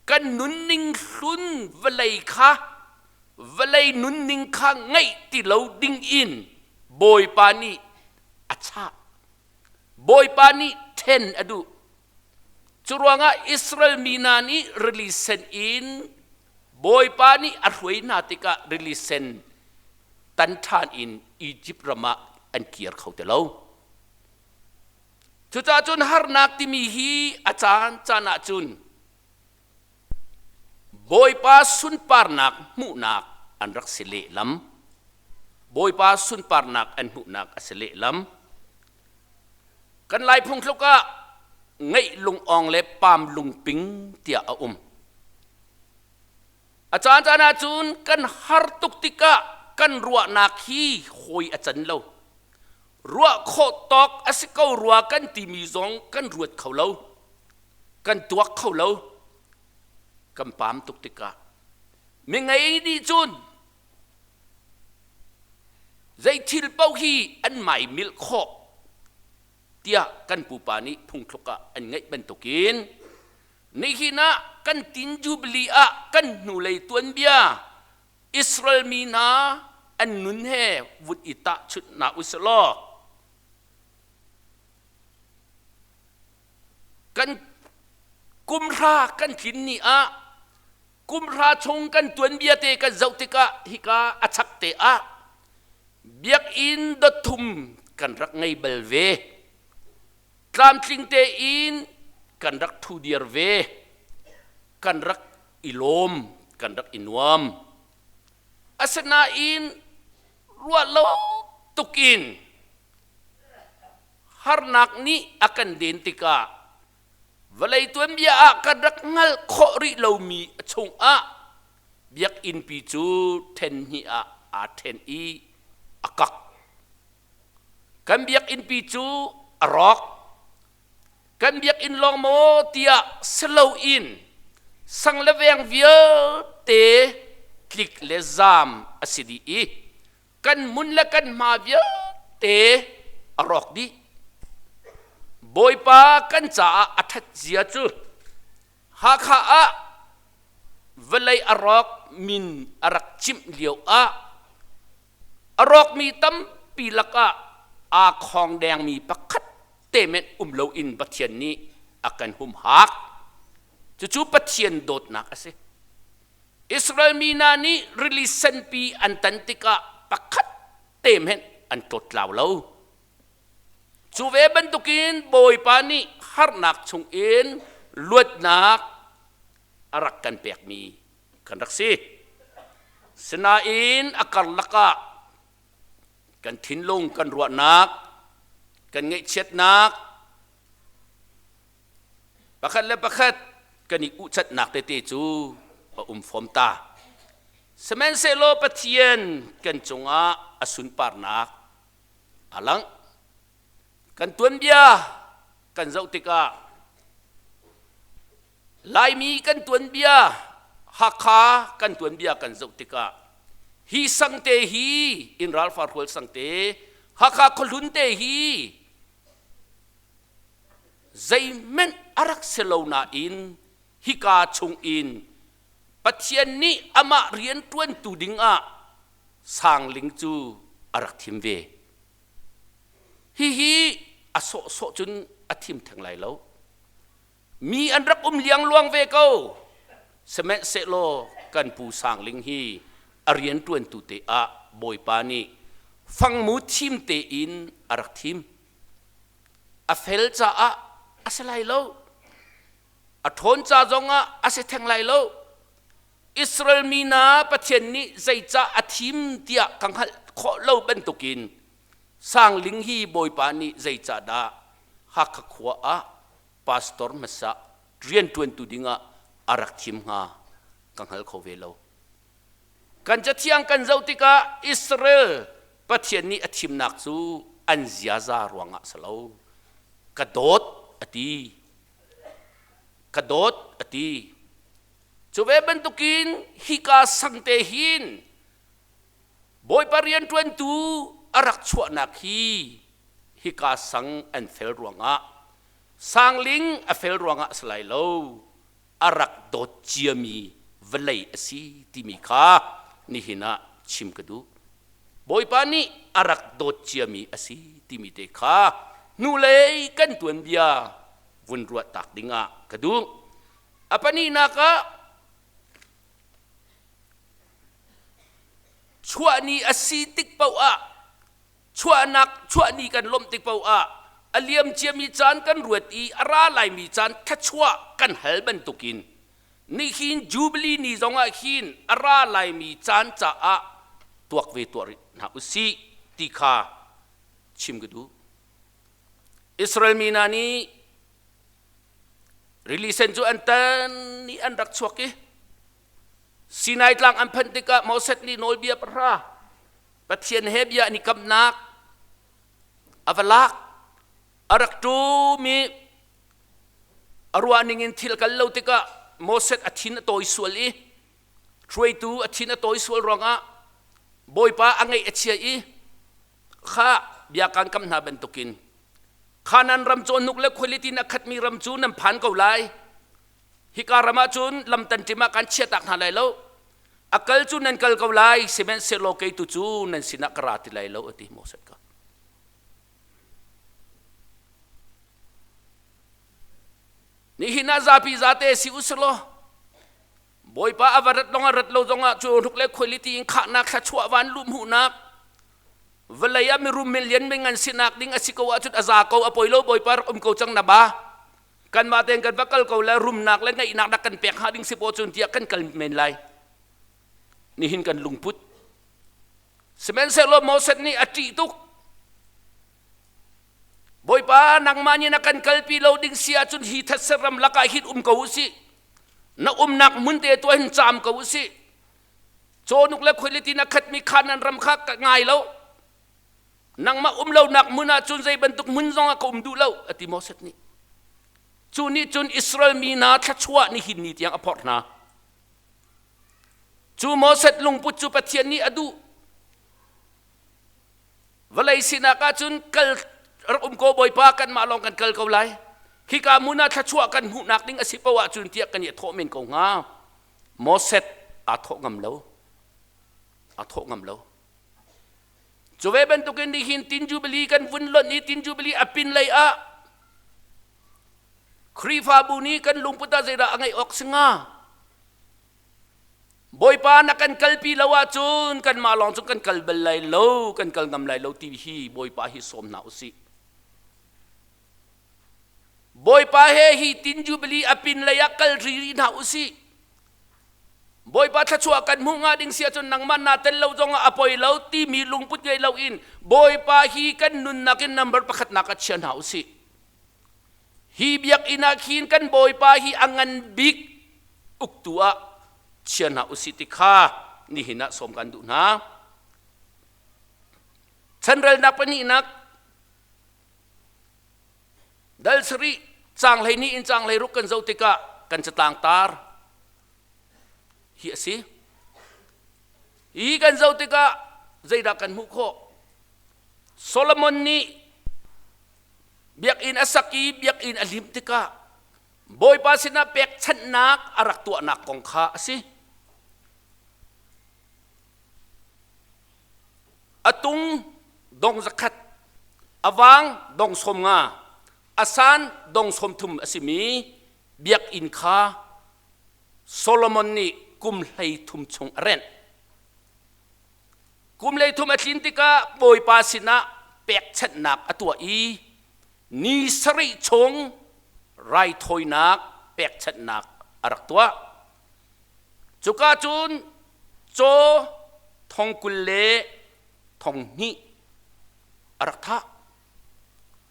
kan nunning hlun vawlei kha vawlei nunning kha ngeih ti lo ding in Bawipa nih a chah. Bawipa nih then a duh. Cu ruangah Israel mi hna nih rili sen in Bawipa nih a hruai hna tikah rili sen tan ṭhan in Izipt ram ah an kir kho ti lo. Cucaah cun harnak timi hi a caan caan ah cun Bawipa sunparnak hmuhnak an rak si lehlam. Bawipa sunparnak an hmuhnak a si lehlam. Kan Lai phungthluk ah ngeih lungawng le pam lungping tiah a um. A caan caan ahcun kan har tuk tikah kan ruahnak hi hawi a can lo. Ruah khawh tawk a si ko rua kan timi zong kan ruat kho lo. Kan tuak kho lo. Kan pam tuk tikah mi ngei nih cun zei thil paoh hi an mai milh khawh tiah kan pupa nih phungthluk ah an ngeih bantukin nihin ah kan tin jubilee ah kan hnulei tuanbia Israel mi hna an nun he vun i tahchunh hna usih law kan kumhra kan tlin ni ah kumhra chung kan tuanbia te kan zoh tikah hika a chak te ah biakinn dot thum kan rak ngei bal ve tlamtling tein kan rak thu dir ve kan rak i lawm kan rak i nuam asinain ruah lo tukin harnak nih a kan den tikah vawlei tuanbia ah kan rak hngalh khawh rih lomi a chungah biakinnpi cu ṭhen hnih ah aa ṭhen i a kak. Kan biakinnpi cu a rawk. Kan biakinn lawng maw tiah si loin sang le veng vialte tlik le zaam a si dih i kan mun le kan hma vialte a rawk dih. Bawipa kan caah a ṭhat zia cu Hakha ah vawlei a rawk min a rak cimh lio ah a rawkmi tampi lakah aa khawng dengmi pakhat te men um loin Pathian nih a kan humhak. Cucu Pathian dawtnak a si. Israel mi hna nih rili senpi an tan tikah pakhat te hmenh an tlawttlau lo. Cu ve bantukin Bawipa nih harnak chungin luatnak a rak kan pekmi kan rak si. Sinain a karlak ah kan thinlung kan ruahnak Kan ngaihchiatnak pakhat le pakhat kan i uhcatnak tete cu a um fom ta. Sihmanhsehlaw Pathian kan cungah a sunparnak a lang. Kan tuanbia kan zoh tikah Laimi kan tuanbia Hakha kan tuanbia kan zoh tikah hi sangte hi in ralfa hrual sangte Hakha khuahlun te hi zeihmanh a rak si lo nain hika chung in Pathian nih amah rian ṭuantu dingah Sangling cu a rak thim ve. Hihi a sawhsawh cun a thim theng lai lo. Mi an rak um liangluang ve ko. Sihmanhsehlaw kan pu Sangling hi a rianṭuantu te ah Bawipa nih fangmu thim tein a rak thim. A fel caah a si lai lo. A ṭhawn ca zongah a si theng lai lo. Israel mi hna Pathian nih zeicah a thim tiah ka hngalh khawh lo bantukin Sangling hi Bawipa nih zeicahdah Hakha khua ah pastor hmasa rianṭuantu dingah a rak thim hnga ka hngal kho ve lo. Kan cathiang kan zoh tikah Israel Pathian nih a thimnak cu an ziaza ruangah si lo. Ka dawt a ti. Ka dawt a ti. Cu ve bantukin hika sangte hin Bawipa rianṭuantu a rak chuahnak hi hika sang an fel ruangah sangling a fel ruangah a si lai lo a rak dawt ciami vawlei a si timi kha nihin ah chim ka duh. Bawipa nih a rak dawt ciami a si timi te kha hnulei kan tuanbia vun ruah tak dingah ka duh. A pahnihnak ah Chuah ni a si tik paoh ah chuahnak chuah ni kan lawmh tik paoh ah a liam ciami caan kan ruat i a ra laimi caan thluachuah kan hal bantukin nihin Jubilee ni zongah hin a ra laimi caan caah tuak ve tuah rih hna usih ti kha chim ka duh. Israel mi hna nih rili sen cu an tan i an rak chuak i Sinai tlang an phanh tikah Moses nih nawlbia pahra Pathian he bia an i kamnak a va lak a rak ṭum i a ruah ning in thil kal lo tikah Moses a thin a tawi sual i hruaitu a thin a tawi sual ruangah Bawipa a ngaih a chia i kha bia kaan kam hna bantukin Khanan ram cawhnuk le khualitin a khatmi ram cu nan phan ko lai Hika ram ah cun lamtan ṭim ah kan chiahtak hna lai lo. A kal cu nan kal ko lai, sihmanhsehlaw kei tu cu nan sinah ka ra ti lai lo, a ti Moses ka. Nihin ah zapi zate si u selaw Bawipa a va rat lawng a rat lo zongah cu hruk le khuailiti in khahnak thluachuah van luh hmuhnak vawlei ah mirum milian mingan sinak ding a si ko ahcun a za ko a poi lo Bawipa rak um ko cang na ba kanmah tein kan va kal ko le rumnak le ngeihnak rak kan pek hnga ding si paw cun tiah kan kal men lai nihin kan lungput sihmanhsehlaw Moses nih a ṭih tuk Bawipa nangmah nih na kan kalpi lo ding si ahcun hi thetse ram lakah hin um ko usih na umnak hmun te tuah hin caam ko usih cawhnuk le khuailiti na khatmi kha nan ram kha ka ngai lo nangmah um lonak hmun ah cun zei bantuk hmun zong ah ka um duh lo a ti Moses nih cu nih cun Israel mi hna thluachuah nihin ni tiang a phorh hna cu Moses lungput cu Pathian nih a duh vawlei sinak ah cun kal rak um ko bawipa kanmah lawng kan kal ko lai hika hmun ah thluachuah kan hmuhnak ding a si poah cun tiah kan i thawh men ko hnga Moses aa thawh ngam lo aa thawh ngam lo Cu ve bantukin nihin Tin Jubilee kan vun lonh i Tin Jubilee a pin lei ah Khrihfabu nih kan lungput ah zeidah a ngeih awk si hnga? Bawipa na kan kalpi lo ahcun kanmah lawng cu kan kal bal lai lo, kan kal ngam lai lo ti hi Bawipa hi sawm hna usih. Bawipa he hi Tin Jubilee a pin lei ah kal rih hna usih. Bawipa thluachuah kan hmuh hnga ding si ahcun nangmah naa tel lo zongah a poi lo timi lungput ngei loin Bawipa hi kan nunnak in number pakhatnak ah chia hna usih. Hi biakinn ah khin kan Bawipa hi a ngan bik uktu ah chia hna usih ti kha nihin ah sawm kan duh hna. Chanrelnak pahnihnak dal sarih caang 12 in caang 16 kan zoh tikah kan catlang tar hi a si. Hi kan zoh tikah zeidah kan hmuh khawh? Solomon nih biakinn a sak i biakinn a lim tikah Bawipa sinah pekchanhnak a rak tuahnak kong kha a si. A tung dong zakhat, a vang dong 50, a san dong 30 a simi biakinn kha Solomon nih kum 33 chung a renh. Kum 33 a tlin tikah Bawipa sinah pekchanhnak a tuah i ni sarih chung raithawinak pekchanhnak a rak tuah. Cuka cun caw thong 20 le 2,000 a rak thah.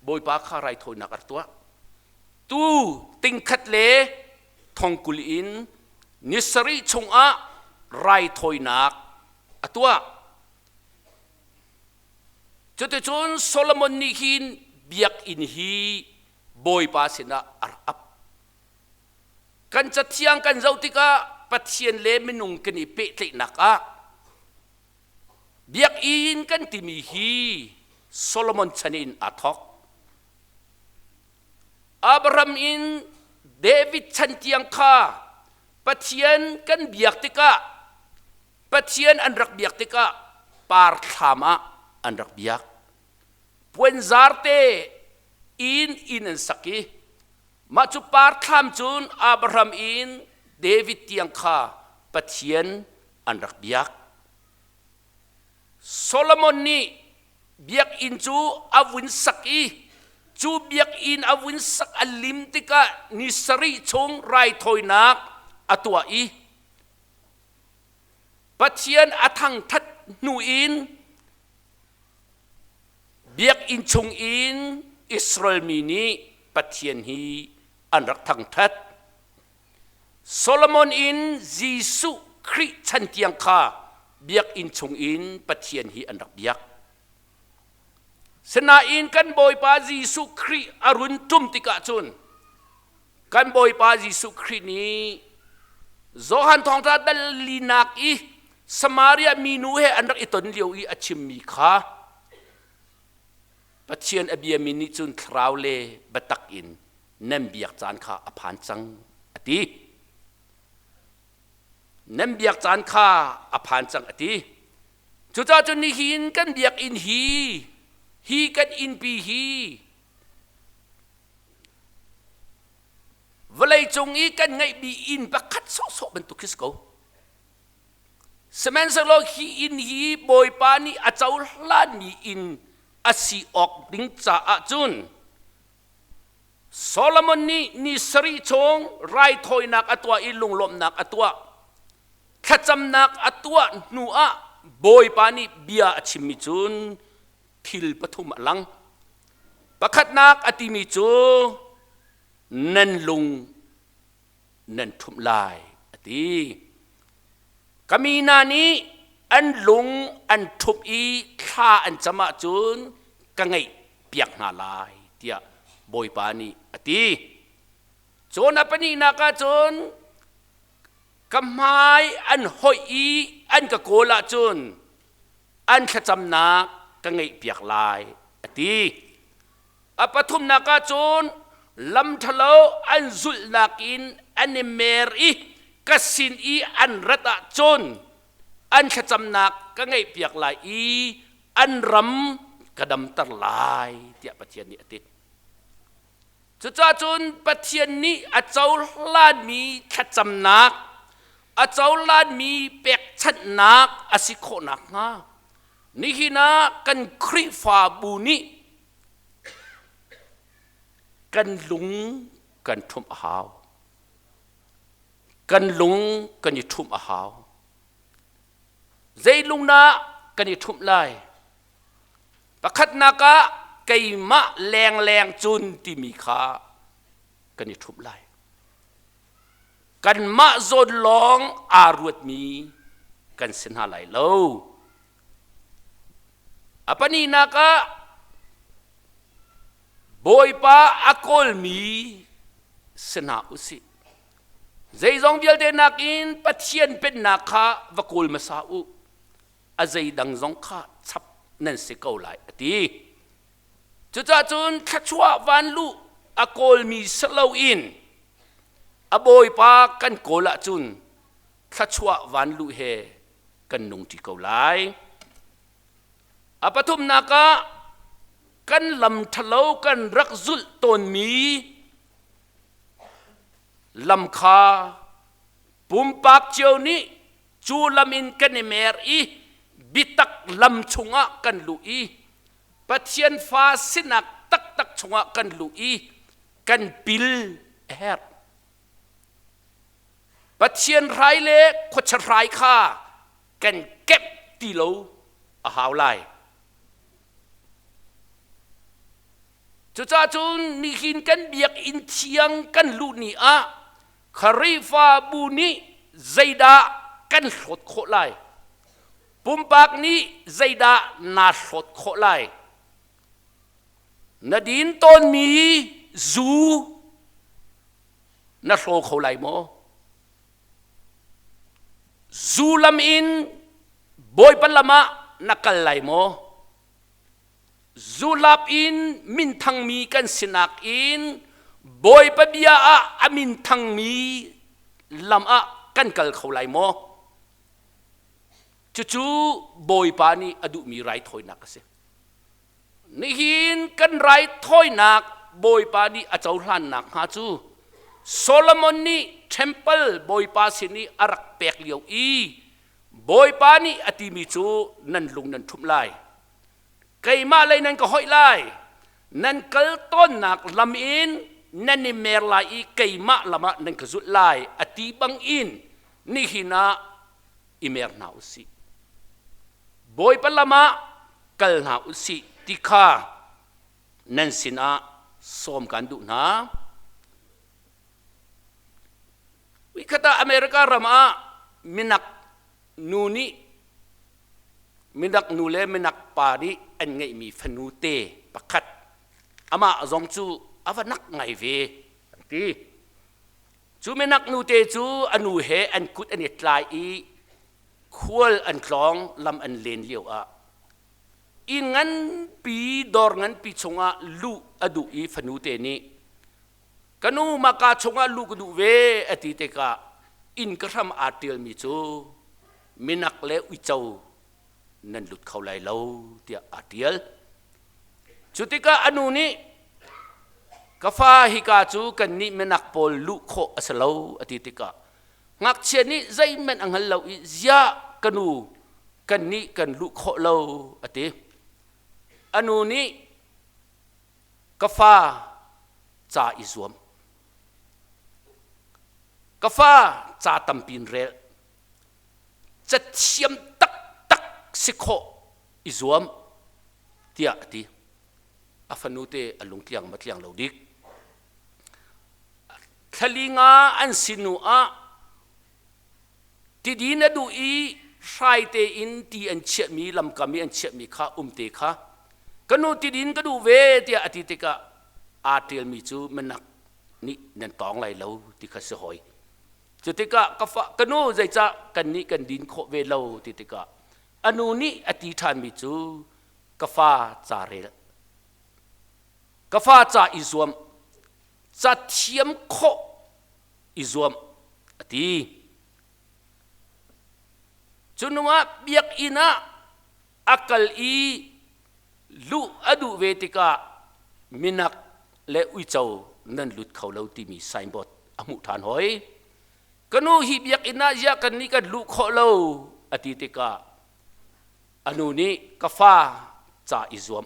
Bawipa kha raithawinak a rak tuah. Tuu 1,000 le 20,000 in ni sarih chungah raithawinak a tuah. Cuticun Solomon nih hin biakinn hi Bawipa sinah a rak ap. Kan cathiang kan zoh tikah Pathian le minung kan i pehtlaihnak ah biakinn kan timi hi Solomon chan in aa thawk. Abraham in David chan tiang kha Pathian kan biak tikah Pathian an rak biak tikah parthlam ah an rak biak. Puanzar te inn inn an sak i mah cu parthlam cun Abraham in David tiang kha Pathian an rak biak. Solomon nih biakinn cu a vun sak i cu biakinn a vun sak a lim tikah ni sarih chung raithawinak a tuah i Pathian a thangthat hnu in biakinn chung in Israel mi nih Pathian hi an rak thangthat. Solomon in Jesuh Khrih chan tiang kha biakinn chungin Pathian hi an rak biak. Sinain kan Bawipa Jesuh Khrih a run ṭum tikah cun kan Bawipa Jesuh Khrih nih Johan thawngṭha dal linak i Samaria minu he an rak i ton lio i a chimmi kha Pathian a biami nih cun thlarau le biatak in nan biak caan kha a phan cang a ti. Nan biak caan kha a phan cang a ti. Cucaah cun nihin kan biakinn hi hi kan innpi hi vawleicung i kan ngeihmi inn pakhat sawhsawh bantuk khi si ko. Sihmanhsehlaw hi inn hi Bawipa nih a cohlanmi inn a si awk ding caah cun Solomon nih ni sarih chung raithawinak a tuah i lunglawmhnak a tuah. Thlacamnak a tuah hnu ah Bawipa nih bia a chimmi cun thil pathum a lang. Pakhatnak a timi cu nan lung nan ṭhumh lai a ti. Ka mi hna nih an lung an ṭhumh i thla an cam ahcun ka ngaihpiak hna lai tiah Bawipa nih a ti. Cun a pahnihnak ah cun ka hmai an hoih i an ka kawl ahcun an thlacamnak ka ngaihpiak lai a ti. A pathumnak ah cun lam ṭhalo an zulhnak in an i mer i ka sin i an rat ahcun an thlacamnak ka ngaihpiak lai i an ram ka damter lai tiah Pathian nih a ti. Cucaah cun Pathian nih a cohlanmi thlacamnak, a cohlanmi pekchanhnak a si khawh nakhnga nihin ah kan Khrihfabu nih kan lung kan ṭhumh a hau. Kan lung kan i ṭhumh a hau. Zei lung dah kan i ṭhumh lai? Pakhatnak ah keimah lengleng cun timi kha kan i ṭhumh lai. Kanmah zawn lawng aa ruatmi kan si hna lai lo. A pahnihnak ah Bawipa a kawlmi si hna u sih. Zeizong vialte nakin Pathian pennak kha va kawl hmasa u. A zeidang zong kha chap nan si ko lai a ti. Cucaah cun thluachuah vanluh a kawlmi si loin a Bawipa kan kawl ahcun thluachuah vanluh he kan nung ṭi ko lai. A pathumnak ah kan lam ṭhalo kan rak zulh tawnmi lam kha pumpak cio nih cu lam in kan i mer i biatak lam chungah kan luh i Pathian fa sinak taktak chungah kan luh i kan pil a herh. Pathian hrai le khuachia hrai kha kan kemh ti lo a hau lai. Cucaah cun nihin kan biakinn thiang kan luh ni ah Khrihfabu nih zeidah kan hlawt khawh lai? Pumpak nih zeidah naa hlawt khawh lai? Na din tawnmi zu na hlaw kho lai maw? Zu lam in Bawipa lam ah na kal lai maw? Zulap in minthangmi kan sinak in Bawipa bia ah a minthangmi lam ah kan kal kho lai maw? Cucu Bawipa nih a duhmi raithawinak a si. Nihin kan raithawinak Bawipa nih a cohlannak hnga cu Solomon nih temple Bawipa sin i a rak pek lio i Bawipa nih a timi cu nan lung nan ṭhumh lai. Keimah lei nan ka hoih lai. Nan kal tawnnak lam in nan i mer lai i keimah lam ah nan ka zulh lai a ti bang in nihin ah i mer hna u sih. Bawipa lam ah kal hna u sih ti kha nan sinah sawm kan duh hna. Nikhat ah America ram ah minak nu nih minak nu le minak pa nih an ngeihmi fanu te pakhat amah zong cu a va nak ngai ve an ti. Cu minak nu te cu a nu he an kut an i tlai i khual an tlawng lam an len lio ah inn nganpi dawr nganpi chungah luh a duh i fanu te nih Ka nu maka chungah luh ka duh ve a ti tikah inn ka hram aa ṭialmi cu minak le uico nan lut kho lai lo tiah aa ṭial. Cu tikah a nu nih ka fa hika cu kannih minak pawl luh khawh a si lo a ti tikah ngakchia nih zeihmanh a hngal lo i ziah ka nu kannih kan luh khawh lo a ti. A nu nih Ka fa ca i zuam. Ka fa ca tampi in rel. Cathiam taktak si khawh i zuam tiah a ti. A fanu te a lungtliang ma tliang lo dik. Thlali nga an si hnu ah tidin a duh i hrai tein ti an chiahmi lamkam i an chiahmi kha um te kha ka nu tidin ka duh ve tiah a ti tikah aa ṭialmi cu minak nih nan tawng lai lo ti kha si hoi. Cu tikah ka fa ka nu zeicah kannih kan din khawh ve lo ti tikah a nu nih a ti ṭhanmi cu ka fa ca rel ka fa ca i zuam ca thiam khawh i zuam a ti. Cu hnuah biakinn ah a kal i luh a duh ve tikah minak le uico nan lut kho lo timi signboard a hmuh ṭhan hoi. Ka nu hi biakinn ah ziah kan nih kan luh khawh lo a ti tikah a nu nih ka fa ca i zuam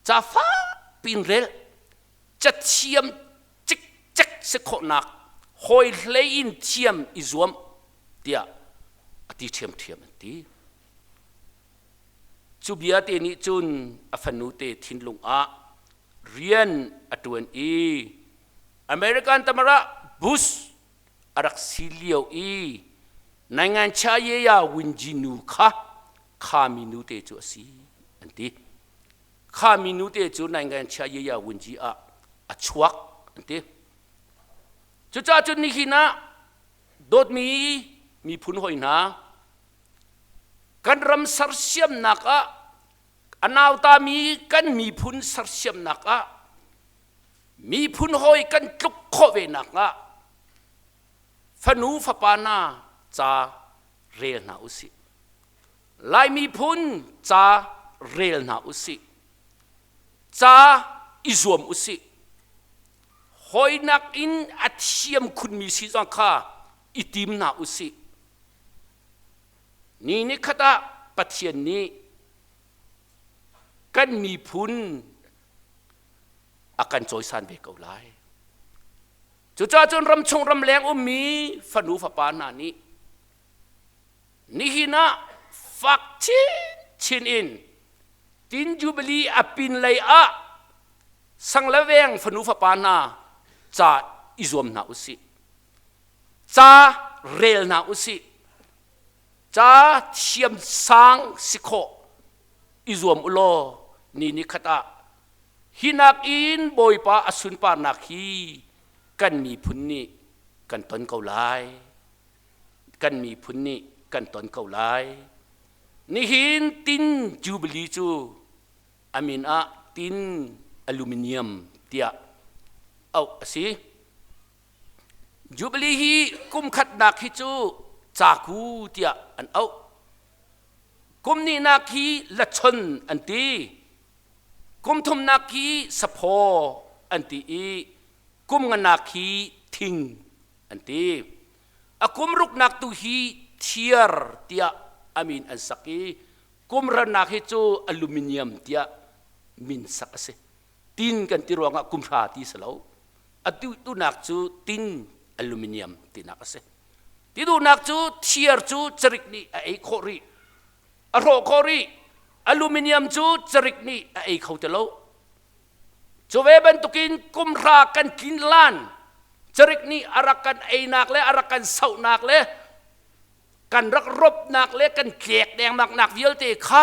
ca fak pin rel cathiam cikcek si khawhnak Hawi hlei in thiam i zuam tiah a ti ṭhiamṭhiam an ti. Cu bia te nih cun a fanu te thinlung ah rian a ṭuan i American tamara Bush a rak si lio i Naingancha Yeya Winji nu kha kha mi nu te cu a si an ti. Kha mi nu te cu Naingancha Yeya Winji ah a chuak an ti. Cucaah cun nihin ah dawtmi miphun hoi hna kan ram sersiamnak ah a nautami kan miphun sersiamnak ah miphun hawi kan tluk khawh ve nak ah fanu fapa hna ca rel hna usih. Lai miphun ca rel hna usih. Ca i zuam usih. Hawinak in a thiam khunmi si zong kha i tim hna usih. Ni ni khat ah Pathian nih kan miphun a kan cawisan ve ko lai. Cucaah cun ramchung ramleng ummi fanu fapa hna nih nihin ah fak chinchin in Tin Jubilee a pinlei ah sang le veng fanu fapa hna ca i zuam hna usih. Ca rel hna usih. Ca thiam sang si khawh i zuam u law ni ni khat ah hi nakin Bawipa a sunparnak hi kan miphun nih kan ton ko lai. Kan miphun nih kan ton ko lai. Nihin tin Jubilee cu a min ah tin aluminium tiah auh a si. Jubilee hi kum khatnak hi cu caku tiah an auh. Kum hnihnak hi lachon an ti. Kum thumnak hi saphaw an ti i kum nganak hi thing an ti. A kum ruknak tu hi thiar tiah a min an sak i kum rannak hi cu aluminium tiah min sak a si. Tin kan ti ruangah kum hra ti si lo. A duhnak cu tin aluminium tinak a si. Ti duhnak cu thiar cu carik nih a ei khawh rih. A hrawh khawh rih. Aluminium cu carik nih a ei kho ti lo. Cu ve bantukin kum hra kan tlin lan carik nih a rak kan einak le a rak kan sohnak le kan rak ropnak le kan tlek dengmak nak vialte kha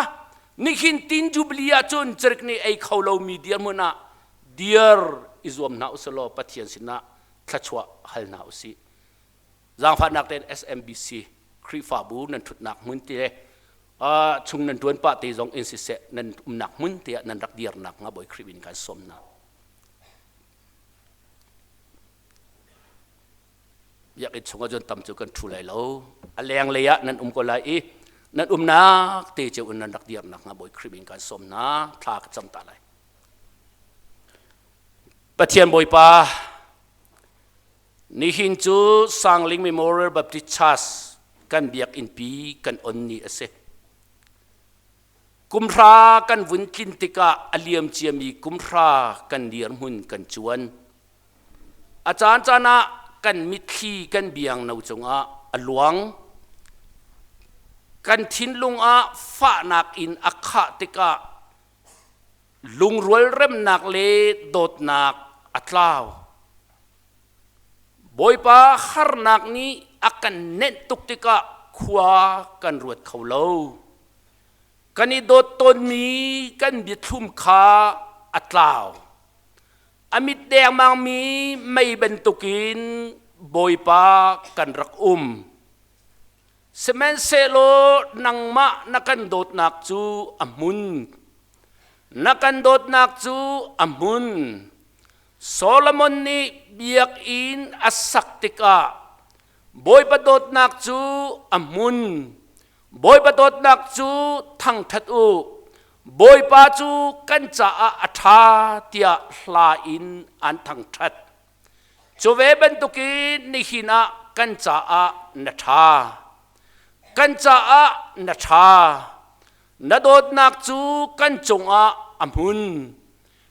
nihin tin jubilee ahcun carik nih ei kho lomi dirhmun ah dir i zuam hna usalaw Pathian sinah thluachuah hal hna usih. Zaangfahnak tein SMBC Khrihfabu nan ṭhutnak hmun te chung nan ṭuan pah te zong in siseh nan umnak hmun te ah nan rak dirnak hnga Bawi Khrih in kan sawm hna. Biakinn chungah cun tam cu kan ṭhu lai lo. A lenglei ah nan um ko lai i nan umnak te cio in nan rak dirnak hnga Bawi Khrih in kan sawm hna. Thla ka cam ta lai. Pathian Bawipa, nihin cu Sangling Memorial Baptist Church kan biakinnpi kan on ni a si. Kumhra kan vun tlin tikah a liam ciami kumhra kan dirhmun kan cuan. A caancaan ah kan mitthli kan biangno cungah a luang. Kan thinlung ah fahnak in a khah tikah lungrual remnak le dawtnak a tlau. Bawipa harnak nih a kan nenh tuk tikah khua kan ruat kho lo. Kan i dawt tawnmi kan biathlum kha a tlau. A mit dengmangmi mei bantukin Bawipa kan rak um. Sihmanhsehlaw nangmah na kan dawtnak cu a hmun. Na kan dawtnak cu a hmun. Solomon nih biakinn a sak tikah Bawipa dawtnak cu a hmun. Bawipa dawtnak cu thangṭhat u. Bawipa cu kan caah a ṭha tiah hla in an thangṭhat. Cu ve bantukin nihin ah kan caah na ṭha. Kan caah na ṭha. Na dawtnak cu kan cungah a hmun.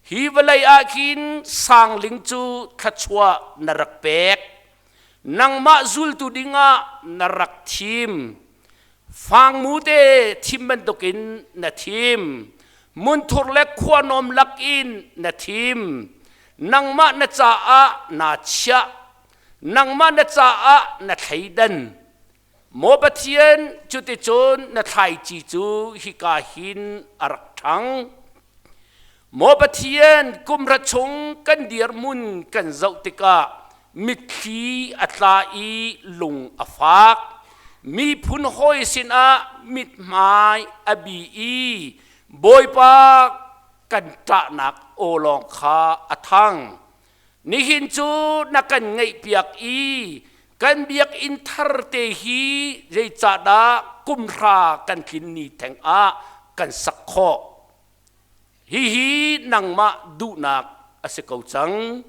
Hi vawlei ah khin sangling cu thluachuah na rak pek. Nangmah zultu dingah na rak thim. Fangmu te thim bantukin na thim. Munthur le khuanawm lakin na thim. Nangmah na caah naa chiah. Nangmah na caah na thleidan. Maw Pathian, cuticun na thlaici cu hika hin a rak ṭhang. Maw Pathian, kum hra chung kan dirhmun kan zoh tikah mitthli a tla i lung a fak. Miphun hawi sinah mithmai a bi i Bawipa kan ṭahnak aw lawng kha a thang. Nihin cu na kan ngaihpiak i kan biakinn thar te hi zeicahdah kumhra kan tlin ni theng ah kan sak khawh? Hihi nangmah duhnak a si ko cang.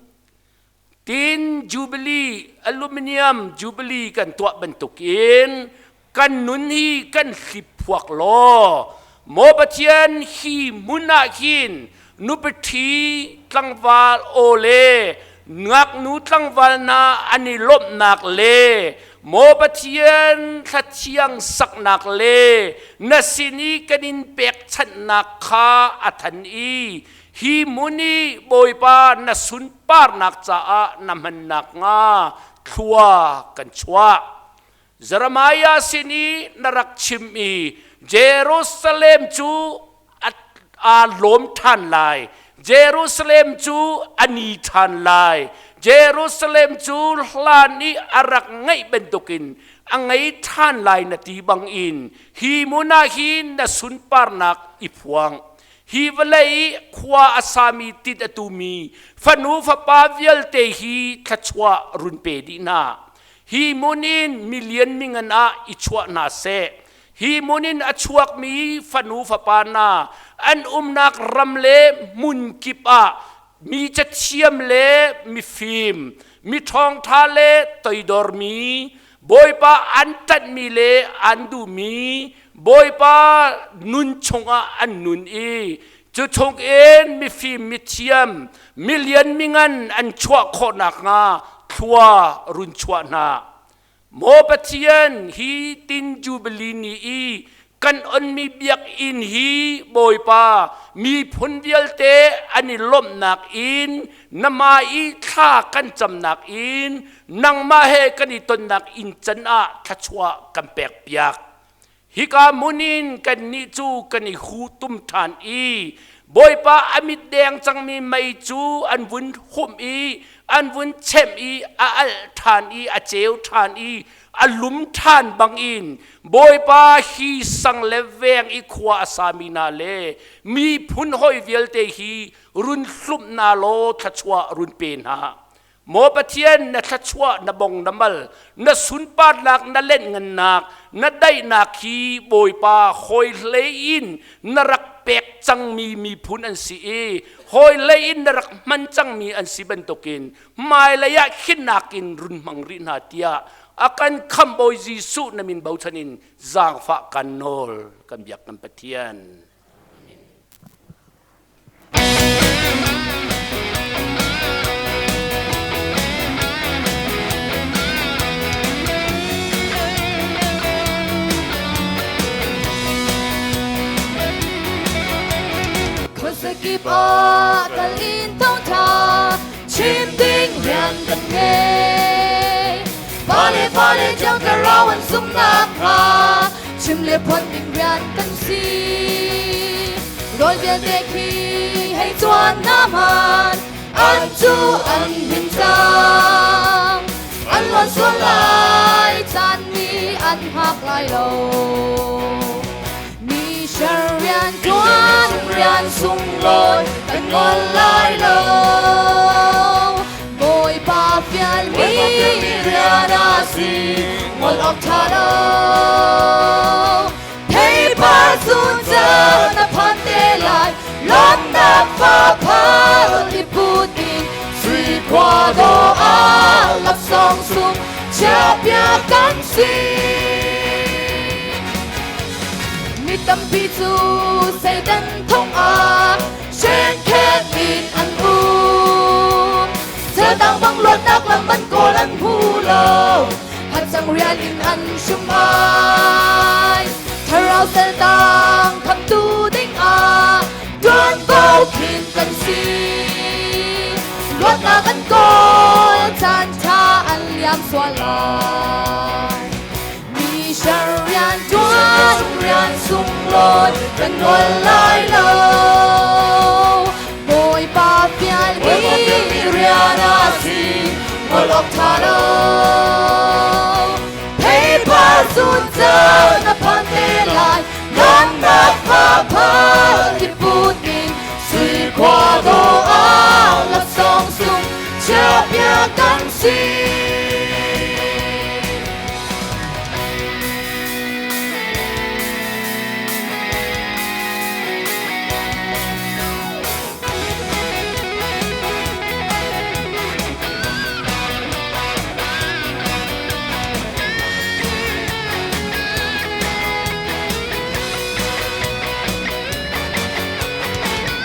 Tin Jubilee, Aluminium Jubilee kan tuah bantukin kan nun hi kan hliphuak law maw Pathian hi hmun ah hin nupiṭhi tlangval aw le ngaknu tlangval hna an i lawmhnak le maw Pathian thlathiang saknak le na sin i kan in pekchanhnak kha a than i hi hmun i Bawipa na sunparnak caah na hmannak hnga thlua kan chuah. Jeremiah sin i na rak chim i Jerusalem cu aa lawm ṭhan lai. Jerusalem cu a ni ṭhan lai. Jerusalem cu hlan i a rak ngeih bantukin a ngei ṭhan lai na ti bangin hi hmun ah hin na sunparnak i phuang. Hi vawlei i khua a sami tit a tumi fanu fapa vialte hi thluachuah run pe dih hna. Hi hmun in milian mingan ah i chuah hna seh. Hi hmun in a chuakmi fanu fapa hna an umnak ram le hmun kip ah mi cathiam le mifim, mi ṭhawngṭha le toidormi, Bawipa an ṭanhmi le an duhmi, Bawipa nun chungah an nun i cu chungin mifim mithiam milian mingan an chuah khawh nakhnga thlua run chuah hna. Maw Pathian, hi tin Jubilee ni i kan onmi biakinn hi Bawipa miphun vialte an i lawmhnak in na mah i thla kan camnak in nangmah he kan i tonnak inn can ah thluachuah kan pek piak. Hika hmun in kannih cu kan i hu tum ṭhan i Bawipa a mit deng cangmi mei cu an vun humh i an vun chemh i a alh ṭhan i a ceu ṭhan i a lum ṭhan bangin Bawipa hi sang le veng i khua a sami hna le miphun hawi vialte hi run hlumh hna law thluachuah run pe hna. Maw Pathian, na thluachuah, na bong, na mal, na sunparnak, na lenhngannak, na daihnak hi Bawipa hawi hlei in na rak pek cangmi miphun an si i hawi hlei in na rak hman cangmi an si bantukin hmailei ah khinnak in run hmang rih hna tiah a kan khamh Bawi Jesuh na min bochan in zaangfah kan nawl kan biak kan Pathian. Khuazakip ah kal in thawngṭha chim ding rian kan ngei. Pale pale tiang thlarau an zumhnak hnga chim le phuan ding rian kan si. Rawl vialte khi hei chuan na hman an cu an him cang. An luan sual lai caan nih an hngak lai lo. Mi shar rian tuan rian sunglawi kan ngol lai lo. Bawipa fialmi rian a si ngol awk ṭha lo. Theipar zun caan na phan te lai lawmnak fa phar i put in sui khua dawh ah laksawng sung chiahpiak kan si. Mi tampi cu Satan thong ah Hrengkhet in an um. Thildang bang luatnak lam an kawl an hmu lo. Dang rian in an hrum ai. Thlarau saltang khamtu ding ah tuanvo khin kan si. Luatnak kan kawl caan ṭha an liam sual lai. Mission rian ṭuan rian sunglawi kan ngol lai lo. Bawipa fialmi rian a si, ngol awk ṭha lo. Theipar zun caan a phan te lai, nunnak phaphat i put in sui khua dawh ah laksawng sung chiahpiak kan si.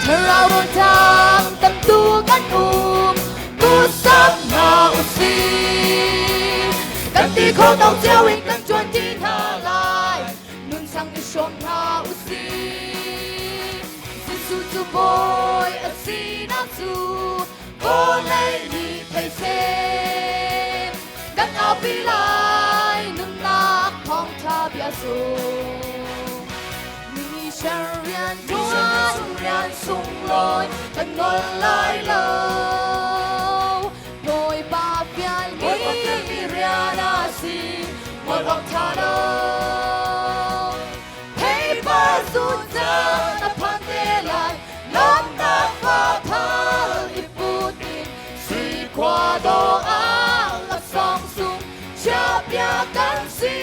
Thlarau rawlṭam tamtu kan um tu sam hna usih. Kan ti kho to cio in kan ṭuan ṭi hna lai. Nun sang i hrawm hna usih. Jesuh cu Bawi a sinak cu vawlei nih thei seh. Kan aupi lai nunnak thawngṭha bia sung. Mission rian ṭuan rian sunglawi kan ngol lai lo. Bawipa fialmi rian a si, ngol awk ṭha lo. Theipar zun caan a phan te lai, lawmnak fathal i put in sui khua dawh ah laksawng sung chiahpiak kan si.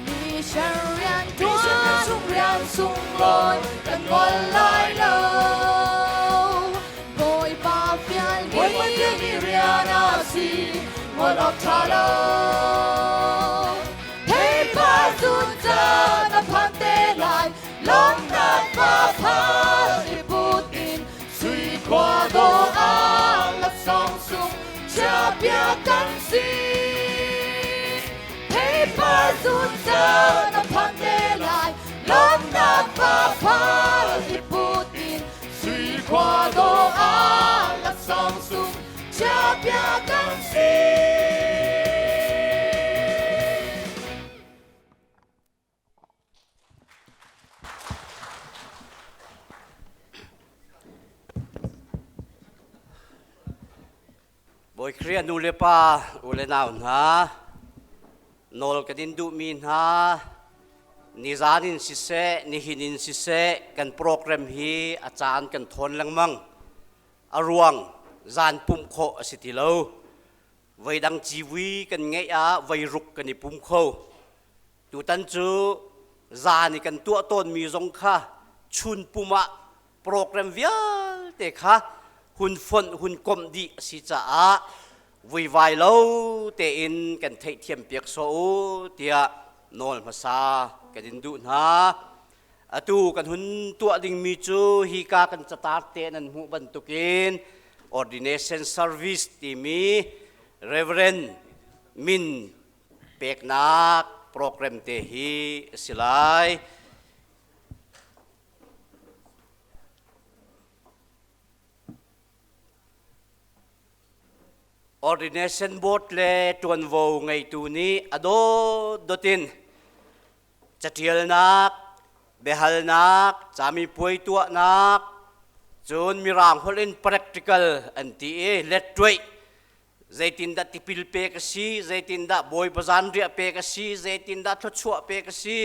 Mission rian ṭuan rian sunglawi kan ngol lai lo. Bawipa fialmi rian a si, ngol awk ṭha lo. Theipar zun caan a phan te lai, lawmnak faphal i put in sui khua dawh ah laksawng sung chiahpiak kan si. Theipar zun caan a phan te lai, lawmnak faphal i put in sui khua dawh ah laksawng sung chiahpiak kan si. Bawi Khrih a nu le pa u le nau hna, nawl kan in duhmi hna, nizan in siseh, nihin in siseh, kan program hi a caan kan thawn lengmang. A ruang zan pumh khawh a si ti lo. Voidang civui kan ngeih ah voi ruk kan i pum kho. Tutan cu zan i kan tuah tawnmi zong kha chun pum ah program vialte kha hun fonh hun komh dih a si caah vuivai lo tein kan theihthiam piak sawh u tiah nawl hmasa kan in duh hna. Atu kan hun tuah dingmi cu hika kan catar te nan hmuh bantukin ordination service timi Reverend min peknak program te hi a si lai. Ordination board le ṭuanvo ngeitu nih a dawtdawt in caṭialnak, biahalnak, camipuai tuahnak, cun mirang holh in practical an ti i letṭuaih zeitindah tipil pek a si, zeitindah Bawipa zanriah pek a si, zeitindah thluachuah pek a si,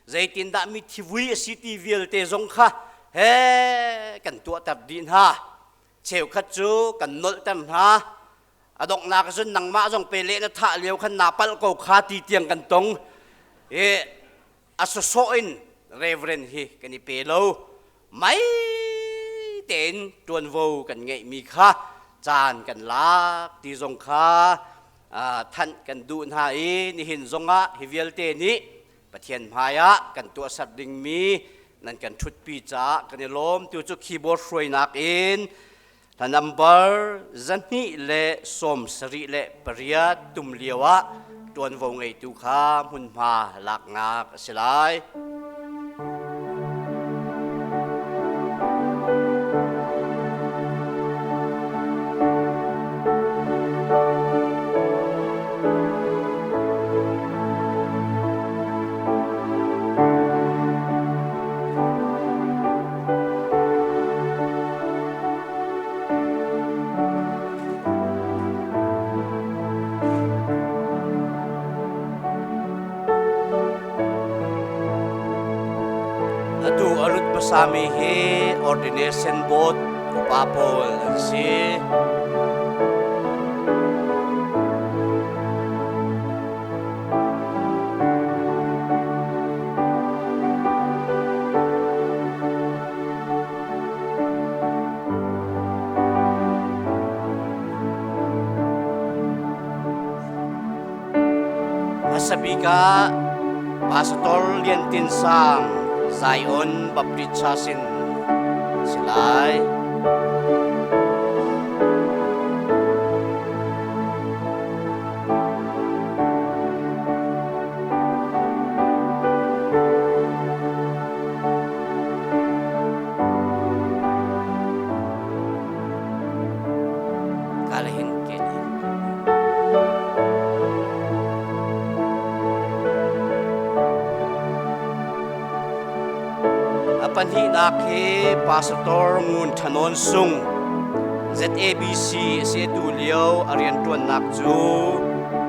zeitindah mithi vui a si ti vialte zong kha he kan tuahter dih hna. Cheukhat cu kan nolhter hna. A donghnak cun nangmah zong pe leh na thah lio khan naa palh ko kha ti tiang kan tong. I a sawsawh in Reverend hi kan i pe lo. Mai tein ṭuanvo kan ngeihmi kha caan kan lak ti zong kha thanh kan duh hna i nihin zongah hi vialte nih Pathian hmaiah kan tuahser dingmi nan kan ṭhutpi caah kan i lawm. Tu cu keyboard hruainak in Hla number 278 tum lio ah ṭuanvo ngeitu kha hmunhma laknak a si lai. Atu a lut hmasami hi ordination board upa pawl an si. Hmasa bik ah Pastor Lian Tin Sang Zion Baptist Church in si lai. Kalahin ke A pahnihnak hi Pastor Ngun Thanon Sung ZABC a si tu lio a rianṭuannak cu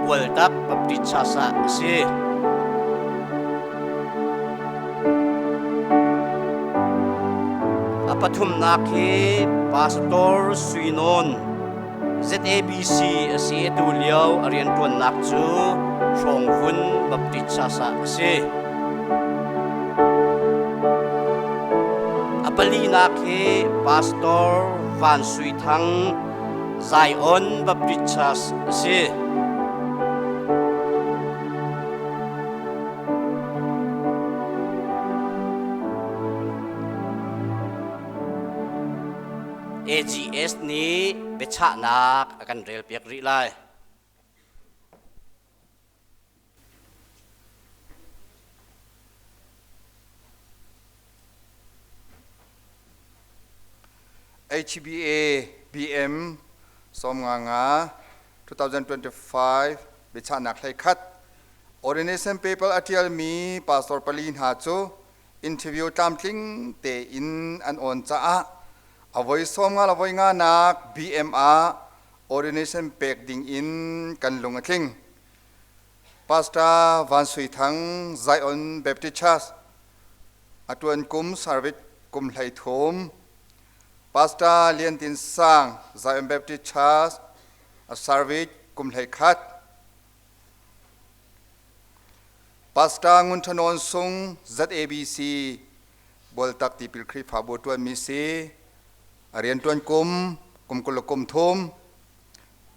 Bualtak Baptist Church ah a si. A pathumnak hi Pastor Sui Nawn ZABC a si tu lio a rianṭuannak cu Hrawngvun Baptist Church ah a si. A palinak hi Pastor Van Sui Thang Zion Baptist Church a si. AGS nih biachahnak a kan relpiak rih lai. HBA BM 95 2025 biachahnak 11 Ordination paper a ṭialmi pastor pali hna cu interview tlamtling tein an awn caah a voi 50 le voi nganak BM ah ordination pek ding in kan lung a tling. Pastor Van Sui Thang, Zion Baptist Church, a ṭuan kum service kum 13. Pastor Lian Tin Sang, Zion Baptist Church, a service kum 11. Pastor Ngun Tha Nawn Sung, ZABC, Bualtak Tipil Khrihfabu ṭuanmi si. A rianṭuan kum, kum 23.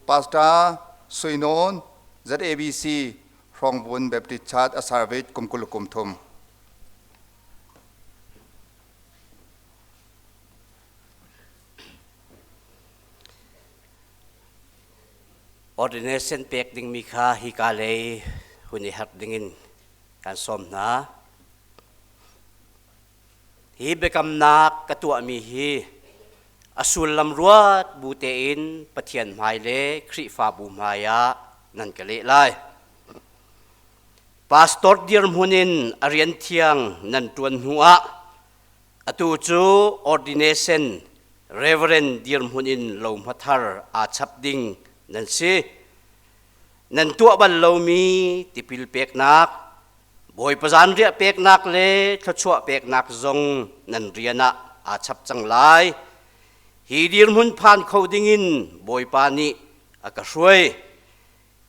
Pastor Sui Nawn, ZABC, Hrawngvun Baptist Church a service kum 23. Ordination pek dingmi kha hika lei hun i herh dingin kan sawm hna. Hi biakamnak ka tuahmi hi a sullam ruat bu tein Pathian hmai le Khrihfabu hmai ah nan ka leh lai. Pastor dirhmun in a rian thiang nan ṭuan hnu ah atu cu ordination Reverend dirhmun in lohma thar aa chap ding nan si. Nan tuah bal lomi tipil peknak, Bawipa zanriah peknak le thluachuah peknak zong nan rian ah aa chap cang lai. Hi dirhmun phan kho dingin Bawipa nih a ka hruai.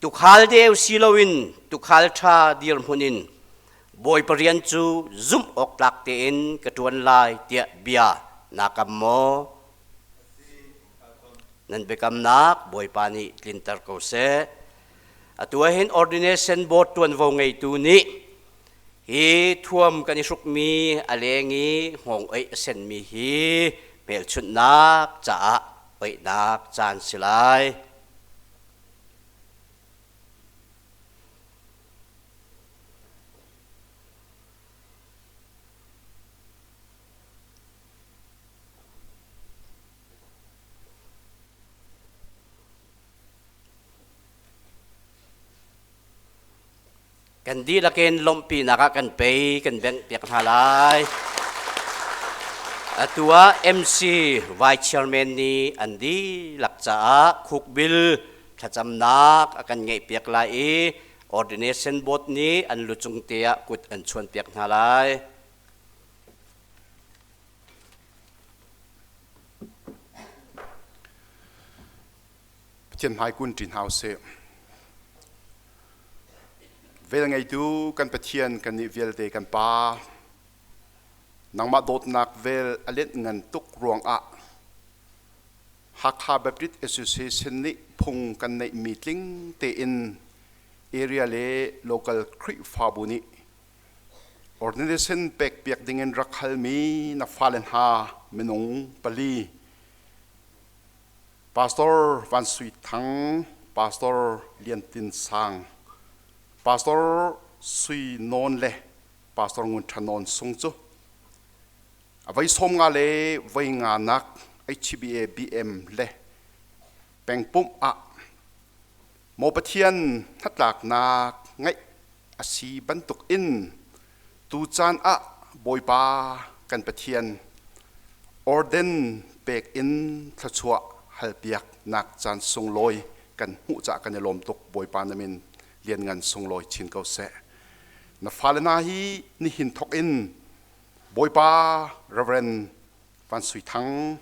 Tukhal deu si loin tukhal ṭha dirhmun in Bawipa rian cu zumh awk tlak tein ka ṭuan lai tiah bia naa kam maw? Nan biakamnak Bawipa nih tlinter ko seh. Atu ahhin ordination board ṭuanvo ngeitu nih hi thuam kan i hrukmi a leng i hngawng oih a senmi hi hmelchunhnak caah oihnak caan si lai. Kan dihlak in lawmhpinak ah kan pei kan bengh piak hna lai. Atu ah MC Vice Chairman nih an dihlak caah khukbil thlacamnak a kan ngeihpiak lai i Ordination Board nih an lucung te ah kut an chuanpiak hna lai. Pathian hmai kun ṭi hna usih. Vel ngeitu kan Pathian kannih vialte kan Pa, nangmah dawtnak vel a lenh ngan tuk ruangah Hakha Baptist Association nih phung kan neihmi tling tein area le local Khrihfabu nih ordination pekpiak dingin rak halmi na fale hna minung pali Pastor Van Sui Thang, Pastor Lian Tin Sang, Pastor Sui Nawn le Pastor Ngun Tha Nawn Sung cu a voi 50 le voi nganak HBA BM le pengpumh ah Maw Pathian hnatlaknak ngeih a si bantuk in tucaan ah Bawipa kan Pathian orden pek in thluachuah halpiak nak caan sunglawi kan hmuh caah kan i lawm tuk. Bawipa na min lianngan sunglawi chin ko seh. Na fale hna hi nihin thawk in Bawipa Reverend Van Sui Thang,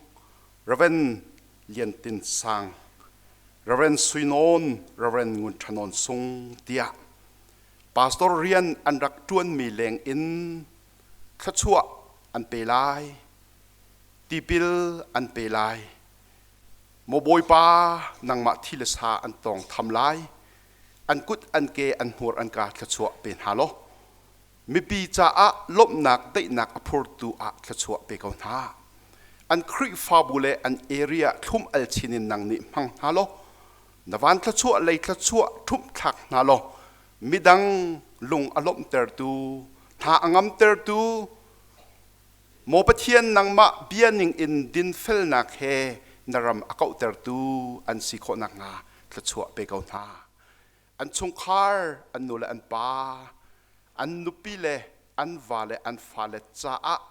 Reverend Lian Tin Sang, Reverend Sui Nawn, Reverend Ngun Tha Nawn Sung tiah pastor rian an rak ṭuanmi leng in thluachuah an pe lai, tipil an pe lai. Maw Bawipa, nangmah thi le sa an tawng tham lai, an kut an ke an hmur an ka thluachuah pe hna law, mipi caah lawmhnak daihnak a phurtu ah thluachuah pe ko hna. An Khrihfabu le an area thlum al chin in nang nih hmang hna law, na van thluachuah lei thluachuah ṭhumh thlak hna law midang lung a lawmhtertu hna a ngamtertu maw Pathian nangmah bia ning in dinfelnak he na ram a kauhtertu an si khawh nakhnga thluachuah pe ko hna. An chungkhar an nu le an pa an nupi le an va le an fale caah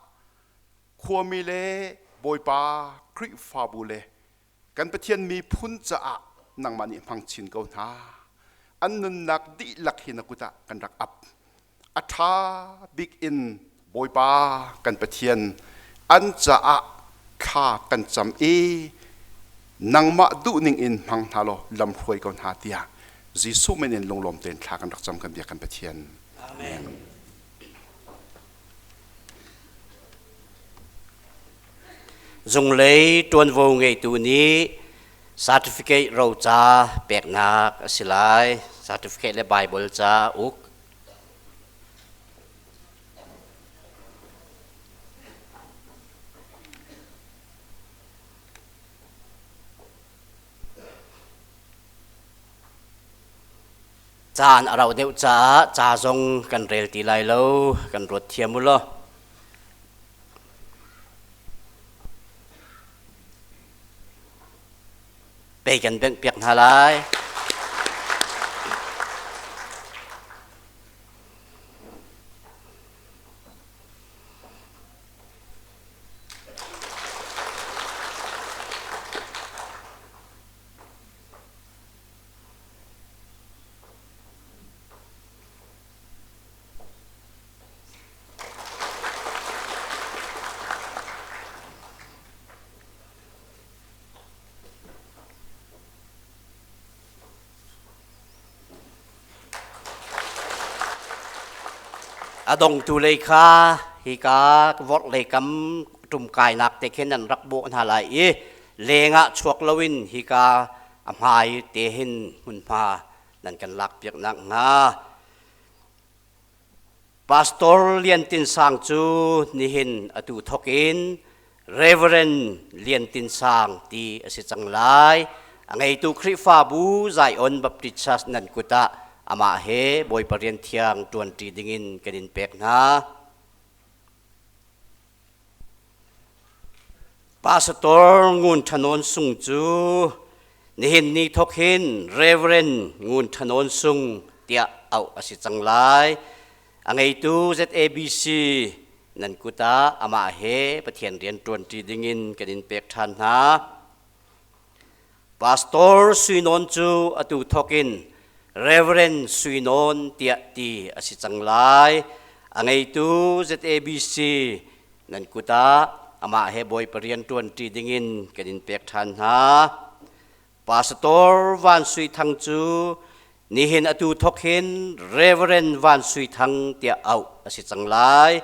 khuami le Bawipa Khrihfabu le Kan Pathian miphun caah nangmah nih hmang chin ko hna. An nunnak dihlak hi na kut ah kan rak ap. A ṭha bik in Bawipa kan Pathian an caah thla kan cam i nangmah duhning in hmang hna law lam hruai ko hna tiah Jesuh min in lunglawm tein thla kan rak cam kan biak kan Pathian. Amen. Zunglei ṭuanvo ngeitu nih certificate roca peknak a si lai. Certificate le Bible ca uk. Caan a rauh deuh caah ca zong kan rel ti lai lo, kan ruat thiam u law. Pei kan bengh piak hna lai. A dongtu lei kha hika vorhlei kam ṭumkainak te khin an rak bawh hna lai i lengah chuak loin hika a hmai te hin hmunhma nan kan lakpiak nakhnga Pastor Lian Tin Sang cu nihin atu thawk in Reverend Lian Tin Sang ti a si cang lai. A ngeitu Khrihfabu Zion Baptist Church nan kut ah amah he Bawipa rian thiang ṭuanṭi dingin kan in pek hna. Pastor Ngun Tha Nawn Sung cu nihin ni thawk hin Reverend Ngun Tha Nawn Sung tiah auh a si cang lai. A ngeitu ZABC nan kut ah amah he Pathian rian ṭuanṭi dingin kan in pek ṭhan hna. Pastor Sui Nawn cu atu thawk in Reverend Sui Nawn tiah ti a si cang lai. A ngeitu ZABC nan kut ah amah he Bawipa rian ṭuanṭi dingin kan in pek ṭhan hna. Pastor Van Sui Thang cu nihin atu thawk hin Reverend Van Sui Thang tiah auh a si cang lai.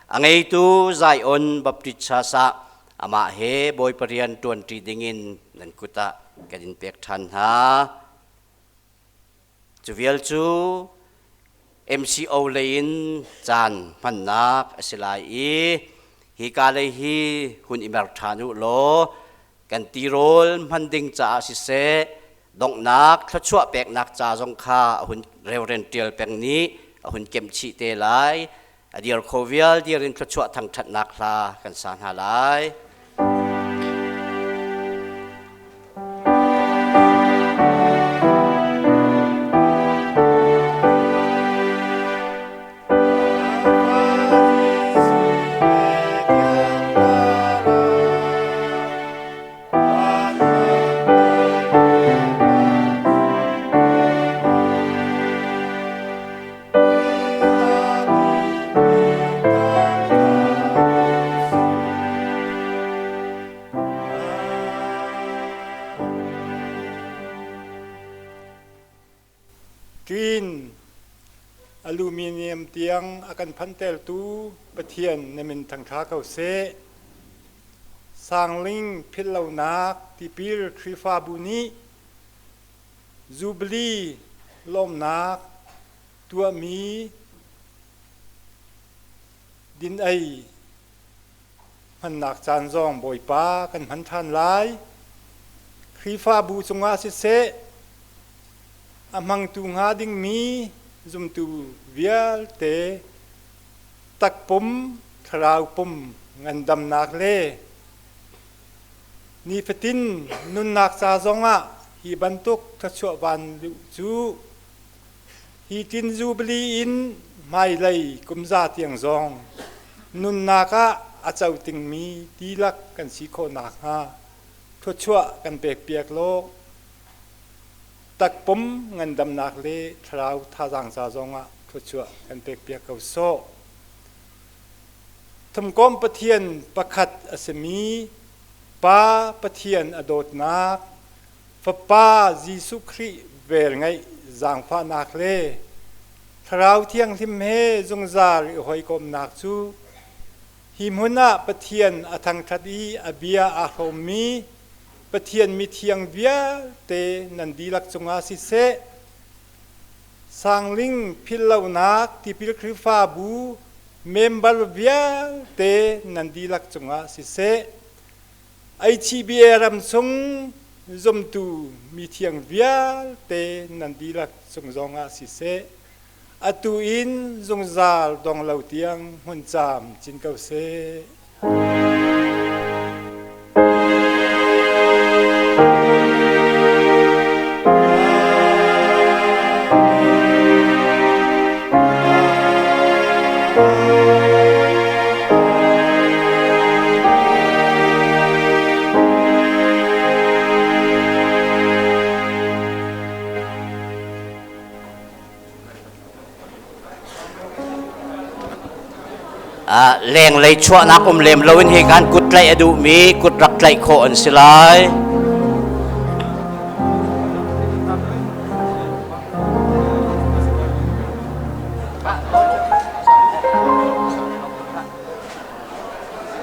A ngeitu Zion Baptist Church ah amah he Bawipa rian ṭuanṭi dingin nan kut ah kan in pek ṭhan hna. Cu vial cu MCO lei in caan hmannak a si lai i hika lei hi hun i mer ṭhan u law kan tirawl hman ding caah siseh donghnak thluachuah peknak ca zong kha a hun Reverend Ṭial Peng nih a hun kemh chih te lai. A dir kho vial dir in thluachuah thangṭhatnak hla kan sa hna lai. Green aluminium tiang a kan phantertu Pathian na min thangṭha ko seh. Sangling philhlonak tipil Khrihfabu nih Jubilee lawmnak tuahmi din ei hmannak caan zong Bawipa kan hman ṭhan lai. Khrihfabu cungah siseh, a hmangtu hnga dingmi zumtu vialte takpum, thlarau pum ngandamnak le nifatin nunnak ca zongah hi bantuk thluachuah van luh cu hi tin Jubilee in hmailei kumza tiang zong nunnak ah a co tingmi tilak kan si khawh nakhnga thluachuah kan pekpiak law takpum ngandamnak le thlarau thazaang ca zongah thluachuah kan pekpiak ko sawh. Thumkomh Pathian pakhat a simi Pa Pathian a dawtnak, Fapa Jesuh Khrih velngeih zaangfahnak le Thlarau Thianghlim he zungzal i hawikomhnak cu hi hmun ah Pathian a thangṭhat i a bia aa hrawmmi Pathian mithiang vialte nan dihlak cungah siseh, Sangling philhlonak tipil Khrihfabu member vialte nan dihlak cungah siseh, HBA ram chung zumtu mithiang vialte nan dihlak cung zongah siseh, atu in zungzal dong lo tiang hmun caam cin ko seh. Lenglei chuahnak um lem loin hi kan kut tlaih a duhmi kut rak tlaih khawh an si lai.